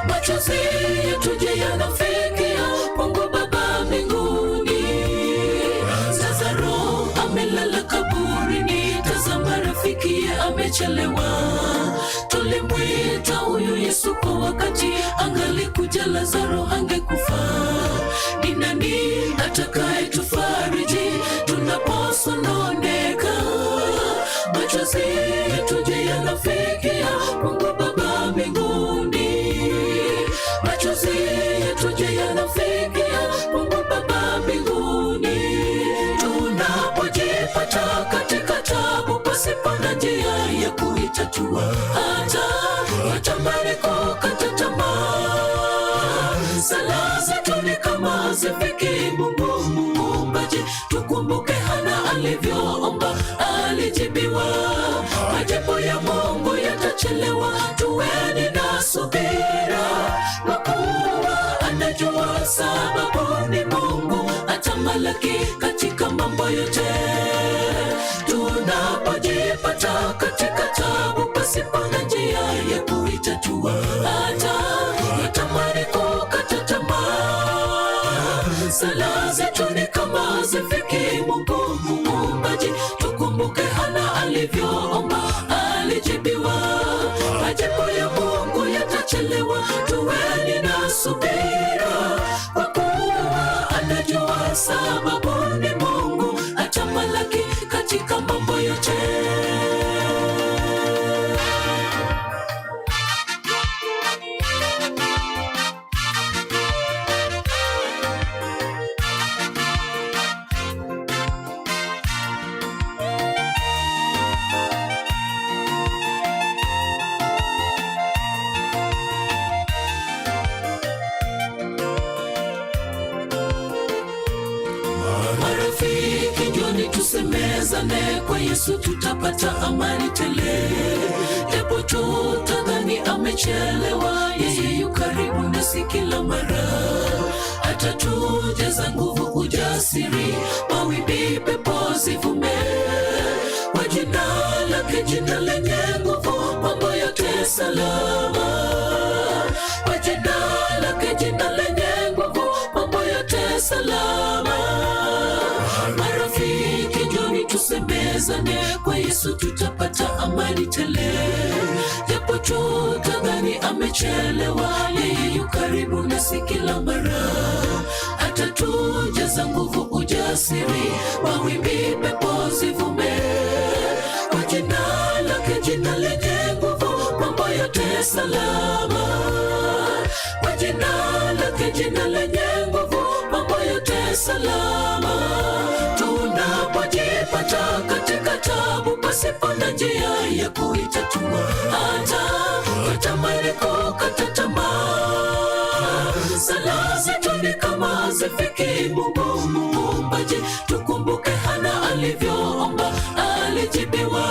Machozi yetu je, yanafikia Mungu Baba mbinguni? Lazaro amelala kaburini, tazama rafikiye amechelewa. Tulimwita huyu Yesu kwa wakati, angalikuja Lazaro angekufa. Ni nani atakayetufariji tunaposononeka? Machozi yetu je, yanafikia Mungu Baba mbinguni? Machozi yetu je, yanafikia Mungu Baba mbinguni? Tunapojipata katika tabu, pasipo na njia ya kuitatua, hata watamani kukata tamaa. Sala zetu ni kama hazifiki Mungu muumbaji. Tukumbuke Hana alivyoomba, alijibiwa. Majibu ya Mungu yatachelewa, tuweni na subira, kwa kuwa anajua sababu ni Mungu atamalaki katika mambo yote. Tunapojipata katika tabu, pasipo na njia ya kuitatua, hata watamani kukata tamaa. Sala zetu ni kama hazifiki Mungu muumbaji. Tukumbuke Hana alivyoomba, alijibiwa. Majibu ya Mungu yatachelewa, tuweni na subira, kwa kuwa anajua sababu ni Mungu atamalaki katika mambo yote. Marafiki, njoni tusemezane, kwa Yesu tutapata amani tele. Japo tutadhani amechelewa, yeye yu karibu nasi kila mara. Atatujaza nguvu, ujasiri, mawimbi, pepo zivume kwa jina lake, jina lenye nguvu, mambo yote salama. Kwa jina lake, jina lenye nguvu, mambo yote salama. Marafiki, njoni tusemezane, kwa Yesu tutapata amani tele. Japo Tutadhani amechelewa, yeye yu karibu nasi kila mara. Atatujaza nguvu, ujasiri, mawimbi, pepo zivume kwa jina lake, jina lenye nguvu, mambo yote salama. Kwa jina lake, jina lenye nguvu, mambo yote salama. Tunapojipata katika tabu, pasipo na njia ya kuitatua, hata tutamani kukata tamaa. Sala zetu ni kama hazifiki Mungu muumbaji. Tukumbuke Hana alivyoomba, alijibiwa.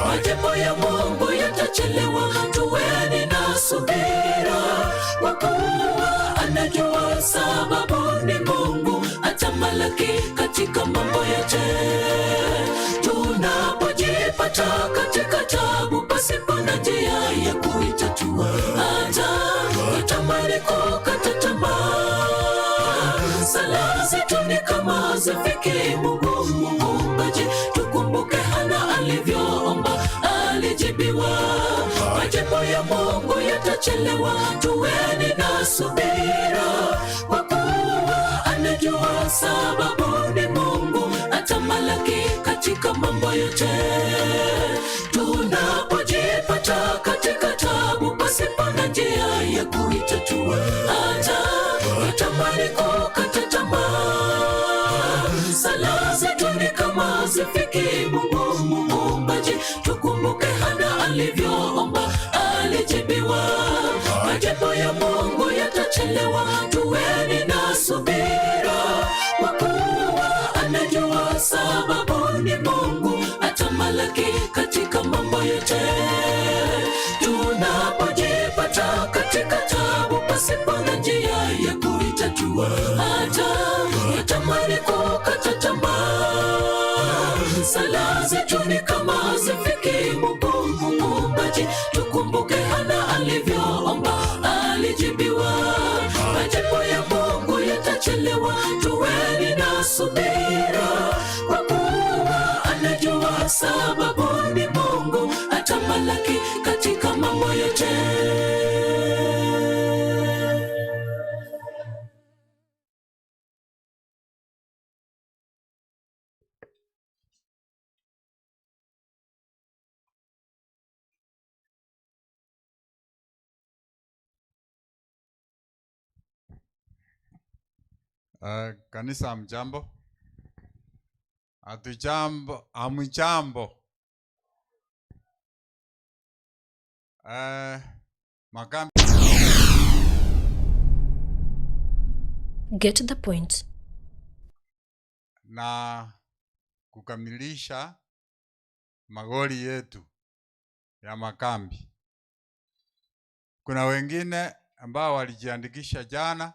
Majibu ya Mungu yatachelewa, tuweni na subira, kwa kuwa anajua sababu ni Mungu atamalaki katika mambo yote. Tunapojipata katika tabu, pasipo na njia ya kuitatua, hata tutamani kukata tamaa. Sala zetu ni kama hazifiki Mungu muumbaji. Tukumbuke Hana alivyoomba, alijibiwa. Majibu ya Mungu yatachelewa, tuweni na subira, kwa kuwa anajua sababu ni Mungu atamalaki katika mambo yote. Tunapojipata katika tabu, pasipo na njia ya kuitatua, hata tutamani kukata tamaa. Sala zetu ni kama hazifiki Mungu muumbaji. Tukumbuke Hana alivyoomba, alijibiwa. Majibu ya Mungu yatachelewa, tuweni na subira, kwa kuwa anajua sababu ni Mungu atamalaki katika mambo yote. Tunapojipata katika tabu, pasipo na njia ya kuitatua, hata tutamani kukata tamaa. Sala zetu ni kama hazifiki Mungu muumbaji. Tukumbuke Hana alivyoomba, alijibiwa. Majibu ya Mungu yatachelewa, tuweni na subira, kwa kuwa anajua sababu ni Mungu atamalaki katika mambo yote. Kanisa hamjambo? Hatujambo, hamjambo. Makambi Get the point. na kukamilisha magoli yetu ya makambi. Kuna wengine ambao walijiandikisha jana,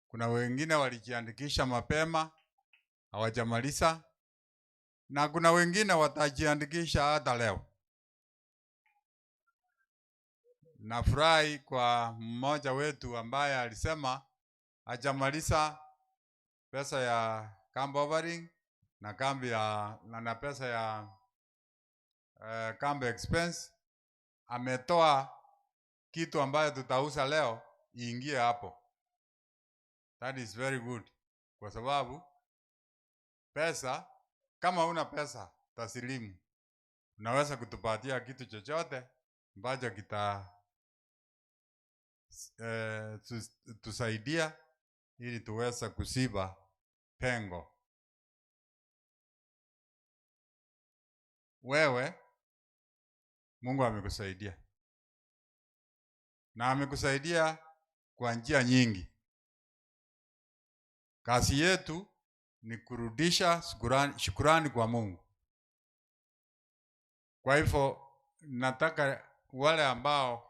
kuna wengine walijiandikisha mapema hawajamaliza, na kuna wengine watajiandikisha hata leo. Nafurahi kwa mmoja wetu ambaye alisema hajamaliza pesa ya camp offering na kambi ya na pesa ya camp expense. Ametoa kitu ambayo tutauza leo iingie hapo. That is very good, kwa sababu pesa, kama una pesa taslimu, unaweza kutupatia kitu chochote ambacho kita tusaidia ili tuweze kuziba pengo. Wewe Mungu amekusaidia na amekusaidia kwa njia nyingi. Kazi yetu ni kurudisha shukurani kwa Mungu. Kwa hivyo nataka wale ambao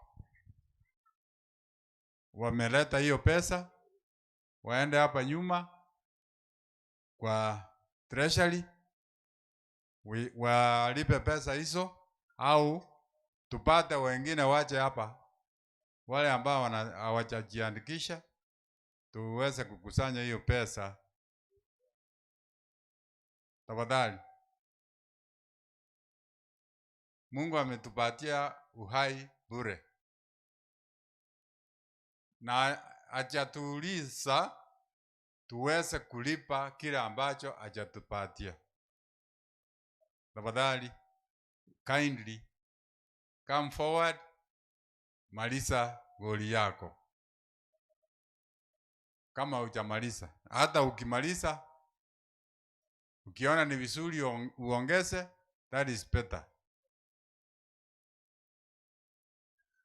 wameleta hiyo pesa waende hapa nyuma kwa treasury walipe pesa hizo, au tupate wengine waje hapa, wale ambao hawajajiandikisha, tuweze kukusanya hiyo pesa. Tafadhali. Mungu ametupatia uhai bure, na hajatuuliza tuweze kulipa kile ambacho hajatupatia. Tafadhali kindly come forward, maliza goli yako. Kama hujamaliza, hata ukimaliza, ukiona ni vizuri uongeze, that is better.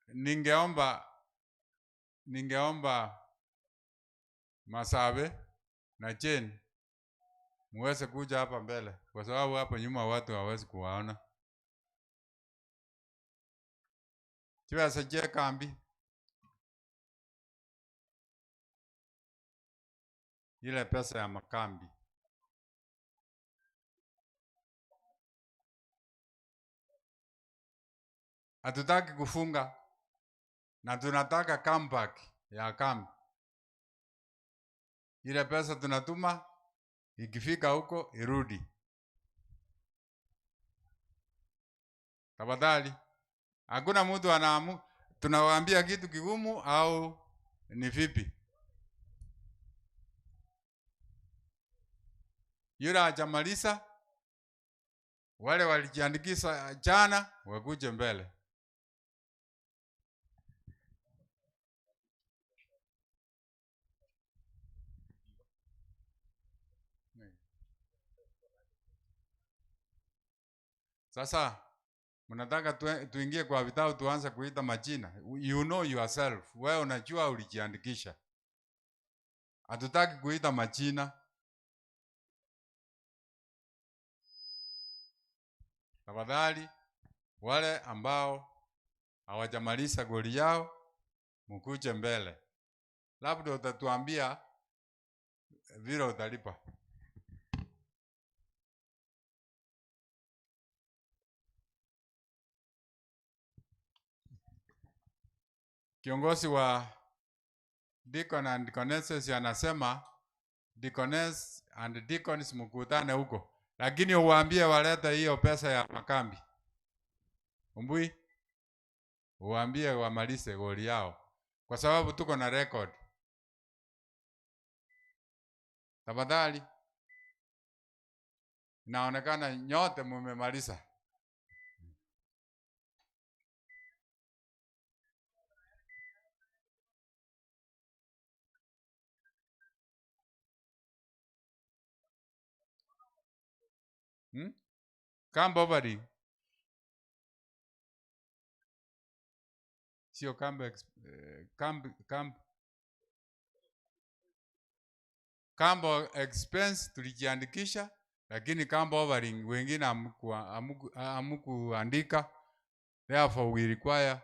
Ningeomba ningeomba Masabe na Jane muweze kuja hapa mbele, kwa sababu hapa nyuma watu hawawezi kuwaona. Chibesa chie kambi ile pesa ya makambi hatutaki kufunga na tunataka comeback ya kambi. Ile pesa tunatuma ikifika huko irudi. Tafadhali, hakuna mtu anaamu, tunawaambia kitu kigumu au ni vipi? Yule hajamaliza, wale walijiandikisha jana wakuje mbele. Sasa mnataka tuingie kwa vitabu tuanze kuita majina. You know yourself. Wewe unajua ulijiandikisha. Hatutaki kuita majina. Tafadhali wale ambao hawajamaliza goli yao mkuje mbele. Labda utatuambia vile utalipa. Kiongozi wa Deacon and Deaconesses anasema deaconess and deacons mkutane huko, lakini uwaambie walete hiyo pesa ya makambi. Umbui, uwaambie wamalize goli yao, kwa sababu tuko na record. Tafadhali, inaonekana nyote mumemaliza. Camp offering. Sio camp, camp, camp. Camp expense tulijiandikisha, lakini camp offering wengine hamkuandika. Therefore we require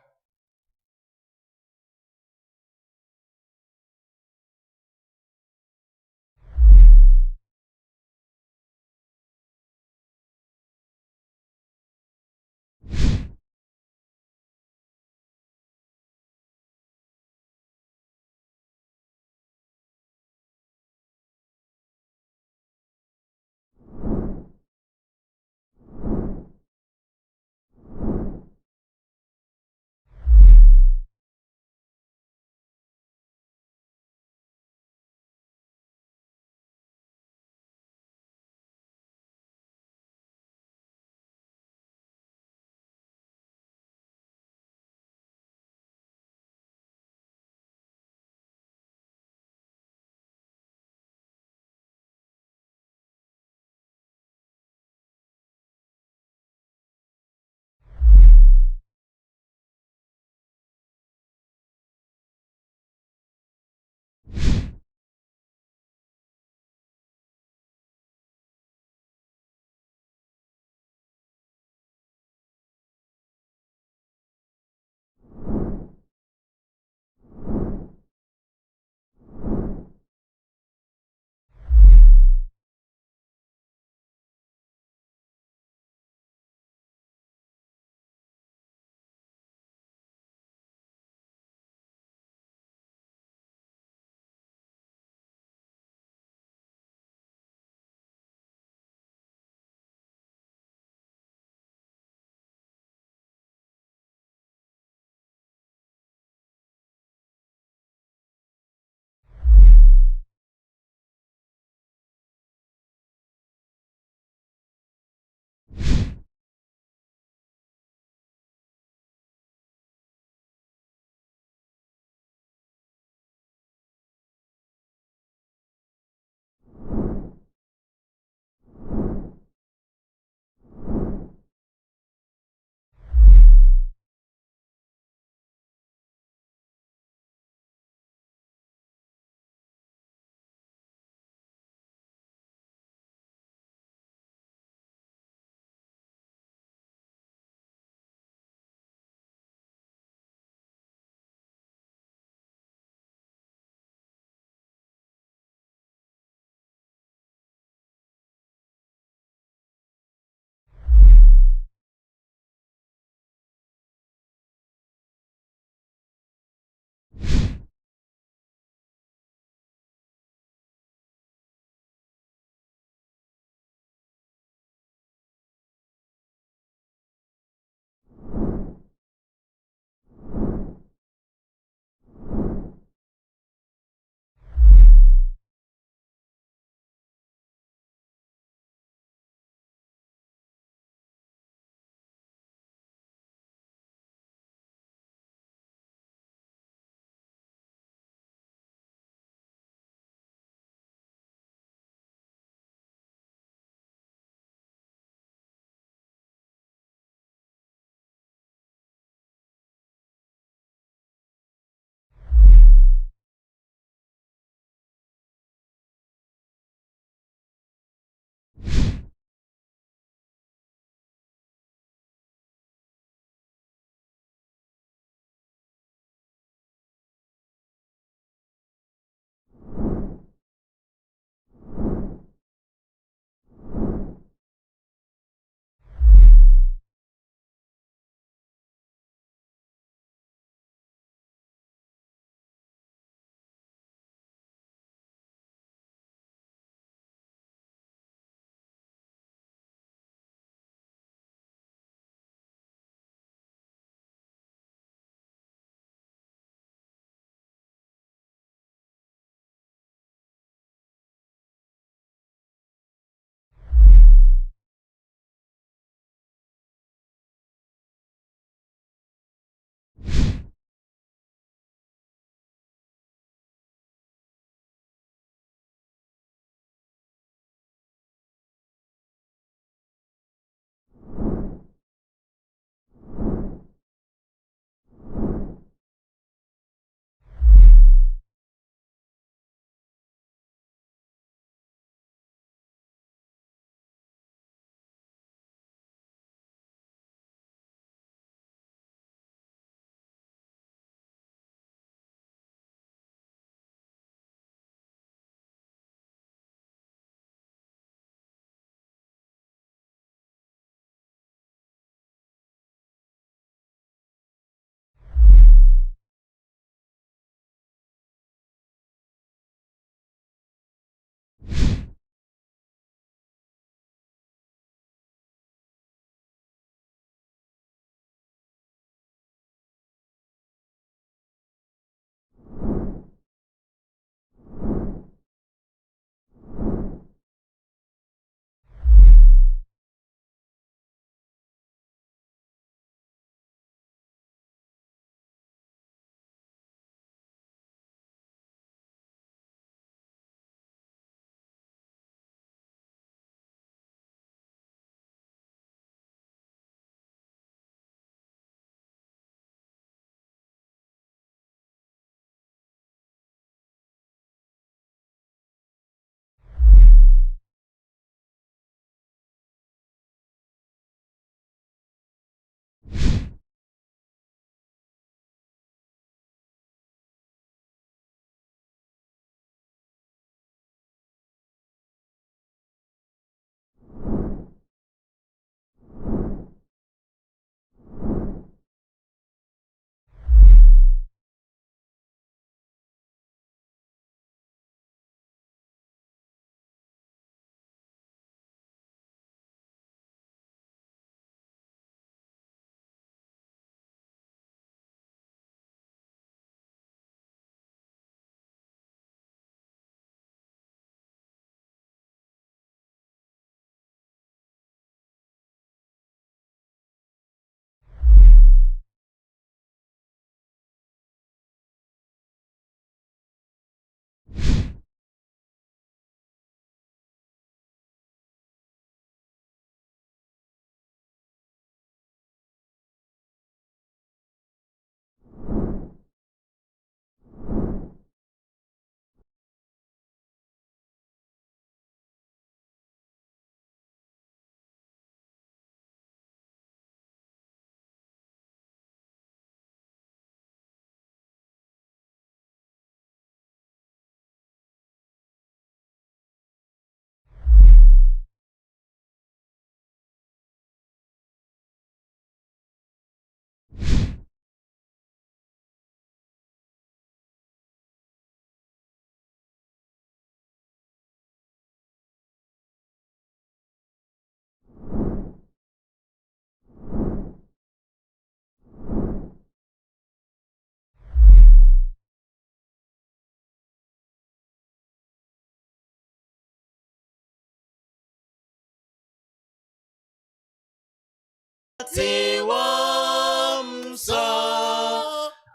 Wakati wa Musa,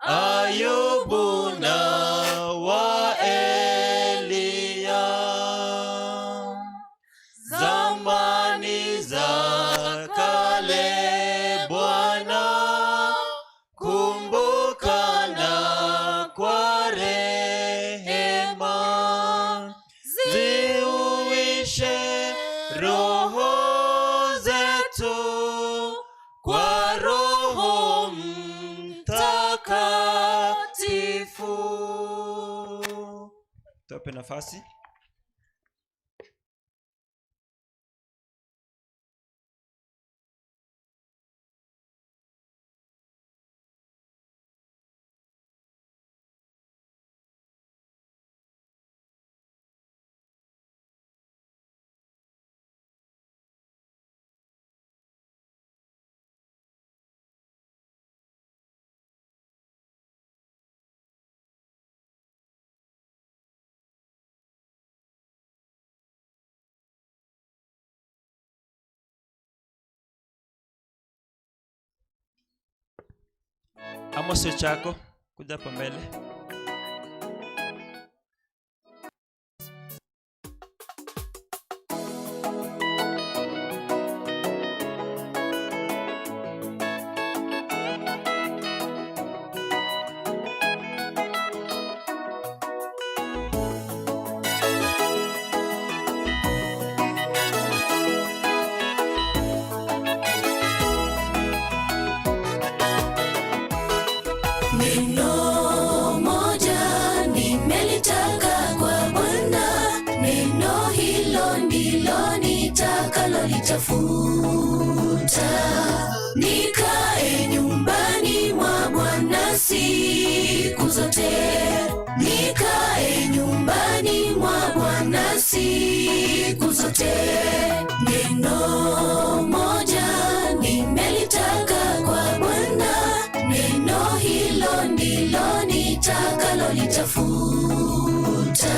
Ayubu na wa Eliya. Zamani za kale Bwana, kumbuka na kwa rehema, ziuishe roho zetu kwa Roho Mtakatifu. Tuwape nafasi. Amos Ochako, kuja hapa mbele. Neno moja nimelitaka kwa Bwana, neno hilo ndilo nitakalolitafuta. Nikae nyumbani mwa Bwana siku zote, nikae nyumbani mwa Bwana siku zote. Neno moja nimelitaka kwa Bwana, neno hilo ndilo nitakalolitafuta.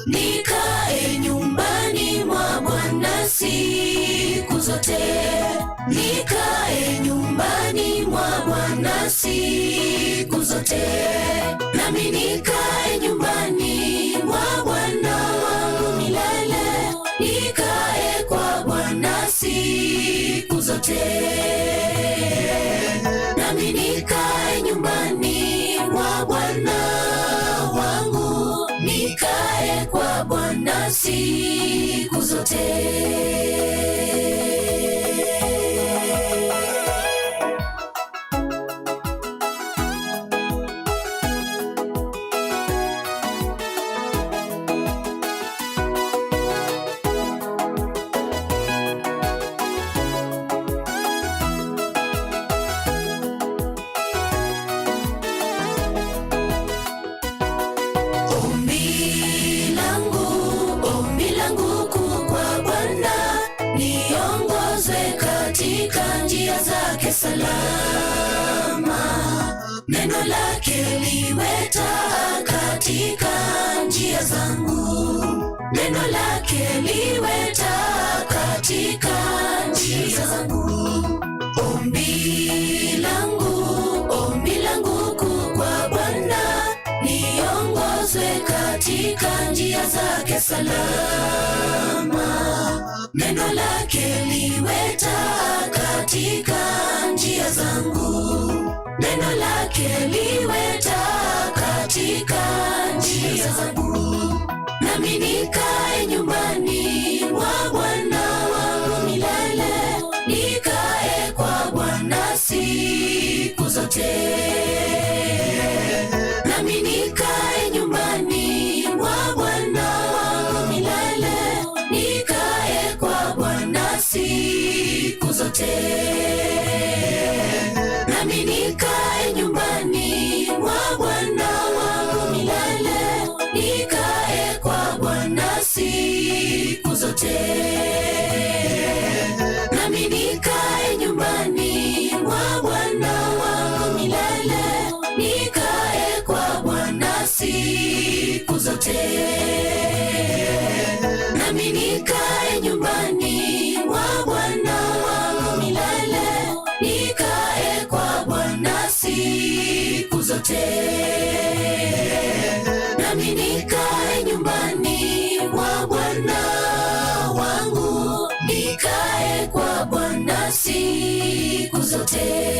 Nikae nyumbani mwa Bwana siku zote, nikae nyumbani mwa Bwana siku zote, nami nikae nyumbani mwa Bwana wangu milele, nikae kwa Bwana siku zote nami nikae nyumbani mwa Bwana wangu, nikae kwa Bwana siku zote. Ombi langu, ombi langu kuu kwa Bwana, niongozwe katika njia zake salama, neno lake liwe taa katika njia zangu, neno lake liwe taa katika njia zangu. Ombi langu, ombi langu kuu kwa Bwana, niongozwe katika njia zake salama, neno lake liwe taa katika njia zangu, neno lake liwe taa katika njia zangu, nami nikae nyumbani mwa Bwana wangu milele, nikae kwa Bwana siku zote nami nikae nyumbani mwa Bwana wangu milele, nikae kwa Bwana siku zote. Nami nikae nyumbani mwa Bwana wangu milele, nikae kwa Bwana siku zote. Nami nikae nyumbani mwa Bwana wangu milele, nikae kwa Bwana siku zote. Nami nikae nyumbani mwa Bwana wangu milele, zote, nami nikae nyumbani mwa Bwana wangu, nikae kwa Bwana siku zote.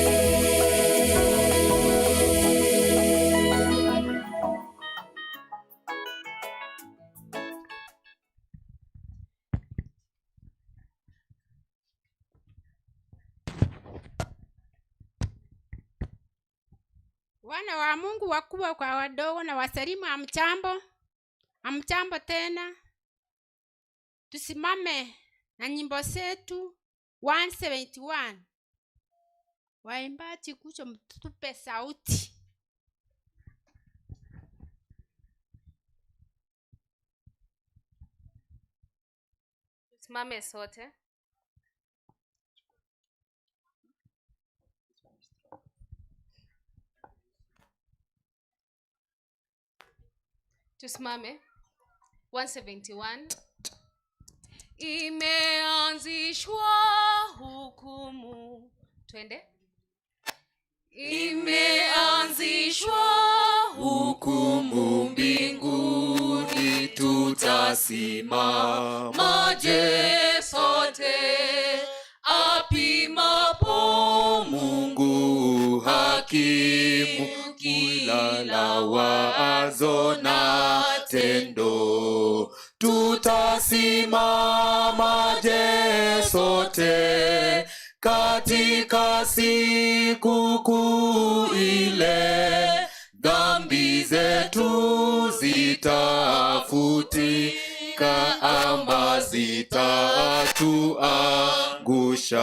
Wana wa Mungu wakubwa kwa wadogo na wasalimu, amchambo, amchambo tena. Tusimame na nyimbo zetu 171. Waimbaji kuja mtupe sauti. Tusimame sote. Tusimame. 171. Imeanzishwa hukumu. Twende. Imeanzishwa hukumu mbinguni, tutasimamaje sote? Apimapo Mungu hakimu kila la wazo na tendo, tutasimamaje sote katika siku kuu ile? Dhambi zetu zitafutika ama zitatuangusha?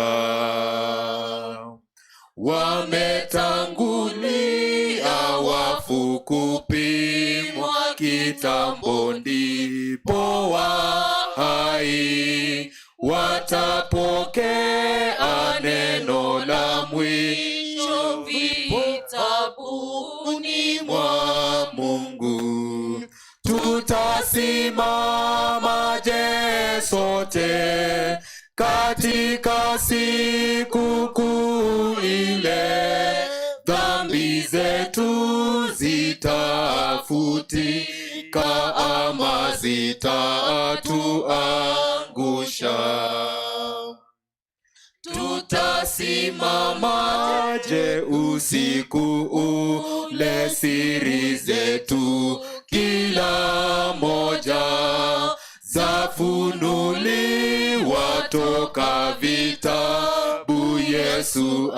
Wametangulia wafu kupimwa kitambo, ndipo wa hai watapokea neno la mwisho vitabuni mwa Mungu. Tutasimamaje sote katika siku kuu ile? Dhambi zetu zitafutika ama zitatuangusha? Tutasimamaje usiku ule? Siri zetu kila moja zafunuliwa toka vitabu. Yesu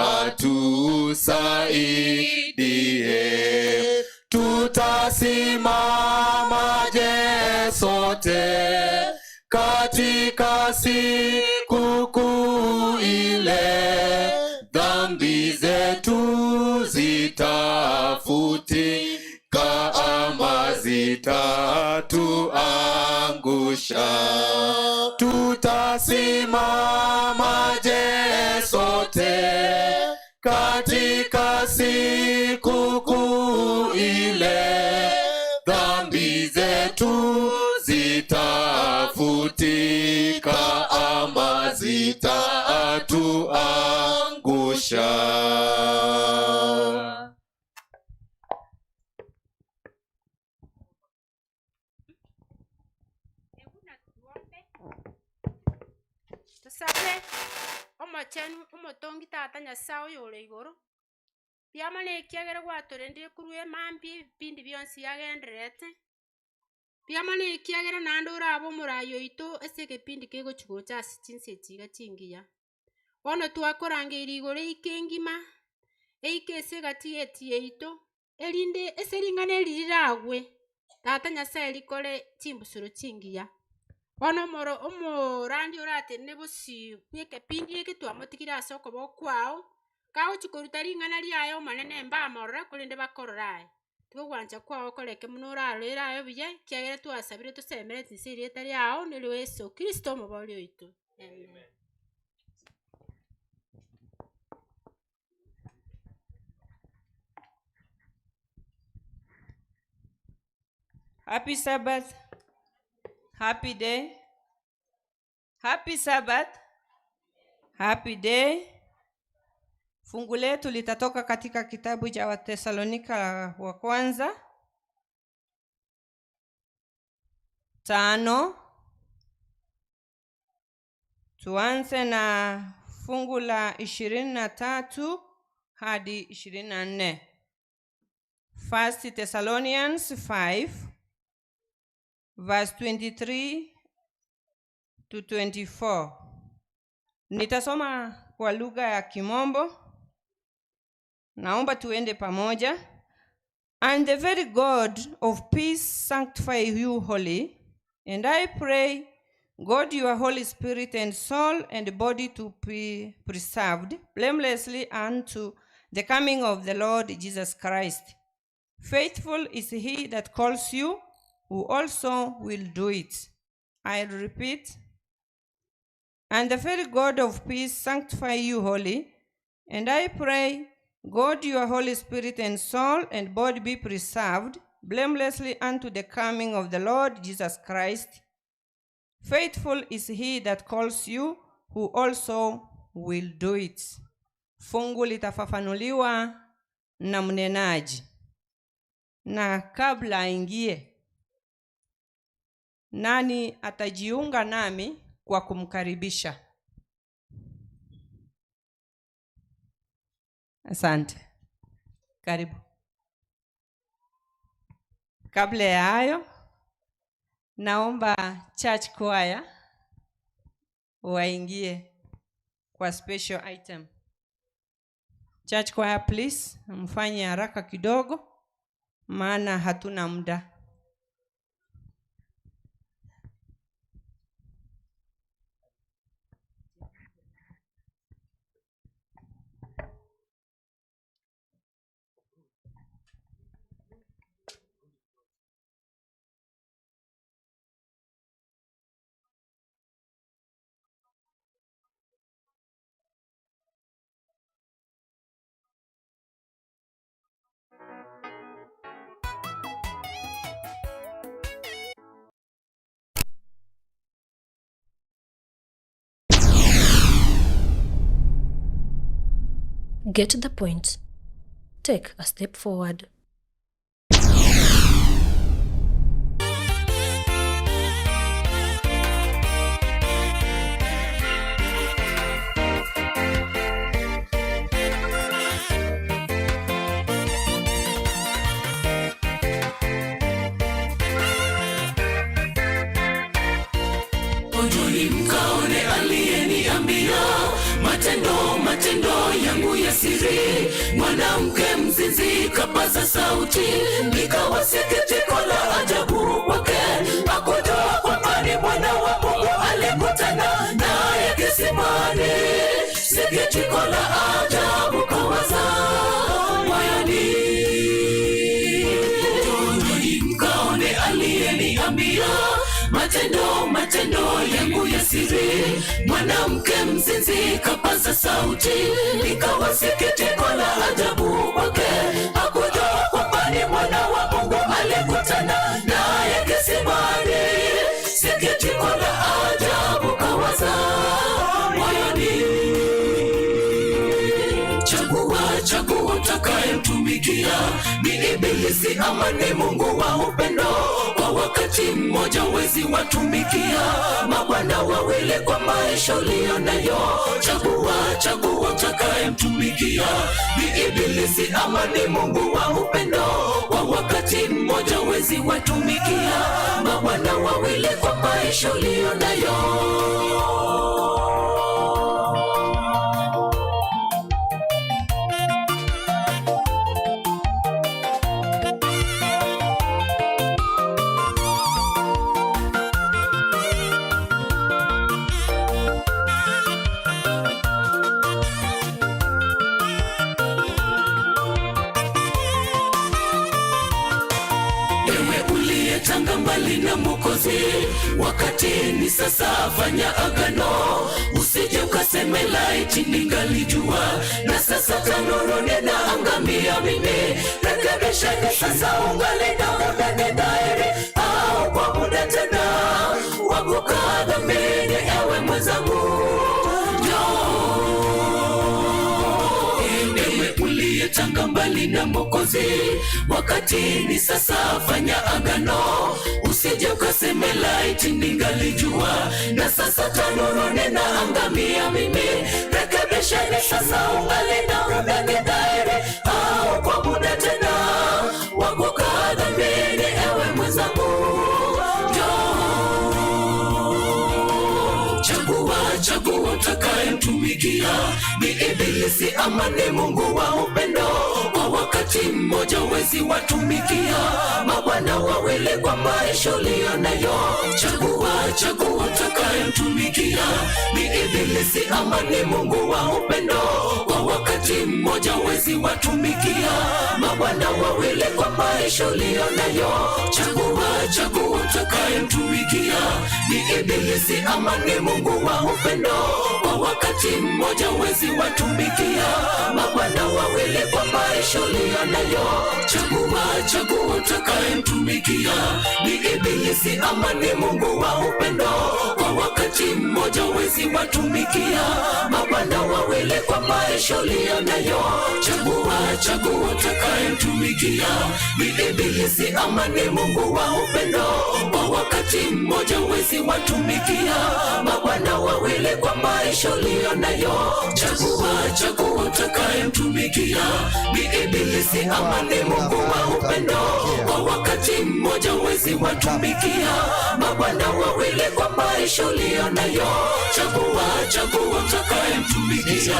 atusaidie. Tutasimamaje sote katika siku kuu ile? Dhambi zetu zitafutika ama zitatuangusha? Tutasimamaje sote katika siku kuu ile? Dhambi zetu zitafutika ama zitatuangusha? Tusabe omochenu omotongi tata Nyasaye oyore igoro, biamo na ekiagera gwatorendire korwa emambia ebipindi bionsi yagendererete, biamo na ekiagera naende orabe omorai oito ase egepindi kegochi gocha ase chinsa echi iga chingiya. Bono twakorangeria igoro eike engima, eike ase egati geti yaito, erinde ase ring'ana eri riragwe, tata Nyasaye rikore chimbusuro chingiya. Bono omoro omorandi oratenene bosio bwa ekepindi eke twamotigire ase okoboko kwao, kagochi koruta ring'ana riaye omonene mbamorora korende bakorora aye. Tiga ogwancha kwao koreke buna orarorere aye buya, ekiagera twasabire tosemereti nse erieta riao, nero Yeso Kristo omobori oito. Amen. Happy Sabbath. Happy day. Happy Sabbath. Happy day. Fungu letu litatoka katika kitabu cha Watesalonika wa kwanza tano. Tuanze na fungu la 23 hadi 24. First Thessalonians 5 verse 23 to 24. Nitasoma kwa lugha ya Kimombo. Naomba tuende pamoja. And the very God of peace sanctify you wholly, and I pray God your Holy Spirit and soul and body to be preserved blamelessly unto the coming of the Lord Jesus Christ. Faithful is he that calls you, who also will do it. I repeat, and the very God of peace sanctify you wholly, and I pray God your Holy Spirit and soul and body be preserved blamelessly unto the coming of the Lord Jesus Christ. Faithful is he that calls you, who also will do it. Fungu litafafanuliwa na mnenaji. Na kabla aingie, nani atajiunga nami kwa kumkaribisha? Asante, karibu. Kabla ya hayo, naomba church choir waingie kwa special item. Church choir please, mfanye haraka kidogo, maana hatuna muda. Get the point. Take a step forward. Njoni mkaone aliyeniambia matendo matendo yangu ya siri. Mwanamke mzinzi kapaza sauti, likawa sikitiko la ajabu kwake. Hakujua kwamba ni Bwana wa Mungu alikutana naye kisimani. Sikitiko la ajabu kawaza moyoni. Njoni mkaone aliyeniambia matendo matendo yangu ya siri. Mwanamke mzinzi kapaza sauti, likawa sikitiko la ajabu kwake. Hakujua kwamba ni Mwana wa Mungu alikutana naye kisimani. Sikitiko la ajabu kawaza moyoni. Chagua, chagua utakayemtumikia, ni Ibilisi ama ni Mungu wa upendo. Kwa wakati mmoja wezi watumikia mabwana wawili kwa maisha uliyo nayo. Chagua, chagua utakayemtumikia, ni Ibilisi ama ni Mungu wa upendo. Kwa wakati mmoja wezi watumikia mabwana wawili kwa maisha uliyo nayo. Ewe uliyetanga mbali na Mwokozi, wakati ni sasa, fanya agano, usije ukaseme laiti ningalijua, na sasa tanuru ninaangamia mimi. Rekebisheni sasa, ungali na muda, ni dhahiri au kwa muda tena wa kukaa dhambini. Ewe mwenzangu, njoo. mbali na Mwokozi. Wakati ni sasa, fanya agano, usije ukaseme laiti ningalijua, na sasa tanuru ninaangamia mimi. Rekebisheni sasa, ungali na muda, ni dhahiri au kwa muda tena wakukaa dhambini, ewe mwenzangu, njoo chagua, chagua utakayemtumikia, ni ibilisi ama ni Mungu wa upendo. Kwa wakati mmoja wezi watumikia mabwana wawili kwa maisha uliyo nayo. Chagua, chagua utakayemtumikia, ni ibilisi ama ni Mungu wa upendo. Kwa wakati mmoja wezi watumikia mabwana wawili kwa maisha uliyo nayo. Chagua, chagua utakayemtumikia, ni ibilisi ama ni Mungu wa upendo. Kwa wakati mmoja wezi watumikia mabwana wawili kwa maisha uliyo nayo. Chagua, chagua utakayemtumikia, ni ibilisi ama ni Mungu wa upendo. Kwa wakati mmoja wezi watumikia mabwana wawili kwa maisha uliyo nayo. Chagua, chagua utakayemtumikia, ni ibilisi ama ni Mungu wa upendo. Kwa wakati mmoja wezi watumikia mabwana wawili kwa maisha uliyo nayo. Chagua, chagua utakayemtumikia, ni ibilisi ama ni Mungu wa upendo. Kwa wakati mmoja wezi watumikia mabwana wawili kwa maisha uliyo nayo. Chagua, chagua utakayemtumikia,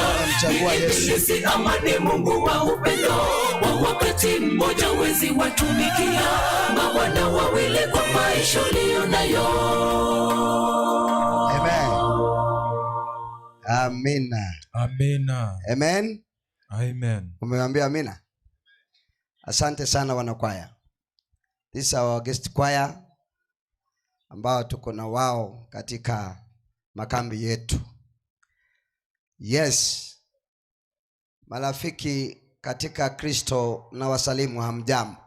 ni ibilisi ama ni Mungu wa upendo. Kwa wakati mmoja wezi watumikia mabwana wawili kwa maisha uliyo nayo. Amen. Amina. Amina. Amen. Amen. Umewambia amina. Asante sana wanakwaya. This is our guest choir ambao tuko na wao katika makambi yetu. Yes. Marafiki katika Kristo na wasalimu hamjambo.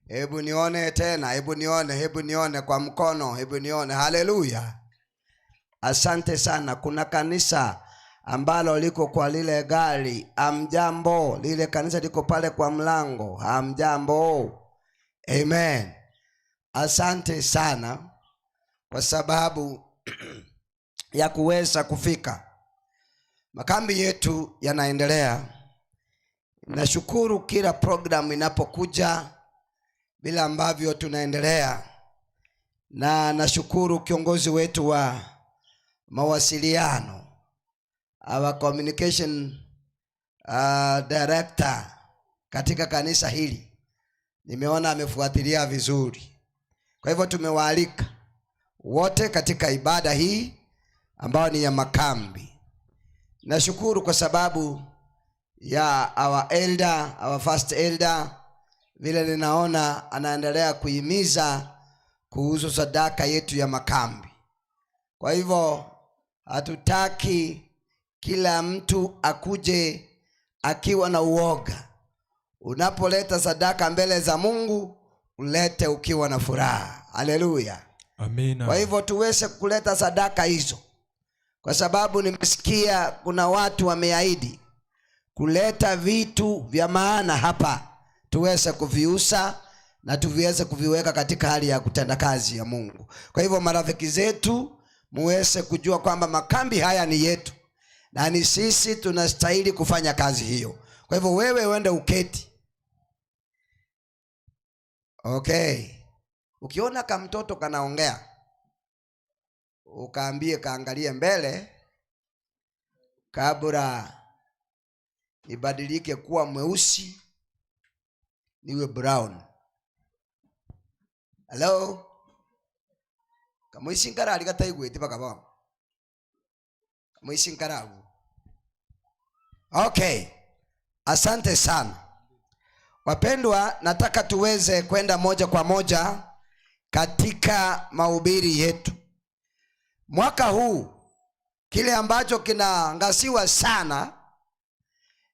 Hebu nione tena, hebu nione, hebu nione kwa mkono, hebu nione. Haleluya. Asante sana. Kuna kanisa ambalo liko kwa lile gari, hamjambo. Lile kanisa liko pale kwa mlango, hamjambo. Amen. Asante sana kwa sababu ya kuweza kufika. Makambi yetu yanaendelea. Nashukuru kila programu inapokuja bila ambavyo tunaendelea, na nashukuru kiongozi wetu wa mawasiliano, our communication director katika kanisa hili, nimeona amefuatilia vizuri. Kwa hivyo tumewaalika wote katika ibada hii ambayo ni ya makambi. Nashukuru kwa sababu ya our elder, our first elder, vile ninaona anaendelea kuhimiza kuhusu sadaka yetu ya makambi. Kwa hivyo hatutaki kila mtu akuje akiwa na uoga. Unapoleta sadaka mbele za Mungu, ulete ukiwa na furaha. Haleluya. Amina. Kwa hivyo tuweze kuleta sadaka hizo, kwa sababu nimesikia kuna watu wameahidi kuleta vitu vya maana hapa, tuweze kuviuza na tuviweze kuviweka katika hali ya kutenda kazi ya Mungu. Kwa hivyo marafiki zetu, muweze kujua kwamba makambi haya ni yetu na ni sisi tunastahili kufanya kazi hiyo. Kwa hivyo wewe uende uketi. Okay. Ukiona kamtoto kanaongea, ukaambie kaangalie mbele kabla ibadilike kuwa mweusi niwe brown. Hello? Kamwisinkara ali kataigwete paka bono. Kamwisinkara abu. Okay. Asante sana. Wapendwa, nataka tuweze kwenda moja kwa moja katika mahubiri yetu. Mwaka huu kile ambacho kinaangasiwa sana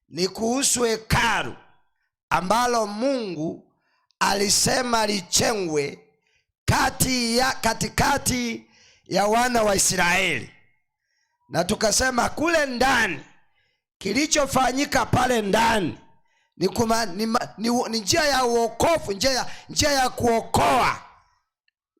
ni kuhusu hekalu ambalo Mungu alisema lijengwe katikati ya wana wa Israeli. Na tukasema kule ndani, kilichofanyika pale ndani Ni, kuma, ni, ma- ni, ni njia ya uokovu, njia ya, njia ya kuokoa,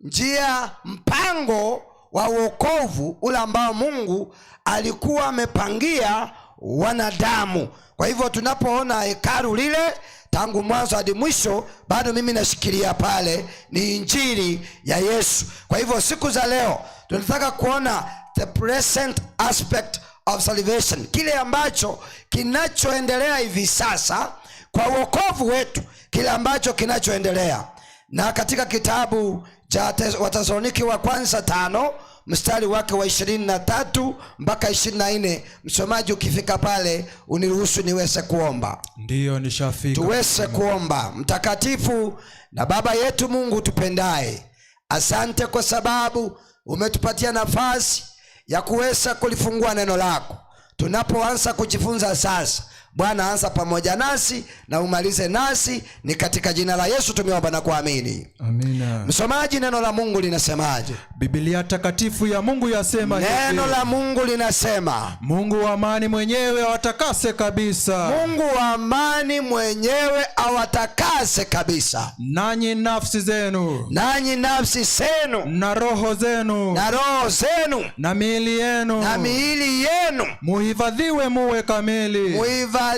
njia mpango wa uokovu ule ambao Mungu alikuwa amepangia wanadamu. Kwa hivyo tunapoona hekalu lile tangu mwanzo hadi mwisho, bado mimi nashikilia pale ni injili ya Yesu. Kwa hivyo siku za leo tunataka kuona the present aspect of salvation, kile ambacho kinachoendelea hivi sasa kwa uokovu wetu, kile ambacho kinachoendelea. Na katika kitabu cha Wathesalonike wa kwanza 5 mstari wake wa 23 mpaka 24, msomaji ukifika pale uniruhusu niweze kuomba. Ndiyo, nishafika. Tuweze kuomba. Mtakatifu na Baba yetu Mungu tupendaye, asante kwa sababu umetupatia nafasi ya kuweza kulifungua neno lako. Tunapoanza kujifunza sasa, Bwana anza pamoja nasi na umalize nasi, ni katika jina la Yesu tumeomba na kuamini. Amina. Msomaji, neno la Mungu linasemaje? Biblia takatifu ya Mungu yasema hivi. Neno la Mungu linasema, Mungu wa amani mwenyewe awatakase kabisa. Mungu wa amani mwenyewe awatakase kabisa. Nanyi nafsi zenu, nanyi nafsi zenu, na roho zenu, na roho zenu, na miili yenu, na miili yenu, muhifadhiwe muwe kamili, muhifadhiwe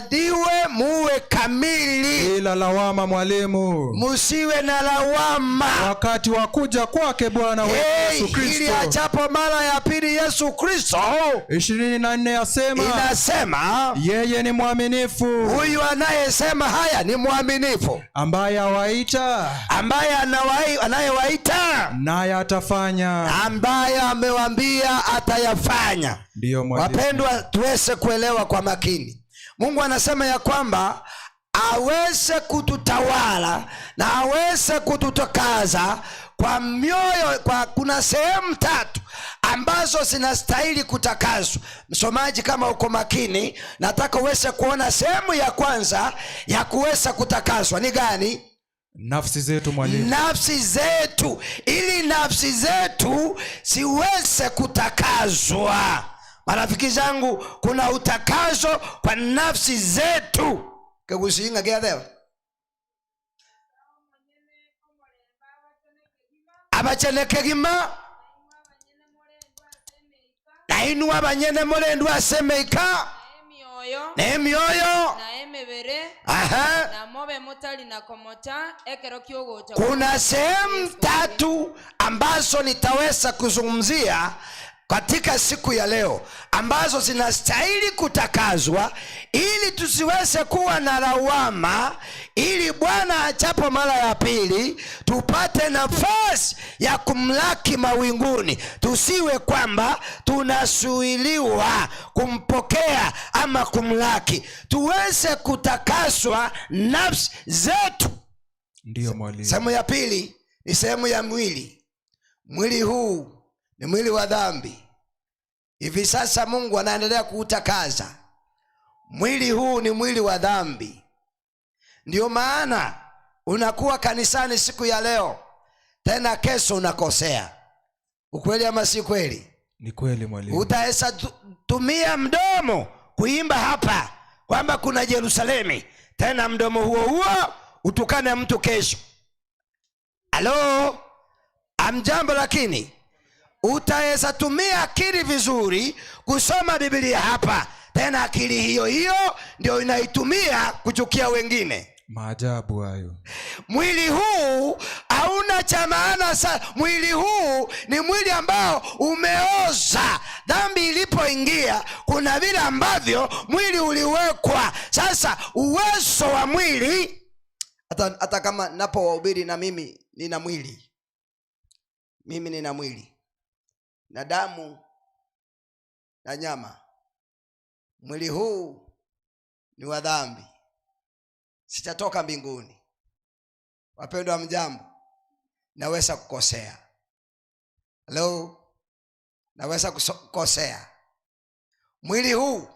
muwe kamili, bila lawama. Mwalimu, musiwe na lawama wakati wa kuja kwake Bwana wetu Hey, Yesu Kristo. ili ajapo mara ya pili Yesu Kristo. 24 yasema, inasema yeye ni mwaminifu, huyu anayesema haya ni mwaminifu, ambaye awaita, ambaye anayewaita, naye atafanya, ambaye amewambia atayafanya. Ndiyo, mwalimu. Wapendwa, tuweze kuelewa kwa makini. Mungu anasema ya kwamba aweze kututawala na aweze kututokaza kwa mioyo, kwa kuna sehemu tatu ambazo zinastahili kutakaswa. Msomaji, kama uko makini, nataka uweze kuona sehemu ya kwanza ya kuweza kutakaswa ni gani? Nafsi zetu, mwalimu. Nafsi zetu, ili nafsi zetu siweze kutakaswa. Marafiki zangu, kuna utakaso kwa nafsi zetu. Kekusinga kiatheo abacheneke gima na inwe abanyene murendu asemeika na emioyo na emebere Aha. na mobe mutali na komocha ekero kiogocha. Kuna sehemu tatu ambazo nitaweza kuzungumzia katika siku ya leo ambazo zinastahili kutakazwa ili tusiweze kuwa na lawama, ili Bwana achapo mara ya pili tupate nafasi ya kumlaki mawinguni, tusiwe kwamba tunasuiliwa kumpokea ama kumlaki. Tuweze kutakaswa nafsi zetu. Ndiyo, mwalimu. Sehemu ya pili ni sehemu ya mwili. Mwili huu ni mwili wa dhambi. Hivi sasa Mungu anaendelea kuutakaza. Mwili huu ni mwili wa dhambi. Ndio maana unakuwa kanisani siku ya leo, tena kesho unakosea. Ukweli ama si kweli? Ni kweli, mwalimu. Utaweza tumia mdomo kuimba hapa kwamba kuna Yerusalemu, tena mdomo huo huo utukane mtu kesho. Halo, amjambo? Lakini utaweza tumia akili vizuri kusoma Biblia hapa, tena akili hiyo hiyo ndio inaitumia kuchukia wengine. Maajabu hayo. Mwili huu hauna cha maana sana. Mwili huu ni mwili ambao umeoza. Dhambi ilipoingia, kuna vile ambavyo mwili uliwekwa. Sasa uwezo wa mwili, hata kama napowahubiri na mimi nina mwili, mimi nina mwili na damu na nyama. Mwili huu ni wa dhambi, sitatoka mbinguni. Wapendwa, mjambo, naweza kukosea. Hello, naweza kukosea. Mwili huu,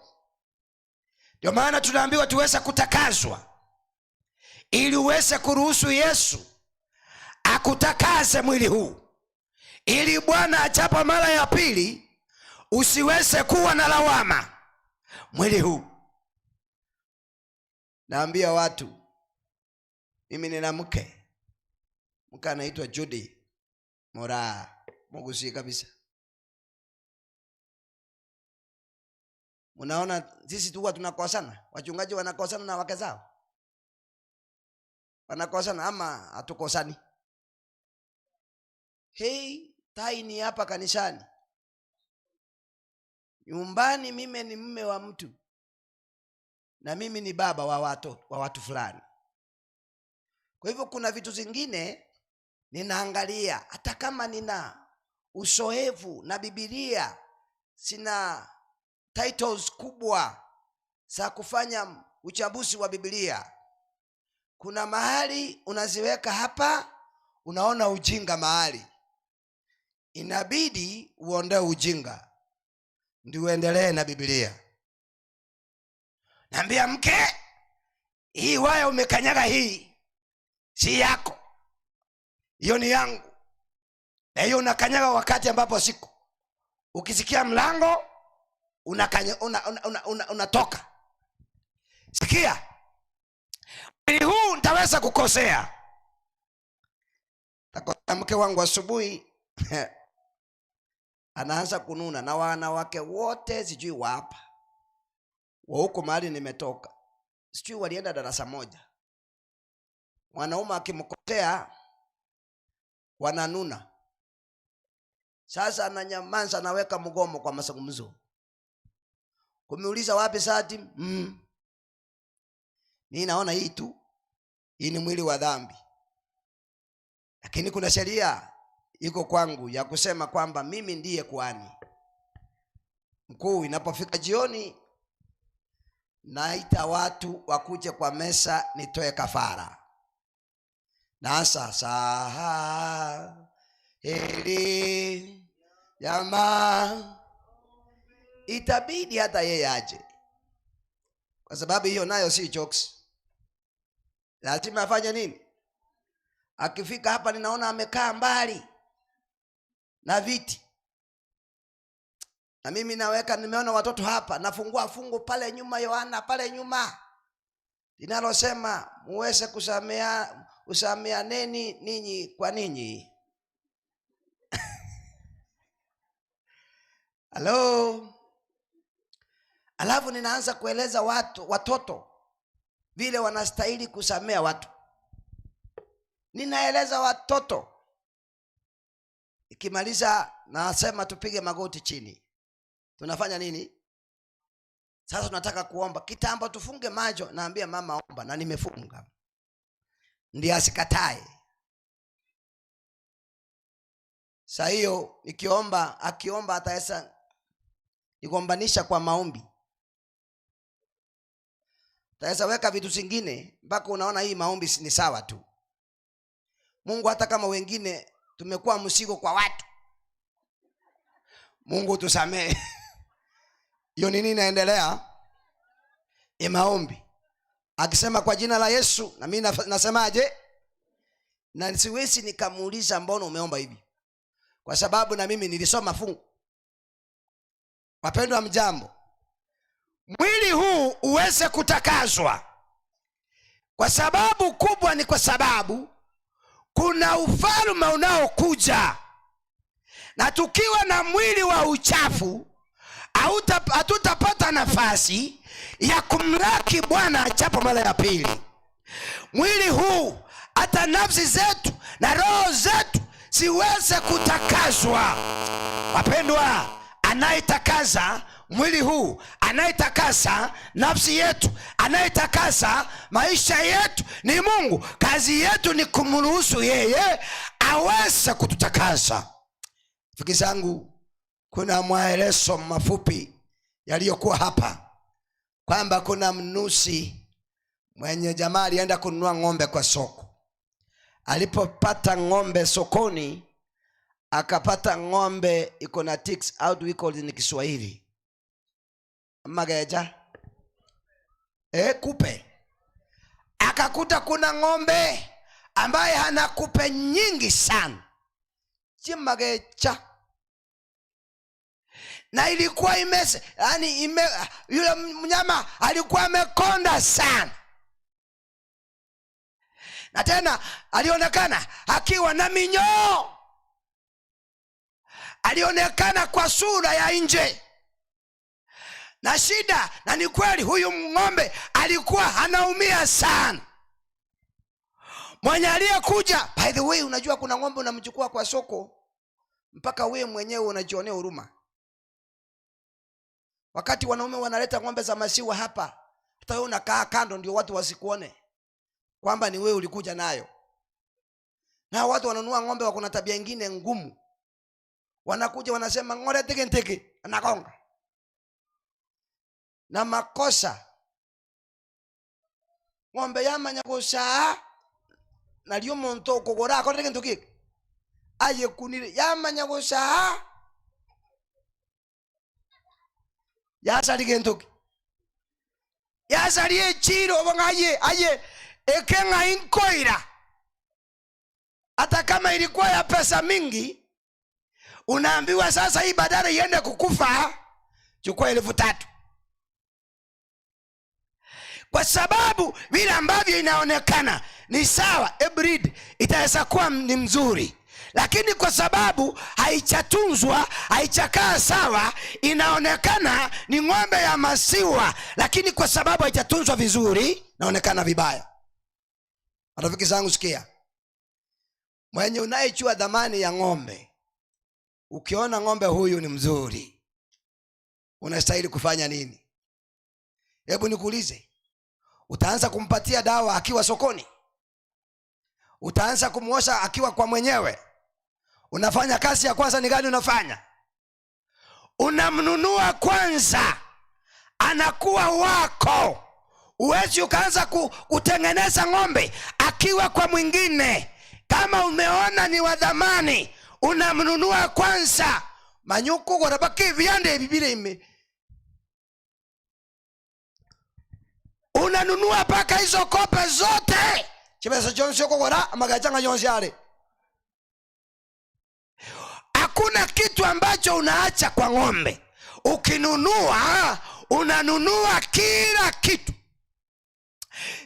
ndio maana tunaambiwa tuweze kutakaswa, ili uweze kuruhusu Yesu akutakase mwili huu, ili Bwana achapa mara ya pili usiweze kuwa na lawama. Mwili huu. Naambia watu mimi nina mke, mke anaitwa Judy Moraa, Mugusii kabisa. Mnaona sisi tu huwa tunakosana, wachungaji wanakosana na wake zao, wanakosana ama hatukosani? Hei, tai ni hapa kanisani, nyumbani mimi ni mume wa mtu na mimi ni baba wa watu, wa watu fulani. Kwa hivyo kuna vitu zingine ninaangalia, hata kama nina usoevu na Bibilia, sina titles kubwa za kufanya uchambuzi wa Bibilia. Kuna mahali unaziweka hapa, unaona ujinga mahali, inabidi uondoe ujinga ndio uendelee na Bibilia. Naambia mke, hii waya umekanyaga hii si yako, hiyo ni yangu, na hiyo unakanyaga wakati ambapo siko. Ukisikia mlango unakanya, una, una, una, una, unatoka. Sikia, mwili huu nitaweza kukosea. Takosea mke wangu asubuhi anaanza kununa, na wanawake wote sijui wapa wa huko mahali nimetoka, sijui walienda darasa moja. Mwanaume akimkotea wananuna. Sasa ananyamaza, anaweka mgomo kwa mazungumzo. Kumuuliza wapi sati? Mimi naona hii tu, hii ni mwili wa dhambi, lakini kuna sheria iko kwangu ya kusema kwamba mimi ndiye kuhani mkuu. Inapofika jioni, naita watu wakuje kwa mesa nitoe kafara. Na sasa hili jamaa itabidi hata yeye aje, kwa sababu hiyo nayo si jokes. Lazima afanye nini? Akifika hapa ninaona amekaa mbali na viti, na mimi naweka, nimeona watoto hapa, nafungua fungu pale nyuma, Yohana pale nyuma linalosema muweze kusamea, usameaneni ninyi kwa ninyi. Halo. Alafu ninaanza kueleza watu, watoto vile wanastahili kusamea watu. Ninaeleza watoto, ikimaliza nasema tupige magoti chini. Tunafanya nini sasa? Tunataka kuomba kitambo, tufunge macho. Naambia mama omba, na nimefunga, ndiye asikatae. Saa hiyo nikiomba, akiomba ataweza nigombanisha kwa maombi, ataweza weka vitu zingine mpaka unaona hii maombi ni sawa tu. Mungu, hata kama wengine tumekuwa mzigo kwa watu, Mungu tusamehe. Hiyo nini inaendelea? Ni maombi. Akisema kwa jina la Yesu, na mimi nasemaje? Na siwezi nikamuuliza mbona umeomba hivi, kwa sababu na mimi nilisoma fungu. Wapendwa, mjambo. Mwili huu uweze kutakazwa, kwa sababu kubwa ni kwa sababu kuna ufalme unaokuja, na tukiwa na mwili wa uchafu hatutapata nafasi ya kumlaki Bwana ajapo mara ya pili. Mwili huu hata nafsi zetu na roho zetu ziweze kutakazwa. Wapendwa, anayetakaza mwili huu, anayetakasa nafsi yetu, anayetakasa maisha yetu ni Mungu. Kazi yetu ni kumruhusu yeye aweze kututakasa. Rafiki zangu, kuna maelezo mafupi yaliyokuwa hapa kwamba kuna mnusi mwenye jamaa alienda kununua ng'ombe kwa soko. Alipopata ng'ombe sokoni, akapata ng'ombe iko na ticks, how do we call it in Kiswahili? Mageja. Kupe. Akakuta kuna ng'ombe ambaye hana kupe nyingi sana. Chimagecha. Na ilikuwa imese, yani ime, yule mnyama alikuwa amekonda sana. Na tena alionekana akiwa na minyoo, alionekana kwa sura ya nje na shida. Na ni kweli huyu ng'ombe alikuwa anaumia sana. Mwenye aliyekuja, by the way, unajua kuna ng'ombe unamchukua kwa soko mpaka wewe mwenyewe unajionea huruma. Wakati wanaume wanaleta ng'ombe za maziwa hapa, hata wewe unakaa kando ndio watu wasikuone kwamba ni wewe ulikuja nayo. Na watu wanunua ng'ombe wako na tabia nyingine ngumu, wanakuja wanasema ng'ore tiki tiki, anagonga na makosa. Ng'ombe yamanya gusaa nario omonto okogora akorire gento geke ayekunire, yamanya gusaa yasari gento ki, yasari echiro obo ng'aye aye eke ng'ai nkoira. Hata kama ilikuwa ya pesa mingi, unaambiwa sasa hii badala iende kukufa, chukua 3,000. Kwa sababu vile ambavyo inaonekana ni sawa, hybrid itaweza kuwa ni mzuri, lakini kwa sababu haichatunzwa, haichakaa sawa, inaonekana ni ng'ombe ya maziwa, lakini kwa sababu haijatunzwa vizuri inaonekana vibaya. Rafiki zangu, sikia, mwenye unayejua dhamani ya ng'ombe, ukiona ng'ombe huyu ni mzuri, unastahili kufanya nini? Hebu nikuulize, utaanza kumpatia dawa akiwa sokoni? Utaanza kumuosha akiwa kwa mwenyewe? Unafanya kazi ya kwanza ni gani unafanya? Unamnunua kwanza, anakuwa wako. Huwezi ukaanza kutengeneza ng'ombe akiwa kwa mwingine. Kama umeona ni wa dhamani, unamnunua kwanza. Manyuku gorabaki viande bibile ime. Unanunua paka hizo kope zote. Chibesa chonse okogora, amagachanga yonse yale. Hakuna kitu ambacho unaacha kwa ng'ombe. Ukinunua, unanunua kila kitu.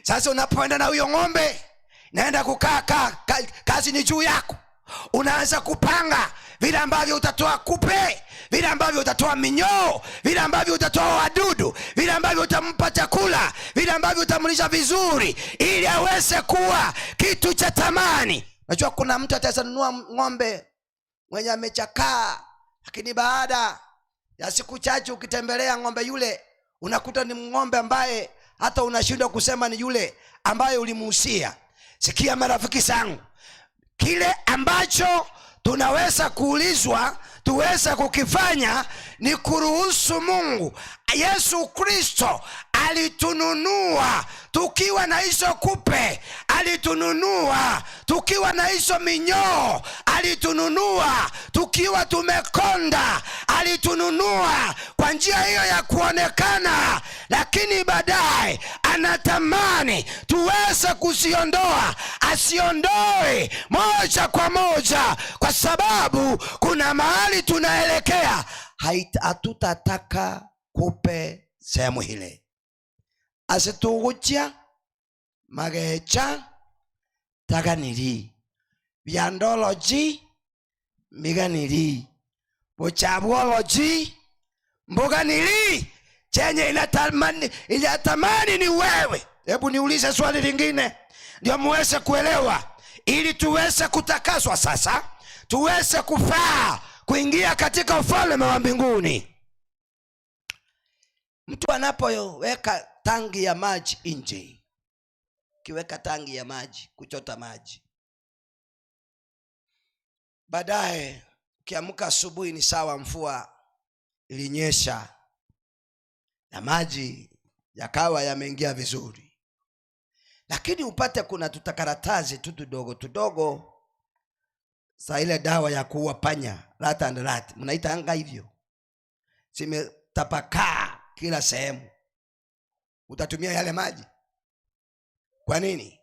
Sasa unapoenda na huyo ng'ombe, naenda kukaa, kaa, kazi ni juu yako. Unaanza kupanga vile ambavyo utatoa kupe, vile ambavyo utatoa minyoo, vile ambavyo utatoa wadudu, vile ambavyo utampa chakula, vile ambavyo utamlisha vizuri ili aweze kuwa kitu cha thamani. Najua kuna mtu ataweza nunua ng'ombe mwenye amechakaa, lakini baada ya siku chache ukitembelea ng'ombe yule unakuta ni ng'ombe ambaye hata unashindwa kusema ni yule ambaye ulimuhusia. Sikia marafiki zangu, kile ambacho tunaweza kuulizwa tuweze kukifanya ni kuruhusu Mungu. Yesu Kristo alitununua tukiwa na hizo kupe, alitununua tukiwa na hizo minyoo, alitununua tukiwa tumekonda, alitununua kwa njia hiyo ya kuonekana, lakini baadaye anatamani tuweze kuziondoa. Asiondoe moja kwa moja, kwa sababu kuna mahali tunaelekea, hatutataka kupe sehemu ile. Asituguchia magecha taganiri byandology miganiri buchabwology mbuganiri. Chenye inatamani ni wewe. Hebu niulize swali lingine ndio muweze kuelewa, ili tuweze kutakaswa sasa, tuweze kufaa kuingia katika ufalme wa mbinguni. Mtu anapoweka tangi ya maji nje, kiweka tangi ya maji kuchota maji, baadaye ukiamka asubuhi ni sawa, mvua ilinyesha na maji yakawa yameingia vizuri, lakini upate kuna tutakaratasi tu tudogo tudogo za ile dawa ya kuua panya, rat and rat, mnaita anga hivyo, zimetapakaa kila sehemu. Utatumia yale maji kwa nini?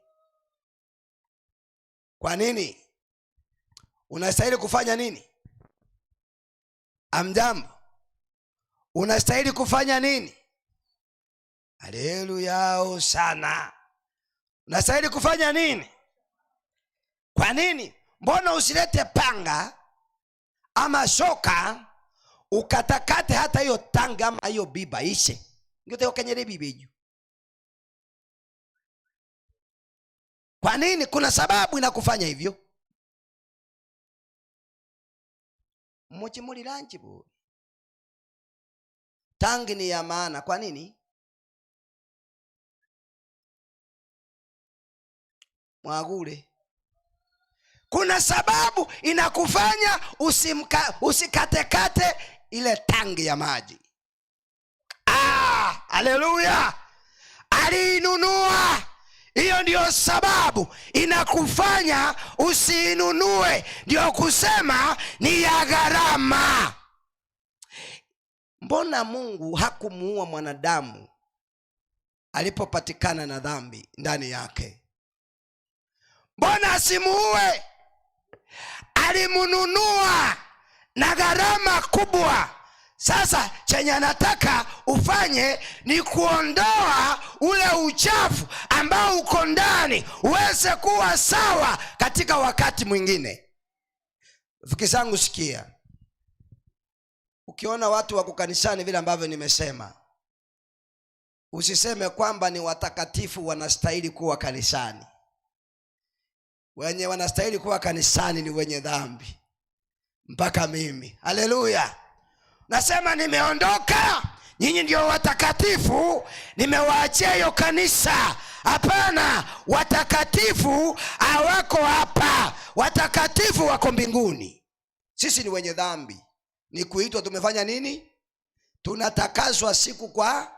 Kwa nini? Unastahili kufanya nini? Amjambo, unastahili kufanya nini? Haleluya sana. Unastahili kufanya nini? Kwa nini? Mbona usilete panga ama shoka ukatakate hata hiyo tanga ama hiyo biba ishe ngioteokenyere biba eju kwa nini kuna sababu inakufanya hivyo muchimulilanchi buri tangi ni ya maana kwa nini mwagule kuna sababu inakufanya usimka, usikatekate ile tangi ya maji ah, haleluya aliinunua hiyo ndiyo sababu inakufanya usiinunue ndiyo kusema ni ya gharama mbona mungu hakumuua mwanadamu alipopatikana na dhambi ndani yake mbona asimuue alimnunua na gharama kubwa sasa chenye anataka ufanye ni kuondoa ule uchafu ambao uko ndani uweze kuwa sawa katika wakati mwingine rafiki zangu sikia ukiona watu wako kanisani vile ambavyo nimesema usiseme kwamba ni watakatifu wanastahili kuwa kanisani wenye wanastahili kuwa kanisani ni wenye dhambi mpaka mimi haleluya nasema nimeondoka nyinyi ndio watakatifu nimewaachia hiyo kanisa hapana watakatifu hawako hapa watakatifu wako mbinguni sisi ni wenye dhambi ni kuitwa tumefanya nini tunatakaswa siku kwa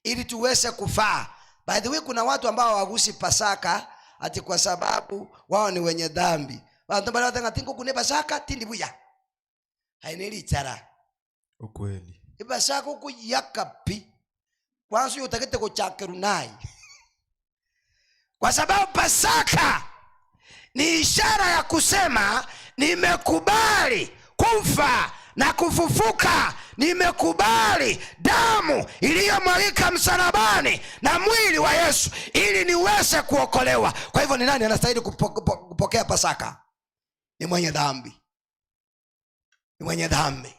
ili tuweze kufaa by the way kuna watu ambao hawagusi pasaka ati kwa sababu wao ni wenye dhambi bantu bari batanga tingo kune pasaka tindi buya hainelichara ukweli ipasaka ukuyaka pi kwanza uyo utagete kuchakeru naye kwa sababu pasaka ni ishara ya kusema nimekubali kufa na kufufuka nimekubali damu iliyomwagika msalabani na mwili wa yesu ili niweze kuokolewa kwa hivyo ni nani anastahili kupokea pasaka ni mwenye dhambi ni mwenye dhambi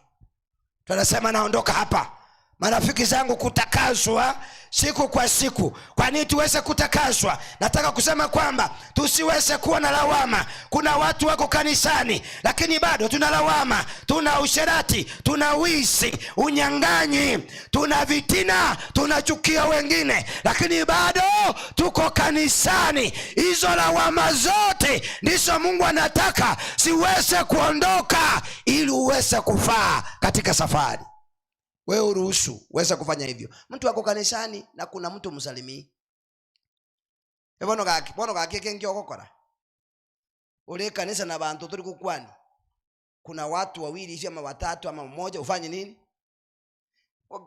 tunasema naondoka hapa marafiki zangu kutakaswa siku kwa siku kwa nini tuweze kutakaswa nataka kusema kwamba tusiweze kuwa na lawama kuna watu wako kanisani lakini bado tuna lawama tuna usherati tuna wizi unyang'anyi tuna vitina tunachukia wengine lakini bado tuko kanisani hizo lawama zote ndizo mungu anataka siweze kuondoka ili uweze kufaa katika safari wewe uruhusu uweze kufanya hivyo mtu ako kanisani na kuna mtu msalimii bono gaki bono gaki kengi ogokora uri kanisa na bantu turi kukwani kuna watu wawili hivi ama watatu ama mmoja ufanye nini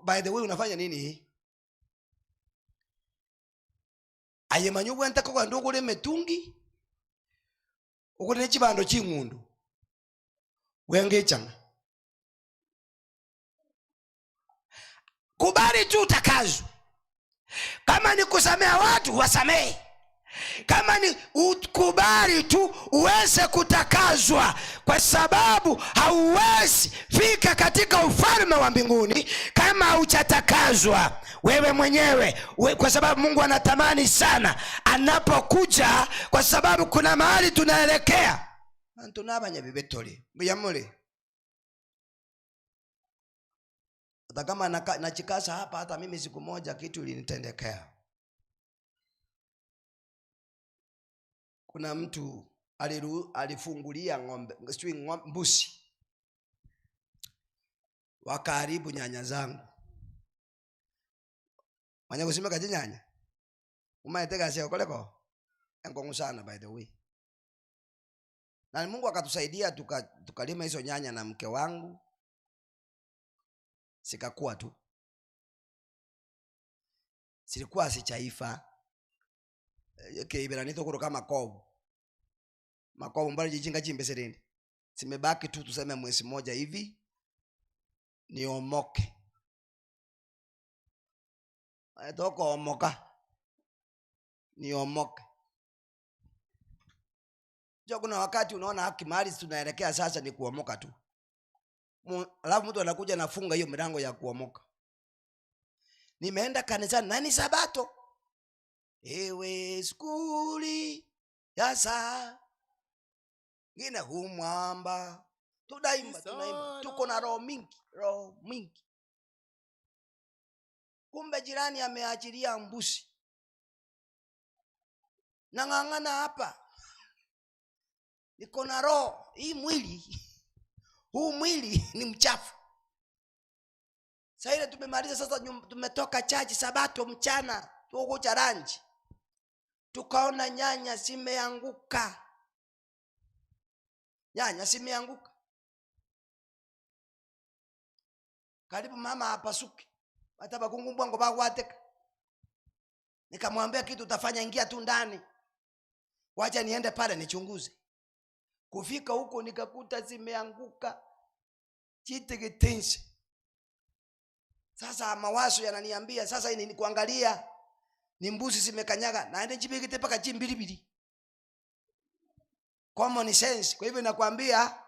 by the way unafanya nini hii aye manyu bwente kogenda ogure emitungi ogure ne chibando ching'undu wengechang'a kubali tu utakazwe kama ni kusamea watu wasamehe kama ni ukubali tu uweze kutakazwa kwa sababu hauwezi fika katika ufalme wa mbinguni kama haujatakazwa wewe mwenyewe we, kwa sababu mungu anatamani sana anapokuja kwa sababu kuna mahali tunaelekea bantu n'abanyabibetole mbuyamule hata kama nachikasa hapa hata mimi siku moja kitu ilinitendekea kuna mtu aliru, alifungulia ng'ombe sijui ng'ombe, mbusi wakaharibu nyanya zangu manya kusimeka chinyanya umaete gasi okoleko enkongu sana by the way na mungu akatusaidia tukalima tuka hizo nyanya na mke wangu zikakuwa tu zilikuwa sichaifa keiberanito kuruka makovu makovu mbali jichinga chimbe zimebaki tu tuseme mwezi mmoja hivi niomoke tokoomoka niomoke Unajua kuna wakati unaona haki mahali tunaelekea sasa ni kuomoka tu Mu- alafu mtu anakuja anafunga hiyo milango ya kuomoka nimeenda kanisani na ni sabato ewe skuli ya saa ngine humwamba tunaimba tunaimba tuko na roho mingi roho mingi kumbe jirani ameachilia mbusi nang'ang'ana hapa niko na roho hii mwili huu mwili ni mchafu saile tumemaliza sasa nyum- tumetoka chachi sabato mchana tukucha ranji tukaona nyanya zimeanguka nyanya zimeanguka karibu mama apasuke hata bakungu bwango bakwateka nikamwambia kitu utafanya ingia tu ndani wacha niende pale nichunguze kufika huko nikakuta zimeanguka chitegetensi sasa mawazo yananiambia sasa ini nikuangalia ni mbuzi zimekanyaga naende nchibigite mpaka chimbilibili common sense kwa hivyo nakwambia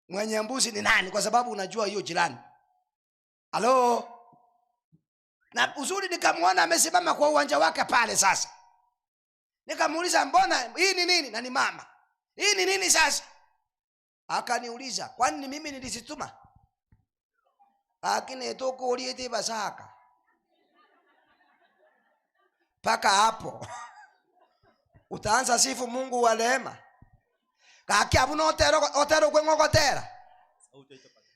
mwenye mbuzi ni nani kwa sababu unajua hiyo jirani halo na uzuri nikamwona amesimama kwa uwanja wake pale sasa nikamuuliza mbona hii ni nini na ni mama hii ni nini sasa akaniuliza kwani ni mimi nilizituma lakini tukuuliete basaka mpaka hapo utaanza sifu mungu wa rehema gaki abu notera otera okweng'ogotera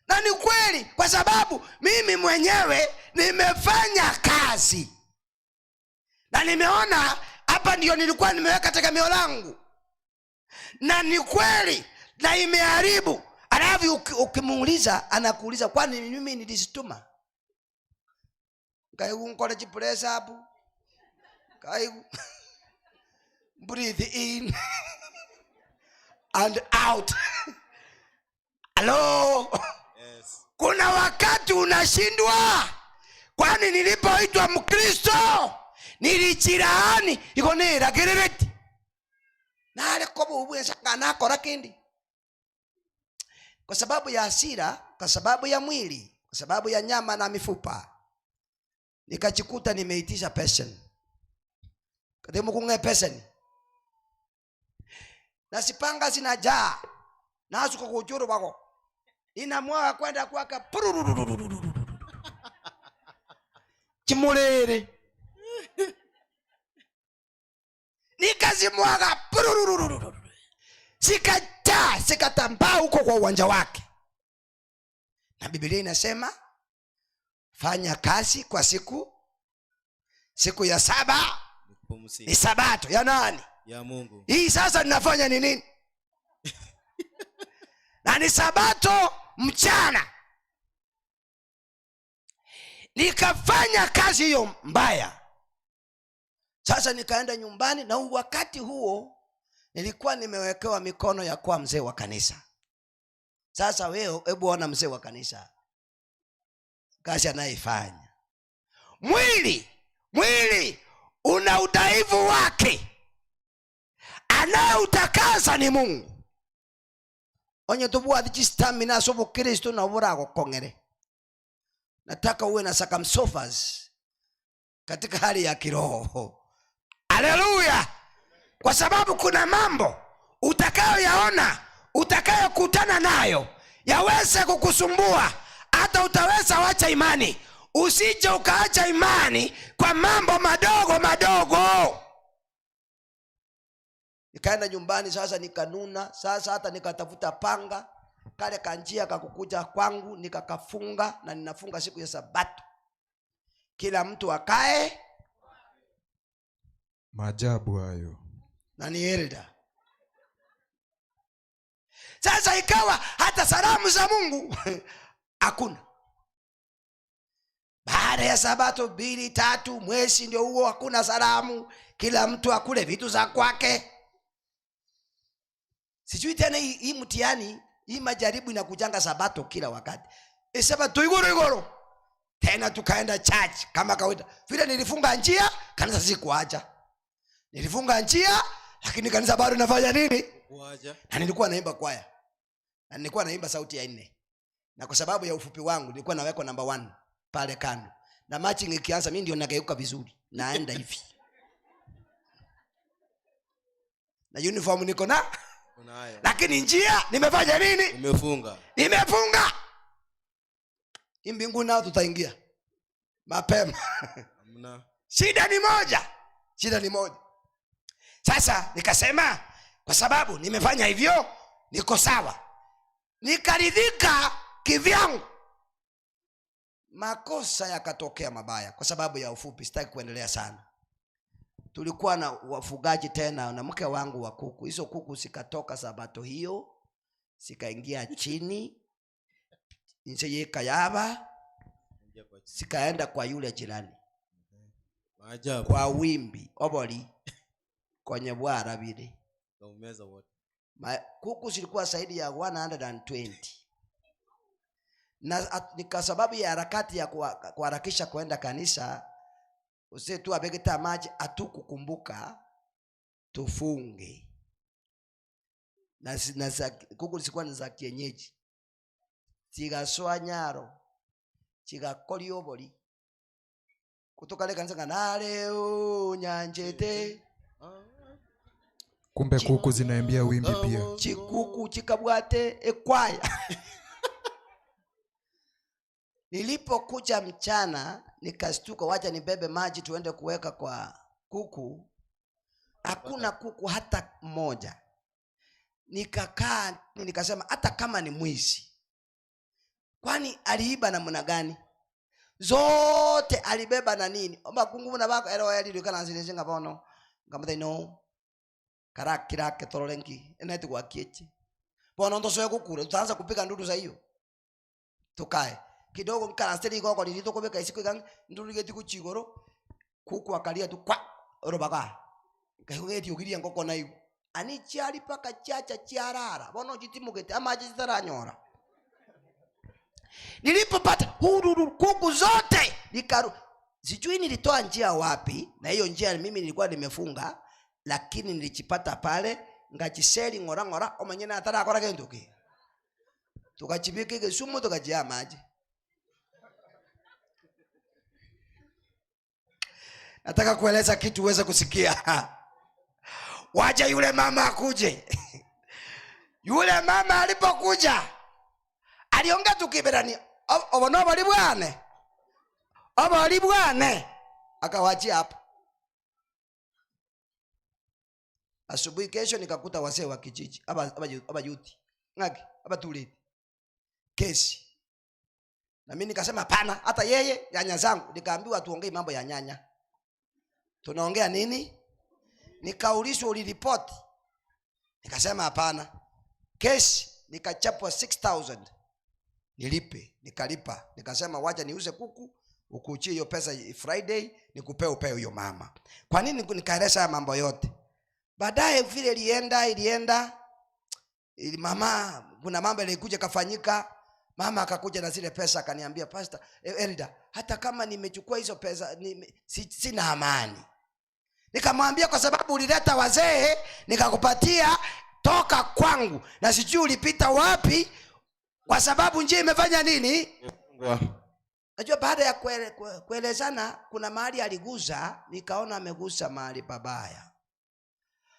na ni kweli kwa sababu mimi mwenyewe nimefanya kazi na nimeona hapa ndio nilikuwa nimeweka tegemeo langu na ni kweli na imeharibu alafu uki- ukimuuliza anakuuliza kwani mimi nilizituma kaigu nkole chipress up kaigu breathe in and out halo kuna wakati unashindwa kwani nilipoitwa mkristo nilichilaani iko niragirereti nalekobubwesanga nakora kindi kwa sababu ya hasira kwa sababu ya mwili kwa sababu ya nyama na mifupa nikajikuta nimeitisha peshen katemukung'e peseni na sipanga zinajaa nasuka kuchuru wako inamwaga kwenda kwaka pururururururu. chimulere nikazimwaga purururururu. zikajaa zikatambaa huko kwa uwanja wake na bibilia inasema fanya kazi kwa siku siku ya saba Pumzika. ni sabato ya nani ya Mungu. hii sasa ninafanya ni nini na ni sabato mchana nikafanya kazi hiyo mbaya sasa nikaenda nyumbani na wakati huo nilikuwa nimewekewa mikono ya kuwa mzee wa kanisa sasa wewe hebu ona mzee wa kanisa kazi anayeifanya mwili mwili una udhaifu wake anayeutakasa ni mungu onye tubwathi chistamina ase obokristo nabo boragokong'ere nataka uwe na circumsofas katika hali ya kiroho haleluya kwa sababu kuna mambo utakayoyaona utakayokutana nayo yaweze kukusumbua hata utaweza wacha imani usije ukaacha imani kwa mambo madogo madogo nikaenda nyumbani sasa nikanuna sasa hata nikatafuta panga kale kanjia kakukuja kwangu nikakafunga na ninafunga siku ya sabato kila mtu akae Maajabu hayo. na ni elda sasa ikawa hata salamu za mungu hakuna baada ya sabato mbili tatu mwezi ndio huo hakuna salamu kila mtu akule vitu za kwake sijui tena hii, hii mtihani hii majaribu inakujanga sabato kila wakati isabato igoro igoro tena tukaenda church kama kawaida vile nilifunga njia kanisa sikuacha nilifunga njia lakini kanisa bado inafanya nini Wacha. Na nilikuwa naimba kwaya na nilikuwa naimba sauti ya nne, na kwa sababu ya ufupi wangu nilikuwa nawekwa namba one pale kando, na marching ikianza mi ndio nageuka vizuri, naenda hivi na uniform niko na Unayo. lakini njia nimefanya nini? Umefunga. Nimefunga. Hii mbinguni nao tutaingia mapema. Hamna. Shida ni moja, shida ni moja. Sasa nikasema kwa sababu nimefanya hivyo niko sawa, nikaridhika kivyangu. Makosa yakatokea mabaya kwa sababu ya ufupi, sitaki kuendelea sana. Tulikuwa na wafugaji tena na mke wangu wa kuku. Hizo kuku zikatoka sabato hiyo zikaingia chini nje yekayaba, zikaenda kwa yule jirani Maajabu. kwa wimbi oboli kwenye bwara bile Kaumeza wote. Ma, kuku zilikuwa zaidi ya 120 na at, ni kwa sababu ya harakati ya kuha- kuharakisha kwenda kanisa usie tu abegeta maji atukukumbuka tufunge na, si- na za, kuku zilikuwa ni za kienyeji zigaswa nyaro chigakoria obori kutoka kanisa nga naleo nyanjete Kumbe kuku zinaimbia wimbi pia. chikuku chikabwate ekwaya nilipokuja mchana nikastuka wacha nibebe maji tuende kuweka kwa kuku hakuna kuku hata mmoja nikakaa nikasema hata kama ni mwizi kwani aliiba namna gani zote alibeba na nini omakungu na bako ero yalirikana bono ngamutha no karakirake torore nki enete gwakiechi bono ntosoe gukura tutaanza kupiga nduru za hiyo tukae kidogo nkaranse igoko riri tukubika isiko igang nduru geti kuchigoro kuku akalia tu kwa robaga ngaigeti ugiria ngoko na igu ani chiari paka chiacha chiarara bono chitimugete amaji chitaranyora nilipopata hururu kuku zote nikaru sijui nilitoa njia wapi na hiyo njia mimi nilikuwa nimefunga lakini nilichipata pale ngachiseli ng'ora ng'ora omanye natarakora kintu ki tukachibika kisumu tukachia maji nataka kueleza kitu uweze kusikia wacha yule mama akuje yule mama alipokuja aliongea tukiberani obo nobori bwane obori bwane akawachia hapo asubuhi kesho nikakuta wazee wa kijiji aba- aba- abayuti ng'aki abatuleti kesi na mimi nikasema hapana hata yeye nyanya zangu nikaambiwa tuongei mambo ya nyanya tunaongea nini nikaulizwa uliripoti nikasema hapana kesi nikachapwa 6000 nilipe nikalipa nikasema wacha niuze kuku ukuchie hiyo pesa friday nikupee upee huyo mama kwa nini nikaeleza haya mambo yote baadaye vile ilienda ilienda ili mama kuna mambo yalikuja kafanyika mama akakuja na zile pesa akaniambia pastor eh, elda hata kama nimechukua hizo pesa nime, si, sina amani nikamwambia kwa sababu ulileta wazee nikakupatia toka kwangu na sijui ulipita wapi kwa sababu njia imefanya nini najua baada ya kuele, kue- kuelezana kuna mahali aligusa nikaona amegusa mahali pabaya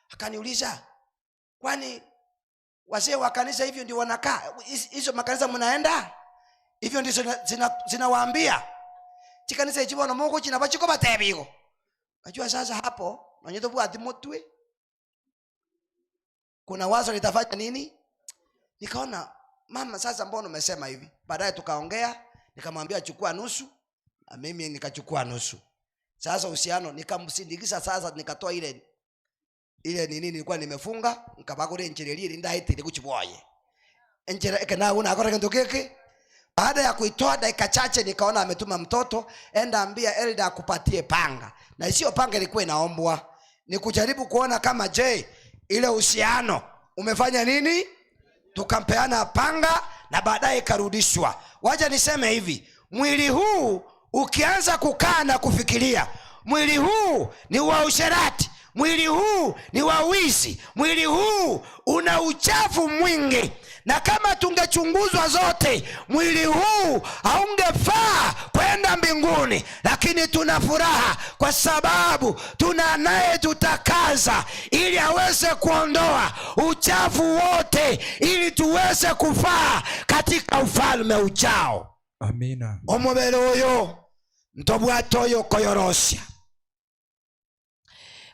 akaniuliza kwani wazee wa kanisa hivyo ndio wanakaa Hiz- hizo makanisa mnaenda hivyo ndio zinawaambia zina, zinawaambia. chikanisa ichi bono muguchina bachiko batebigo najua sasa hapo nonyetobwati mutwe kuna wazo litafanya nini nikaona mama sasa mbona umesema hivi baadaye tukaongea nikamwambia chukua nusu na mimi nikachukua nusu sasa uhusiano nikamsindikiza sasa nikatoa ile ile nini nilikuwa nimefunga nkabagura enchera eria eri ndaetire guchiboye enchera eke nawe nakora kintu kiki baada ya kuitoa dakika chache nikaona ametuma mtoto enda ambia elda akupatie panga na sio panga ilikuwa inaombwa ni kujaribu kuona kama je ile uhusiano umefanya nini tukampeana panga na baadaye ikarudishwa wacha niseme hivi mwili huu ukianza kukaa na kufikiria mwili huu ni wa usherati Mwili huu ni wa wizi, mwili huu una uchafu mwingi, na kama tungechunguzwa zote, mwili huu haungefaa kwenda mbinguni. Lakini tuna furaha kwa sababu tuna naye tutakaza, ili aweze kuondoa uchafu wote, ili tuweze kufaa katika ufalme ujao. Amina. Omobere oyo ntobwate oyo koyorosia,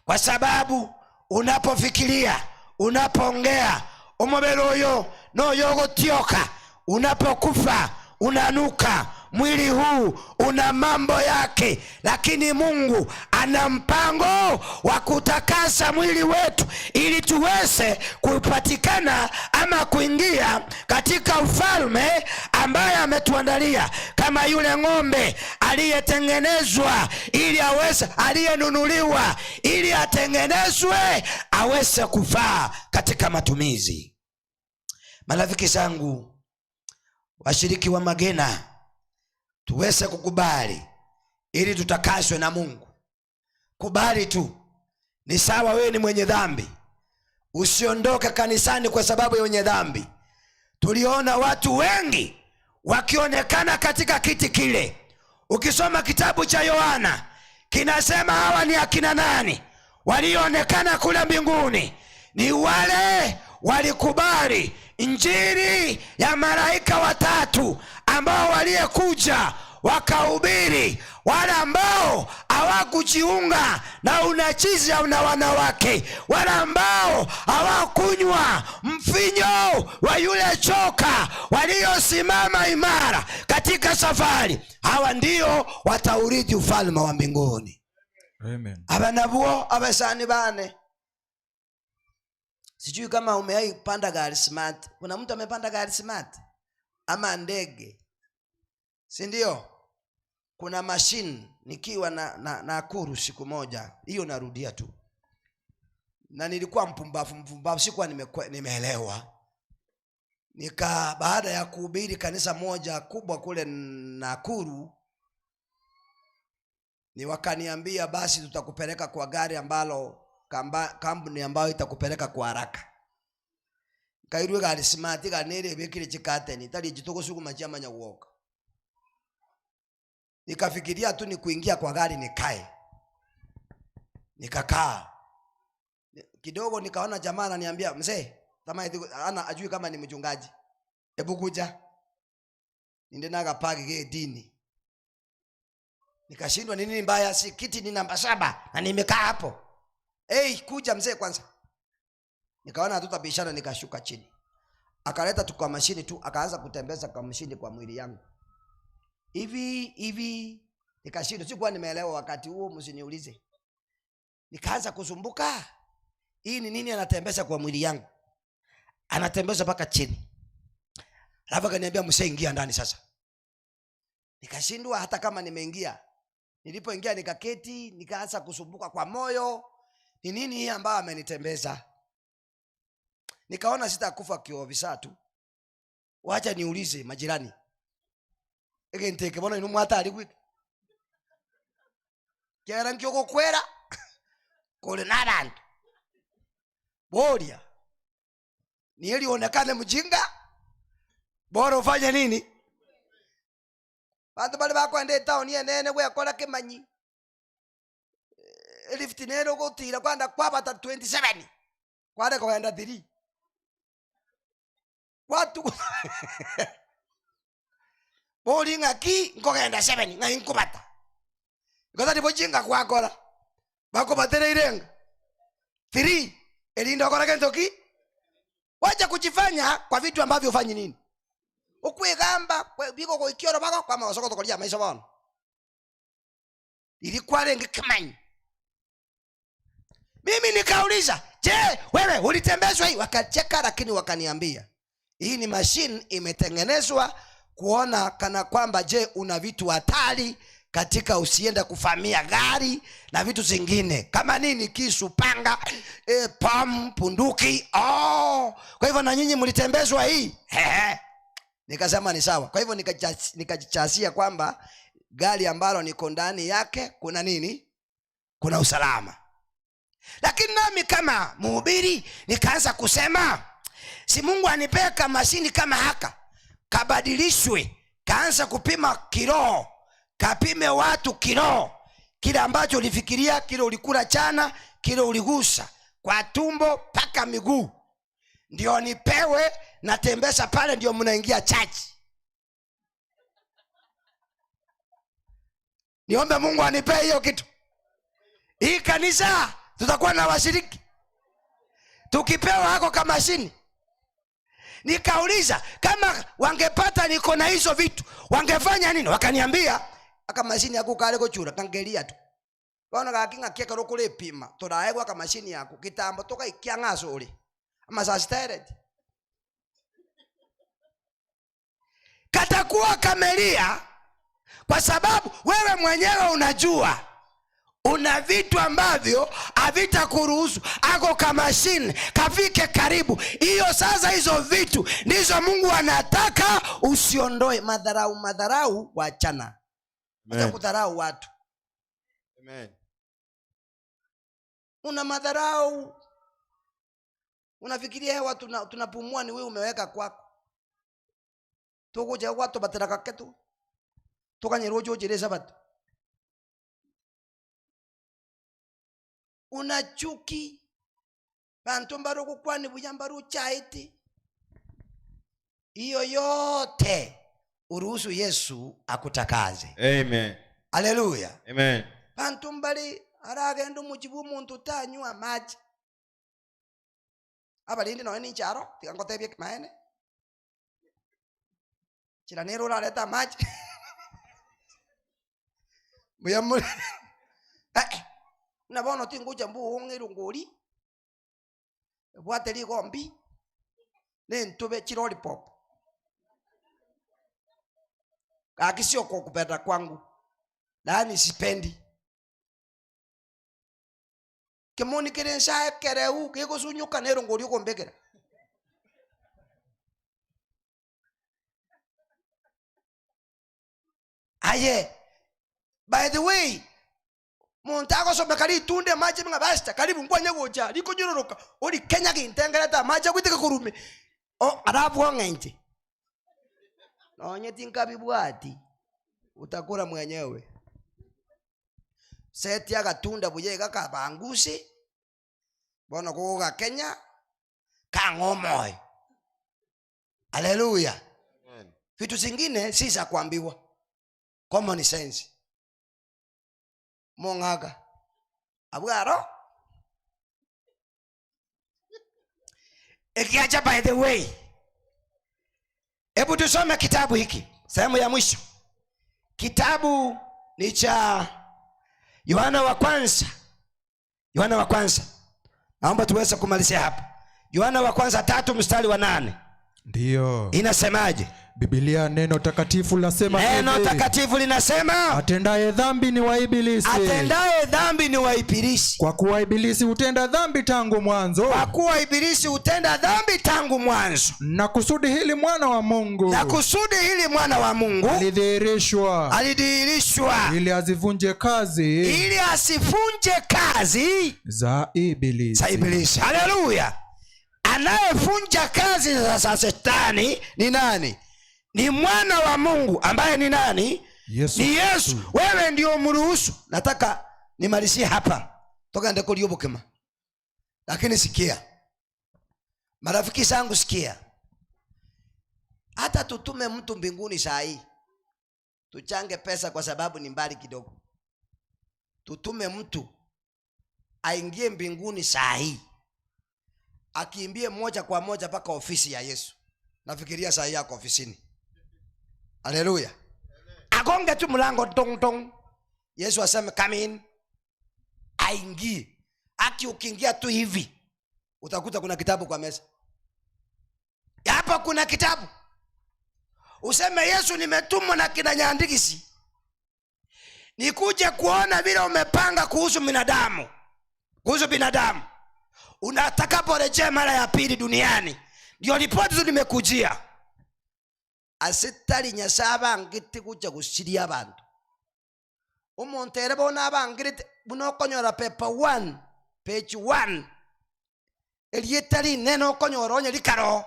kwa sababu unapofikiria, unapoongea, omobere oyo noyo ogotioka, unapokufa unanuka. Mwili huu una mambo yake, lakini Mungu ana mpango wa kutakasa mwili wetu ili tuweze kupatikana ama kuingia katika ufalme ambaye ametuandalia, kama yule ng'ombe aliyetengenezwa ili aweze, aliyenunuliwa ili atengenezwe aweze kufaa katika matumizi. Marafiki zangu, washiriki wa Magena, tuweze kukubali ili tutakaswe na Mungu. Kubali tu, ni sawa wewe ni mwenye dhambi, usiondoke kanisani kwa sababu ya wenye dhambi. Tuliona watu wengi wakionekana katika kiti kile. Ukisoma kitabu cha Yohana kinasema hawa ni akina nani walioonekana kule mbinguni? Ni wale walikubali injili ya malaika watatu ambao waliyekuja wakahubiri, wale ambao hawakujiunga na unachizi na wanawake, wale ambao hawakunywa mvinyo wa yule joka, waliosimama imara katika safari, hawa ndio wataurithi ufalme wa mbinguni. Amen. Aba nabwo abasani bane, sijui kama umewahi panda gari smart. Kuna mtu amepanda gari smart ama ndege, si ndio? Kuna machine nikiwa na Nakuru siku moja, hiyo narudia tu, na nilikuwa mpumbavu mpumbavu, sikuwa nimeelewa. Nika baada ya kuhubiri kanisa moja kubwa kule Nakuru, ni wakaniambia basi tutakupeleka kwa gari ambalo kampuni ambayo itakupeleka kwa haraka. Kairwe gari smart ganere bekire chikateni tali jitogosuguma chamanya kuoka. Nikafikiria tu ni kuingia kwa gari nikae. Nikakaa. Kidogo nikaona jamaa ananiambia, mzee, kama eti ana ajui kama ni mchungaji. Hebu kuja. Ninde naga pagi ge dini. Nikashindwa ni nini mbaya, si kiti ni namba 7 na nimekaa hapo. Hey, kuja mzee kwanza. Nikaona hatutabishana, nikashuka chini. Akaleta tu kwa mashini tu, akaanza kutembeza kwa mashini kwa mwili yangu. Hivi hivi nikashindwa, sikuwa nimeelewa wakati huo, msiniulize. Nikaanza kusumbuka. Hii ni nini anatembeza kwa mwili yangu? Anatembeza mpaka chini. Alafu akaniambia msee, ingia ndani sasa. Nikashindwa hata kama nimeingia. Nilipoingia nikaketi, nikaanza kusumbuka kwa moyo. Ni nini hii ambayo amenitembeza? Nikaona sitakufa kiovisa tu. Wacha niulize majirani. Ege nteke bona inu mwata ali kwiki. Kera nkyoko kwera. Kule na bantu. Boria. Ni ili onekane mjinga. Bora ufanye nini? Bantu bali bakwenda town yenene gwekora kimanyi. Lift nero gutira kwanda kwabata 27. Kware kogenda 3. Watu Bori ng'aki nkogenda 7 ng'ai nkobata. Ngoza nibo jinga kwakora. Bakobatere irenga. 3 erinda okora kento ki? Wacha kujifanya kwa vitu ambavyo ufanyi nini? Okwegamba biko goikioro bako kwa masoko tokoria maiso bono. Ilikuwa renge kimanyi. Mimi nikauliza, je, wewe ulitembezwa hii? Wakacheka, lakini wakaniambia hii ni machine imetengenezwa kuona kana kwamba je una vitu hatari katika usienda kufamia gari na vitu zingine kama nini, kisu, panga, pam, punduki. Oh, kwa hivyo na nyinyi mlitembezwa hii. Hehe. Nikasema ni sawa. Kwa hivyo nikajichasia kwamba gari ambalo niko ndani yake kuna nini? Kuna usalama. Lakini nami kama mhubiri nikaanza kusema, si Mungu anipee kamashini kama haka kabadilishwe, kaanza kupima kiroho, kapime watu kiroho, kile ambacho ulifikiria, kile ulikula chana, kile uligusa kwa tumbo mpaka miguu, ndio nipewe, natembesha pale, ndio mnaingia chachi. Niombe Mungu anipee hiyo kitu. Hii kanisa tutakuwa na washiriki tukipewa hako kamashini. Nikauliza kama wangepata niko na hizo vitu wangefanya nini? Wakaniambia aka mashini yako kale gochura kangelia tu bono gaki ng'aki ekero okorepima toraegwa aka mashini yako kitambo togaikia ng'aso ore amasasitereti katakuwa kamelia, kwa sababu wewe mwenyewe unajua una vitu ambavyo havitakuruhusu ako kamashini kafike karibu hiyo. Sasa hizo vitu ndizo Mungu anataka usiondoe. Madharau, madharau, wachana. Acha Amen. kudharau watu. Amen. Una madharau, unafikiria hewa tunapumua ni wewe umeweka kwako. Tukuja watu bateraka ketu tukanyerwa uchocheresa batu. Una chuki bantu mbaro kukwani buya mbaro uchaiti. Hiyo yote uruhusu Yesu akutakaze. Amen. Haleluya. Amen. Bantu mbali aragenda omuchibu omuntu tanywa maji. Abalindi noe nincharo tiga ngotebie maene. Chira nero orareta amache. Mbuya muri. Na bono tingucha mbu ong'eru ngori. Bwate rigombi. Nentube chirolipop. Gaki sio kwa kupenda kwangu. Laani sipendi. Kemoni kere nsae kereu kegosunyuka nero ngori okombekera. Aye. By the way, muntu agosomeka ritunde amache ng'a basta karibu nkwanye gocha rikonyororoka ori Kenya gintengerete amache agwiteka korume. O arabwo ng'enche. Nonye tinkabibwati. Utakula mwenyewe. Seti agatunda buye gakabangusi. Bono kogoga Kenya kang'omoe. Haleluya. Amen. Vitu zingine si za kuambiwa. Common sense. Mong'aga. Abwaro. Ikiacha by the way. Hebu tusome kitabu hiki. Sehemu ya mwisho. Kitabu ni cha Yohana wa kwanza. Yohana wa kwanza. Naomba tuweze kumalizia hapa. Yohana wa kwanza 3 mstari wa 8. Ndiyo. Inasemaje? Biblia neno takatifu lasema Neno hivi. takatifu linasema, atendaye dhambi ni wa ibilisi. Atendaye dhambi ni wa ibilisi. Kwa kuwa ibilisi hutenda dhambi tangu mwanzo. Kwa kuwa ibilisi hutenda dhambi tangu mwanzo. Na kusudi hili mwana wa Mungu. Na kusudi hili mwana wa Mungu alidhihirishwa. Alidhihirishwa. Ili azivunje kazi. Ili asivunje kazi za ibilisi. Za ibilisi. Haleluya. Anayevunja kazi za shetani ni nani? Ni mwana wa Mungu ambaye ni nani? Yesu. Ni Yesu. Wewe ndio mruhusu. Nataka nimalizie hapa. Toka ndeko liobokema. Lakini sikia. Marafiki zangu sikia. Hata tutume mtu mbinguni saa hii. Tuchange pesa kwa sababu ni mbali kidogo. Tutume mtu aingie mbinguni saa hii. Akimbie moja kwa moja mpaka ofisi ya Yesu. Nafikiria saa hii yako ofisini. Haleluya. Agonge tu mlango tong tong. Yesu aseme come in. Aingie. Aki ukiingia tu hivi utakuta kuna kitabu kwa meza. Hapa kuna kitabu. Useme Yesu nimetumwa na kina Nyandikisi. Nikuje kuona vile umepanga kuhusu binadamu. Kuhusu binadamu. Unatakaporejea mara ya pili duniani. Ndio ripoti tu nimekujia. Asitali nyasaba ngiti kuja kusiria abantu. Umuntu ere bona abangirite bunokonyora paper 1. Page 1 erieta rinene okonyora onye rikaro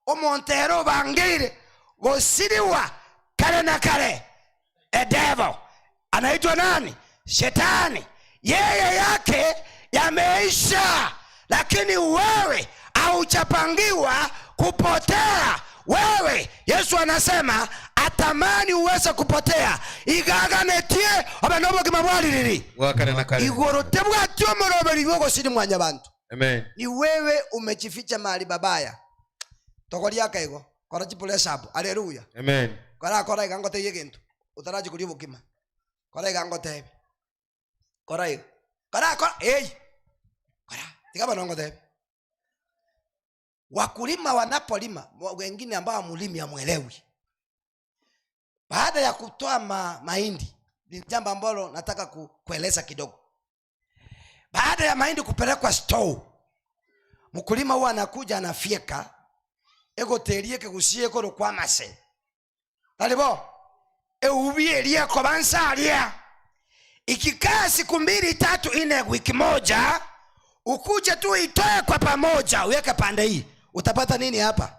omonto ere obangeire gosiriwa kare na kare a devil anaitwa nani shetani yeye yake yameisha lakini wewe haujapangiwa kupotea wewe yesu anasema atamani uweze kupotea igaganetie obe nobogima bwaririri Bwa kare na kare. igoro tebwati omoroberi bwogosiri mwanyabantu Amen. ni wewe umejificha mahali babaya togoria akaigo kora chipuresabu aleluya Amen. kora kora iga ngotebie egento otarachi koria obokima kora iga ngotebe kora iga kora kora ei kora tiga bono ngotebe wakulima wanapolima wengine ambao hamulimi hamwelewi baada ya kutoa ma, mahindi ni jambo ambalo nataka ku, kueleza kidogo baada ya mahindi kupelekwa store mkulima huwa anakuja anafyeka egoterie kegusie ekoro kwa mase taribo eubierie kobansaria ikikaa siku mbili tatu nne wiki moja ukuje tu itoe kwa pamoja uweke pande hii utapata nini hapa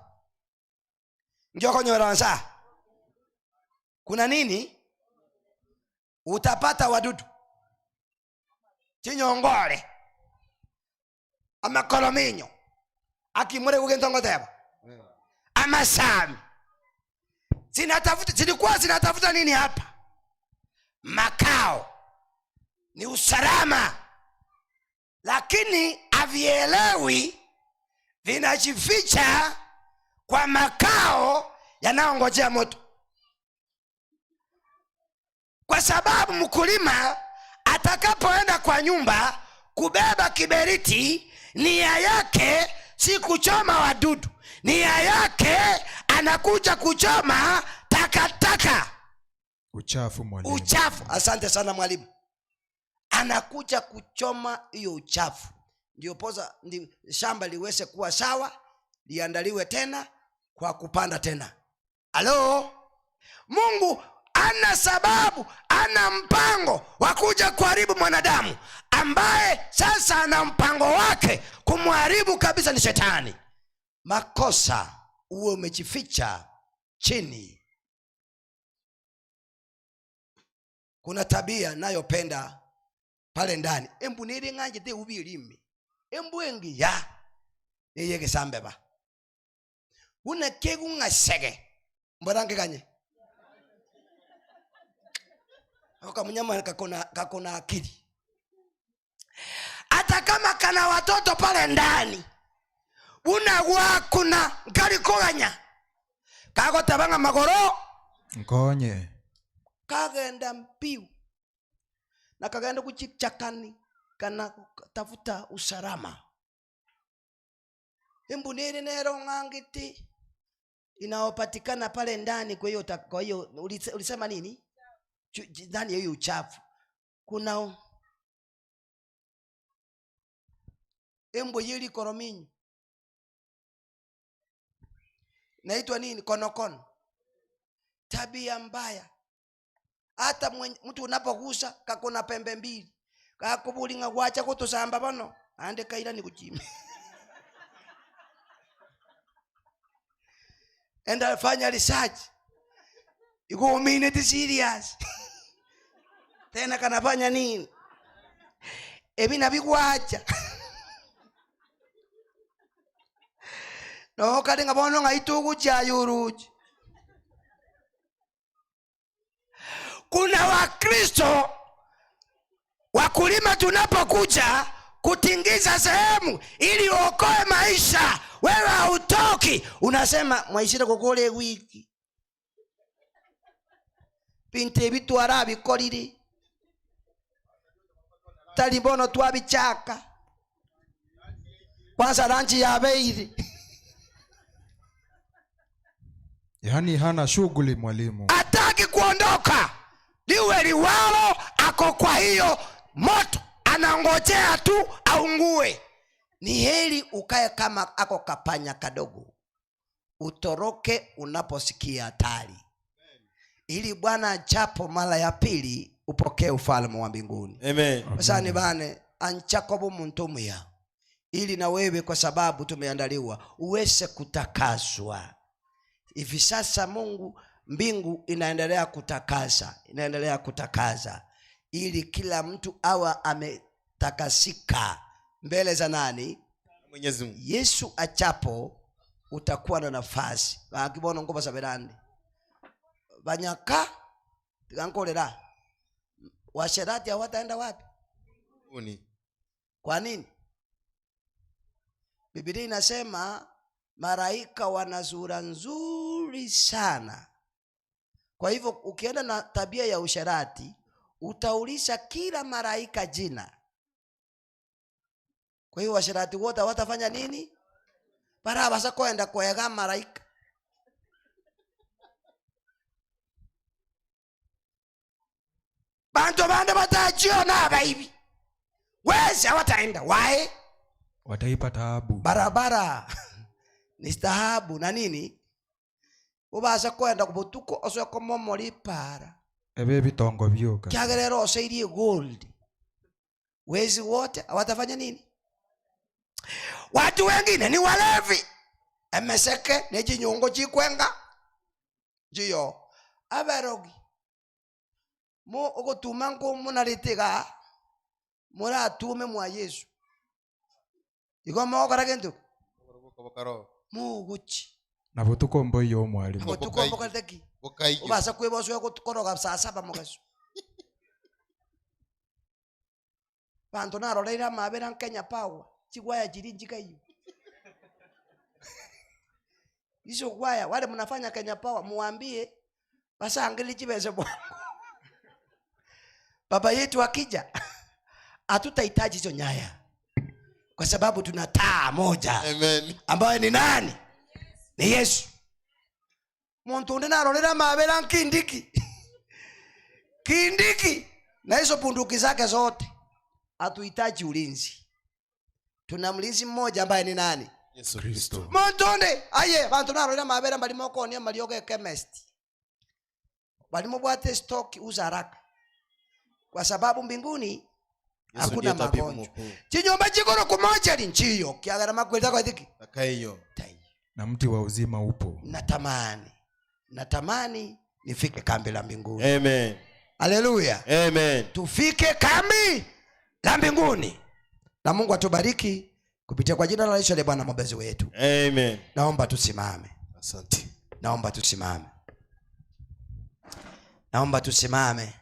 njokonyoransa kuna nini utapata wadudu chinyongole amakolominyo akimure kugentongoteba amasami zinatafuta zilikuwa zinatafuta nini hapa makao ni usalama lakini havielewi vinajificha kwa makao yanayongojea moto kwa sababu mkulima atakapoenda kwa nyumba kubeba kiberiti nia yake si kuchoma wadudu nia yake anakuja kuchoma takataka Uchafu mwalimu. uchafu asante sana mwalimu anakuja kuchoma hiyo uchafu ndio poza ndi, shamba liweze kuwa sawa liandaliwe tena kwa kupanda tena halo mungu ana sababu ana mpango wa kuja kuharibu mwanadamu ambaye sasa ana mpango wake kumharibu kabisa ni shetani makosa uwe umejificha chini kuna tabia nayopenda pale ndani embu niling'anje te ubilimi embu engiya niyegesambeba una kegung'asege mbona ngeganye ako kamunyama kakona, kakona akili hata kama kana watoto pale ndani buna gwakuna nkalikoganya kagotabanga magoro Nkonye. kagenda mbiu na kagenda kuchichakani kana tafuta usalama embu nili nero ng'angiti inayopatikana pale ndani kwa hiyo kwa hiyo ulise- ulisema nini Chu- ndani ya hiyo uchafu kuna u- embu yili korominyo naitwa nini konokono tabia mbaya hata mwen- mtu unapogusa kakuna pembe mbili kakubulinga gwacha kutusamba bono ande kaira ni kuchime enda fanya research ikuumine ti serious tena kanafanya nini ebina bigwacha no kalinga bono ng'aituguchayo uruchi kuna wakristo wakulima tunapokuja kutingiza sehemu ili uokoe maisha wewe hautoki unasema mwaishire kukule wiki bintu ebi twarabikorire tali mbono twabichaka kwanza ranchi yabeire Yaani hana shughuli mwalimu. hataki kuondoka liwe liwalo ako kwa hiyo moto anangojea tu aungue ni heri ukae kama ako kapanya kadogo utoroke unaposikia hatari ili bwana ajapo mara ya pili upokee ufalme wa mbinguni Amen. sasa ni bane Anchako bomuntu omuya ili na wewe kwa sababu tumeandaliwa uweze kutakaswa. Hivi sasa Mungu mbingu inaendelea kutakasa, inaendelea kutakaza ili kila mtu awa ametakasika mbele za nani? Mwenyezi Mungu. Yesu achapo utakuwa na nafasi bakibona ngoba saberande banyaka tikankolera washerati hawataenda wapi? Mbinguni. Kwa nini? Biblia inasema maraika wana sura nzuri sana. Kwa hivyo ukienda na tabia ya usherati utaulisha kila maraika jina. Kwa hiyo washerati wote hawatafanya nini? Barabasa kwenda kwega maraika. Bantu bande batajiona abaibi. Wezi hawataenda. Why? Wataipa taabu. Barabara ni stahabu na nini? Ubasa kwenda kubutuko oswe komomori para. Ebe bitongo byoka. Kyagerero oseirie gold. Wezi wote hawatafanya nini? Watu wengine ni walevi. Emeseke ne chinyungu chikwenga. Njiyo aberogi. Mo ogotuma nko munaritiga muratume mwa Yesu. Igo mogora kintu? Muguchi. Na butuko mboiyo mwalimu. Butuko mbokalteki. Bukaiyo. Ubasa kweboswe koroga saa saba mugaso. Bantu naroreire amabera Kenya Power. Chigwaya chiri njikaiyo. Hizo gwaya wale mnafanya Kenya Power muambie basangili chibese bwangu. Baba yetu akija hatutahitaji hizo nyaya. Kwa sababu tuna taa moja. Amen. Ambayo ni nani? Ni Yesu. Muntu unde narorera mabera nkindiki. Kindiki na hizo bunduki zake zote. Hatuhitaji ulinzi. Tuna mlinzi mmoja ambaye ni nani? Yesu Kristo. Muntu unde aye bantu narorera mabera balimo konia malioge chemist. Balimo bwate stock uza haraka. Kwa sababu mbinguni Yesu hakuna ndiye tabibu magonjwa. mkuu. Chinyumba chikoro kumoja ni nchiyo. Kiagara makwenda kwa dhiki. Takaiyo. Tai. Na mti wa uzima upo. Natamani. Natamani nifike kambi la mbinguni. Amen. Haleluya. Amen. Tufike kambi la mbinguni. Na Mungu atubariki kupitia kwa jina la Yesu aliye Bwana mwombezi wetu. Amen. Naomba tusimame. Asante. Naomba tusimame. Naomba tusimame.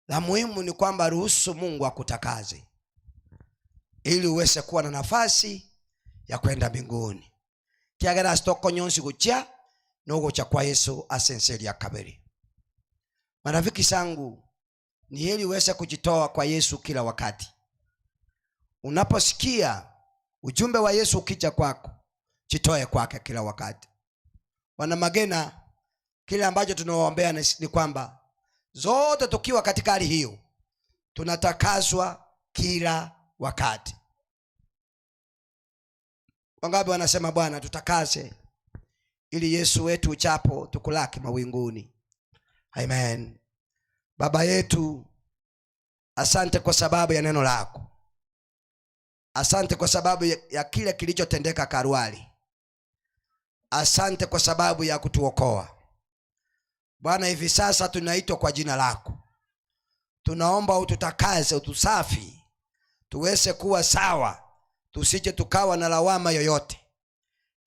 La muhimu ni kwamba ruhusu Mungu akutakaze ili uweze kuwa na nafasi ya kwenda mbinguni. Kiagera stoko nyonsi guchia nogocha kwa Yesu asenseria kabiri. Marafiki zangu, ni heri uweze kujitoa kwa Yesu kila wakati. Unaposikia ujumbe wa Yesu ukija kwako, jitoe kwake kila wakati. Wana Magena, kile ambacho tunawaombea ni kwamba zote tukiwa katika hali hiyo tunatakaswa kila wakati. Wangapi wanasema Bwana tutakase ili Yesu wetu uchapo tukulaki mawinguni. Amen. Baba yetu, asante kwa sababu ya neno lako. Asante kwa sababu ya kile kilichotendeka Kalvari. Asante kwa sababu ya kutuokoa. Bwana, hivi sasa tunaitwa kwa jina lako. Tunaomba ututakase, utusafi, tuweze kuwa sawa, tusije tukawa na lawama yoyote.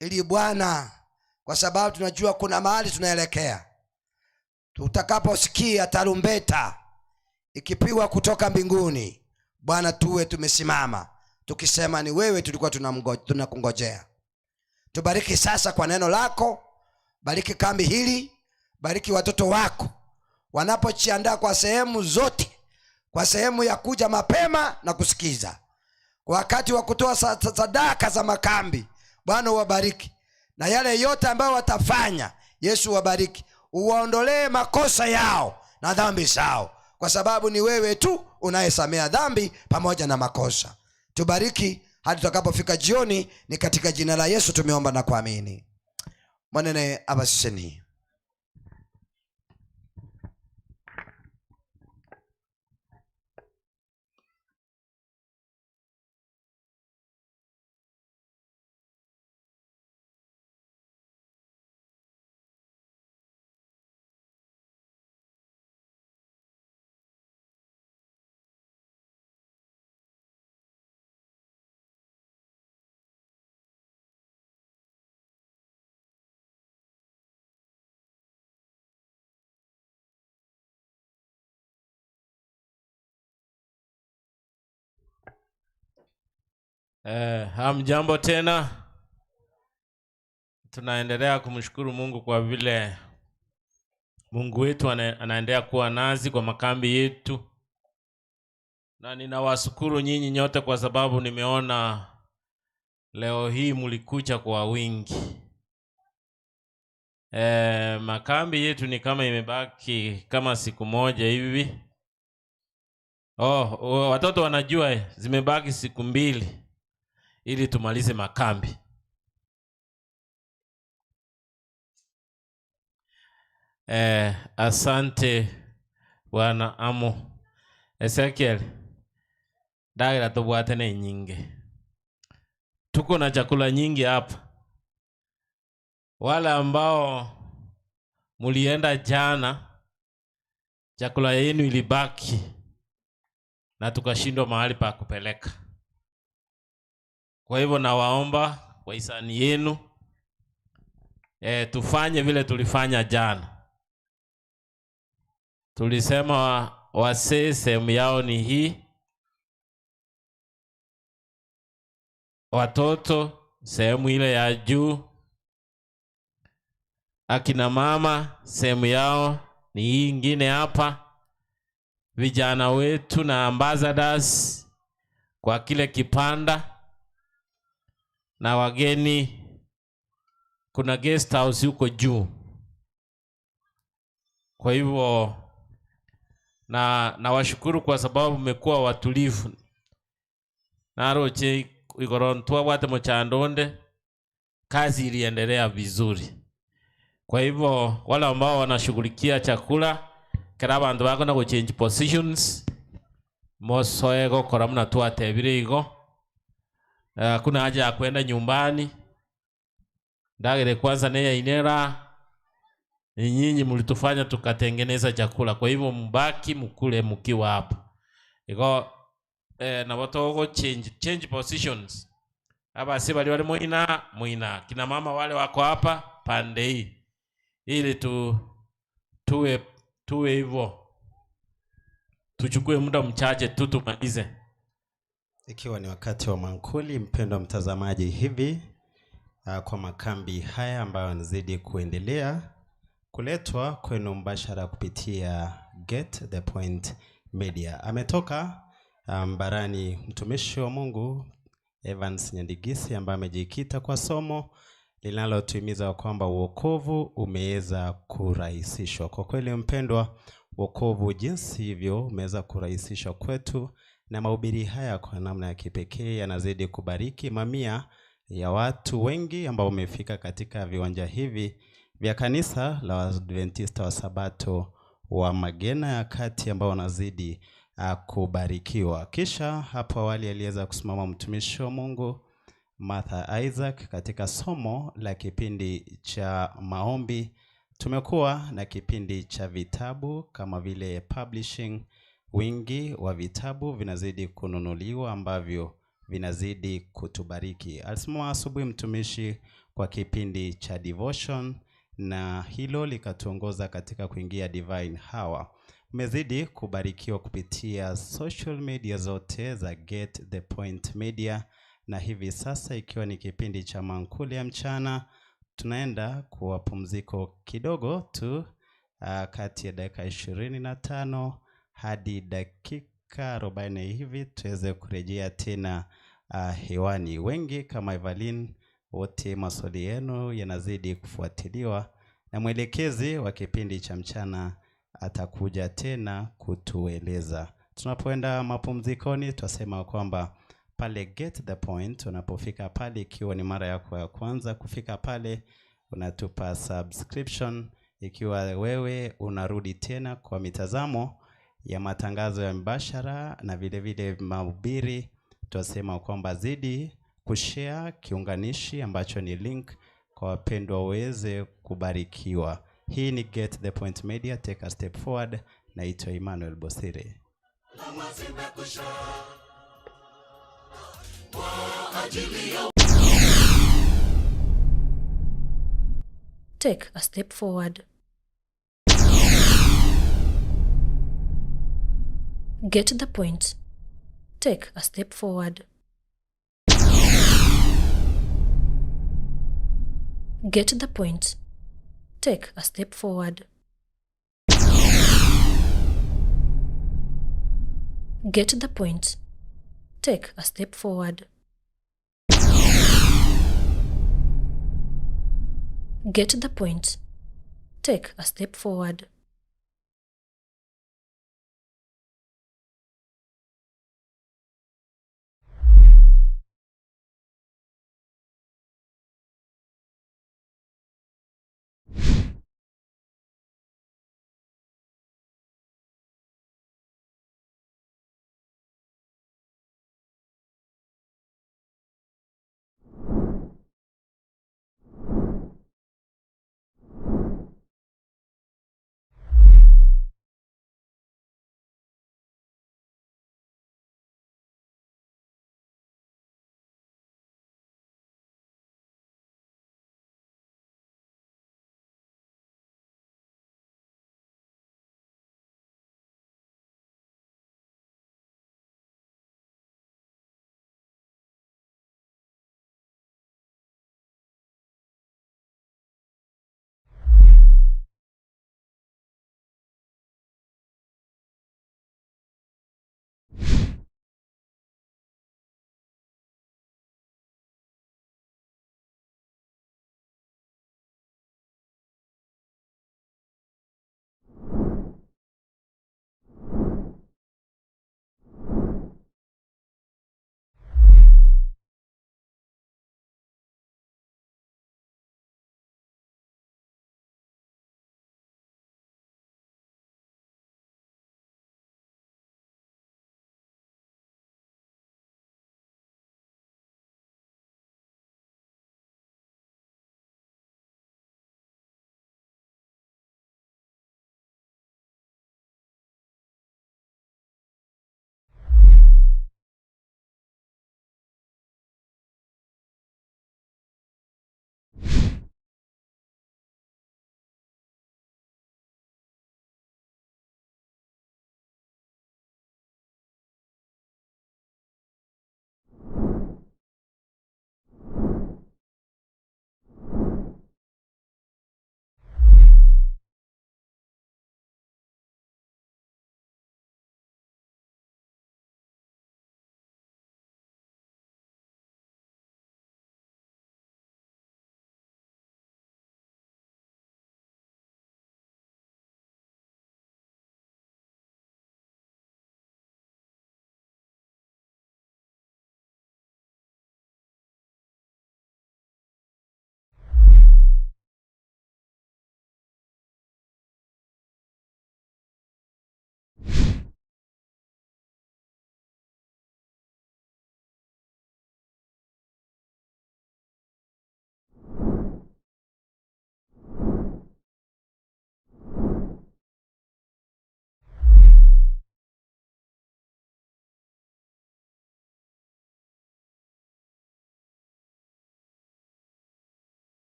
Ili Bwana, kwa sababu tunajua kuna mahali tunaelekea. Tutakaposikia tarumbeta ikipigwa kutoka mbinguni, Bwana, tuwe tumesimama tukisema ni wewe tulikuwa tunakungojea. Tubariki sasa kwa neno lako. Bariki kambi hili, bariki watoto wako wanapojiandaa kwa sehemu zote, kwa sehemu ya kuja mapema na kusikiza. Kwa wakati wa kutoa sadaka za makambi, Bwana uwabariki. Na yale yote ambayo watafanya, Yesu uwabariki. Uwaondolee makosa yao na dhambi zao, kwa sababu ni wewe tu unayesamea dhambi pamoja na makosa. Tubariki hadi tutakapofika jioni. Ni katika jina la Yesu tumeomba na kuamini. Mwanene abaseni. Eh, hamjambo tena. Tunaendelea kumshukuru Mungu kwa vile Mungu wetu anaendelea kuwa nasi kwa makambi yetu, na ninawashukuru nyinyi nyote kwa sababu nimeona leo hii mlikuja kwa wingi. Eh, makambi yetu ni kama imebaki kama siku moja hivi. Oh, oh, watoto wanajua zimebaki siku mbili ili tumalize makambi. Asante Bwana Amo. Ezekiel, ndagira tubwate ne nyingi. Tuko na chakula nyingi hapa. Wale ambao mulienda jana, chakula yenu ilibaki na tukashindwa mahali pa kupeleka. Kwa hivyo nawaomba kwa hisani yenu tufanye vile tulifanya jana. Tulisema wasee sehemu yao ni hii, watoto sehemu ile ya juu, akina mama sehemu yao ni hii ingine hapa, vijana wetu na ambassadors kwa kile kipanda, na wageni kuna guest house huko juu. Kwa hivyo nawashukuru kwa sababu mmekuwa watulivu. Naroche igoro ntwabwate muchandonde, kazi iliendelea vizuri. Kwa hivyo wale ambao wanashughulikia chakula, kera bantu bako na change positions, mosoe gokora muna twatebire igo. Kuna haja ya kwenda nyumbani. Ndagere kwanza neya inera. Ni nyinyi mlitufanya tukatengeneza chakula. Kwa hivyo mbaki mkule mkiwa hapa. Igo na watu wako change positions. Hapa si bali wale muina, muina. Kina mama wale wako hapa pande hii. Ili tuwe hivyo. Tuchukue muda mchache tu tumalize. Ikiwa ni wakati wa mankuli, mpendwa mtazamaji, hivi kwa makambi haya ambayo yanazidi kuendelea kuletwa kwenu mbashara kupitia Get The Point Media. Ametoka barani mtumishi wa Mungu Evans Nyandigisi ambaye amejikita kwa somo linalotuhimiza kwamba wokovu umeweza kurahisishwa. Kwa kweli mpendwa, wokovu jinsi hivyo umeweza kurahisishwa kwetu, na mahubiri haya kwa namna ya kipekee yanazidi kubariki mamia ya watu wengi ambao wamefika katika viwanja hivi vya kanisa la Waadventista wa Sabato wa Magena ya Kati ambao wanazidi kubarikiwa. Kisha hapo awali aliweza kusimama mtumishi wa Mungu Martha Isaac katika somo la kipindi cha maombi. Tumekuwa na kipindi cha vitabu kama vile publishing. Wingi wa vitabu vinazidi kununuliwa ambavyo vinazidi kutubariki. Alisimama asubuhi mtumishi kwa kipindi cha devotion, na hilo likatuongoza katika kuingia divine hour. Mmezidi kubarikiwa kupitia social media zote za Get The Point Media, na hivi sasa ikiwa ni kipindi cha mankuli ya mchana, tunaenda kwa pumziko kidogo tu kati ya dakika 25 hadi dakika 40 hivi tuweze kurejea tena hewani. Wengi kama Evelyn, wote maswali yenu yanazidi kufuatiliwa na mwelekezi wa kipindi cha mchana atakuja tena kutueleza. Tunapoenda mapumzikoni, twasema kwamba pale Get The Point, unapofika pale, ikiwa ni mara yako ya kwanza kufika pale, unatupa subscription. Ikiwa wewe unarudi tena kwa mitazamo ya matangazo ya mbashara na vile vile mahubiri, twasema kwamba zidi kushare kiunganishi ambacho ni link kwa wapendwa waweze kubarikiwa. Hii ni Get The Point Media, take a step forward. Naitwa Emmanuel Bosire. Take a step forward. Get the point. Take a step forward. Get the point. Take a step forward. Get the point. Take a step forward. Get the point. Take a step forward.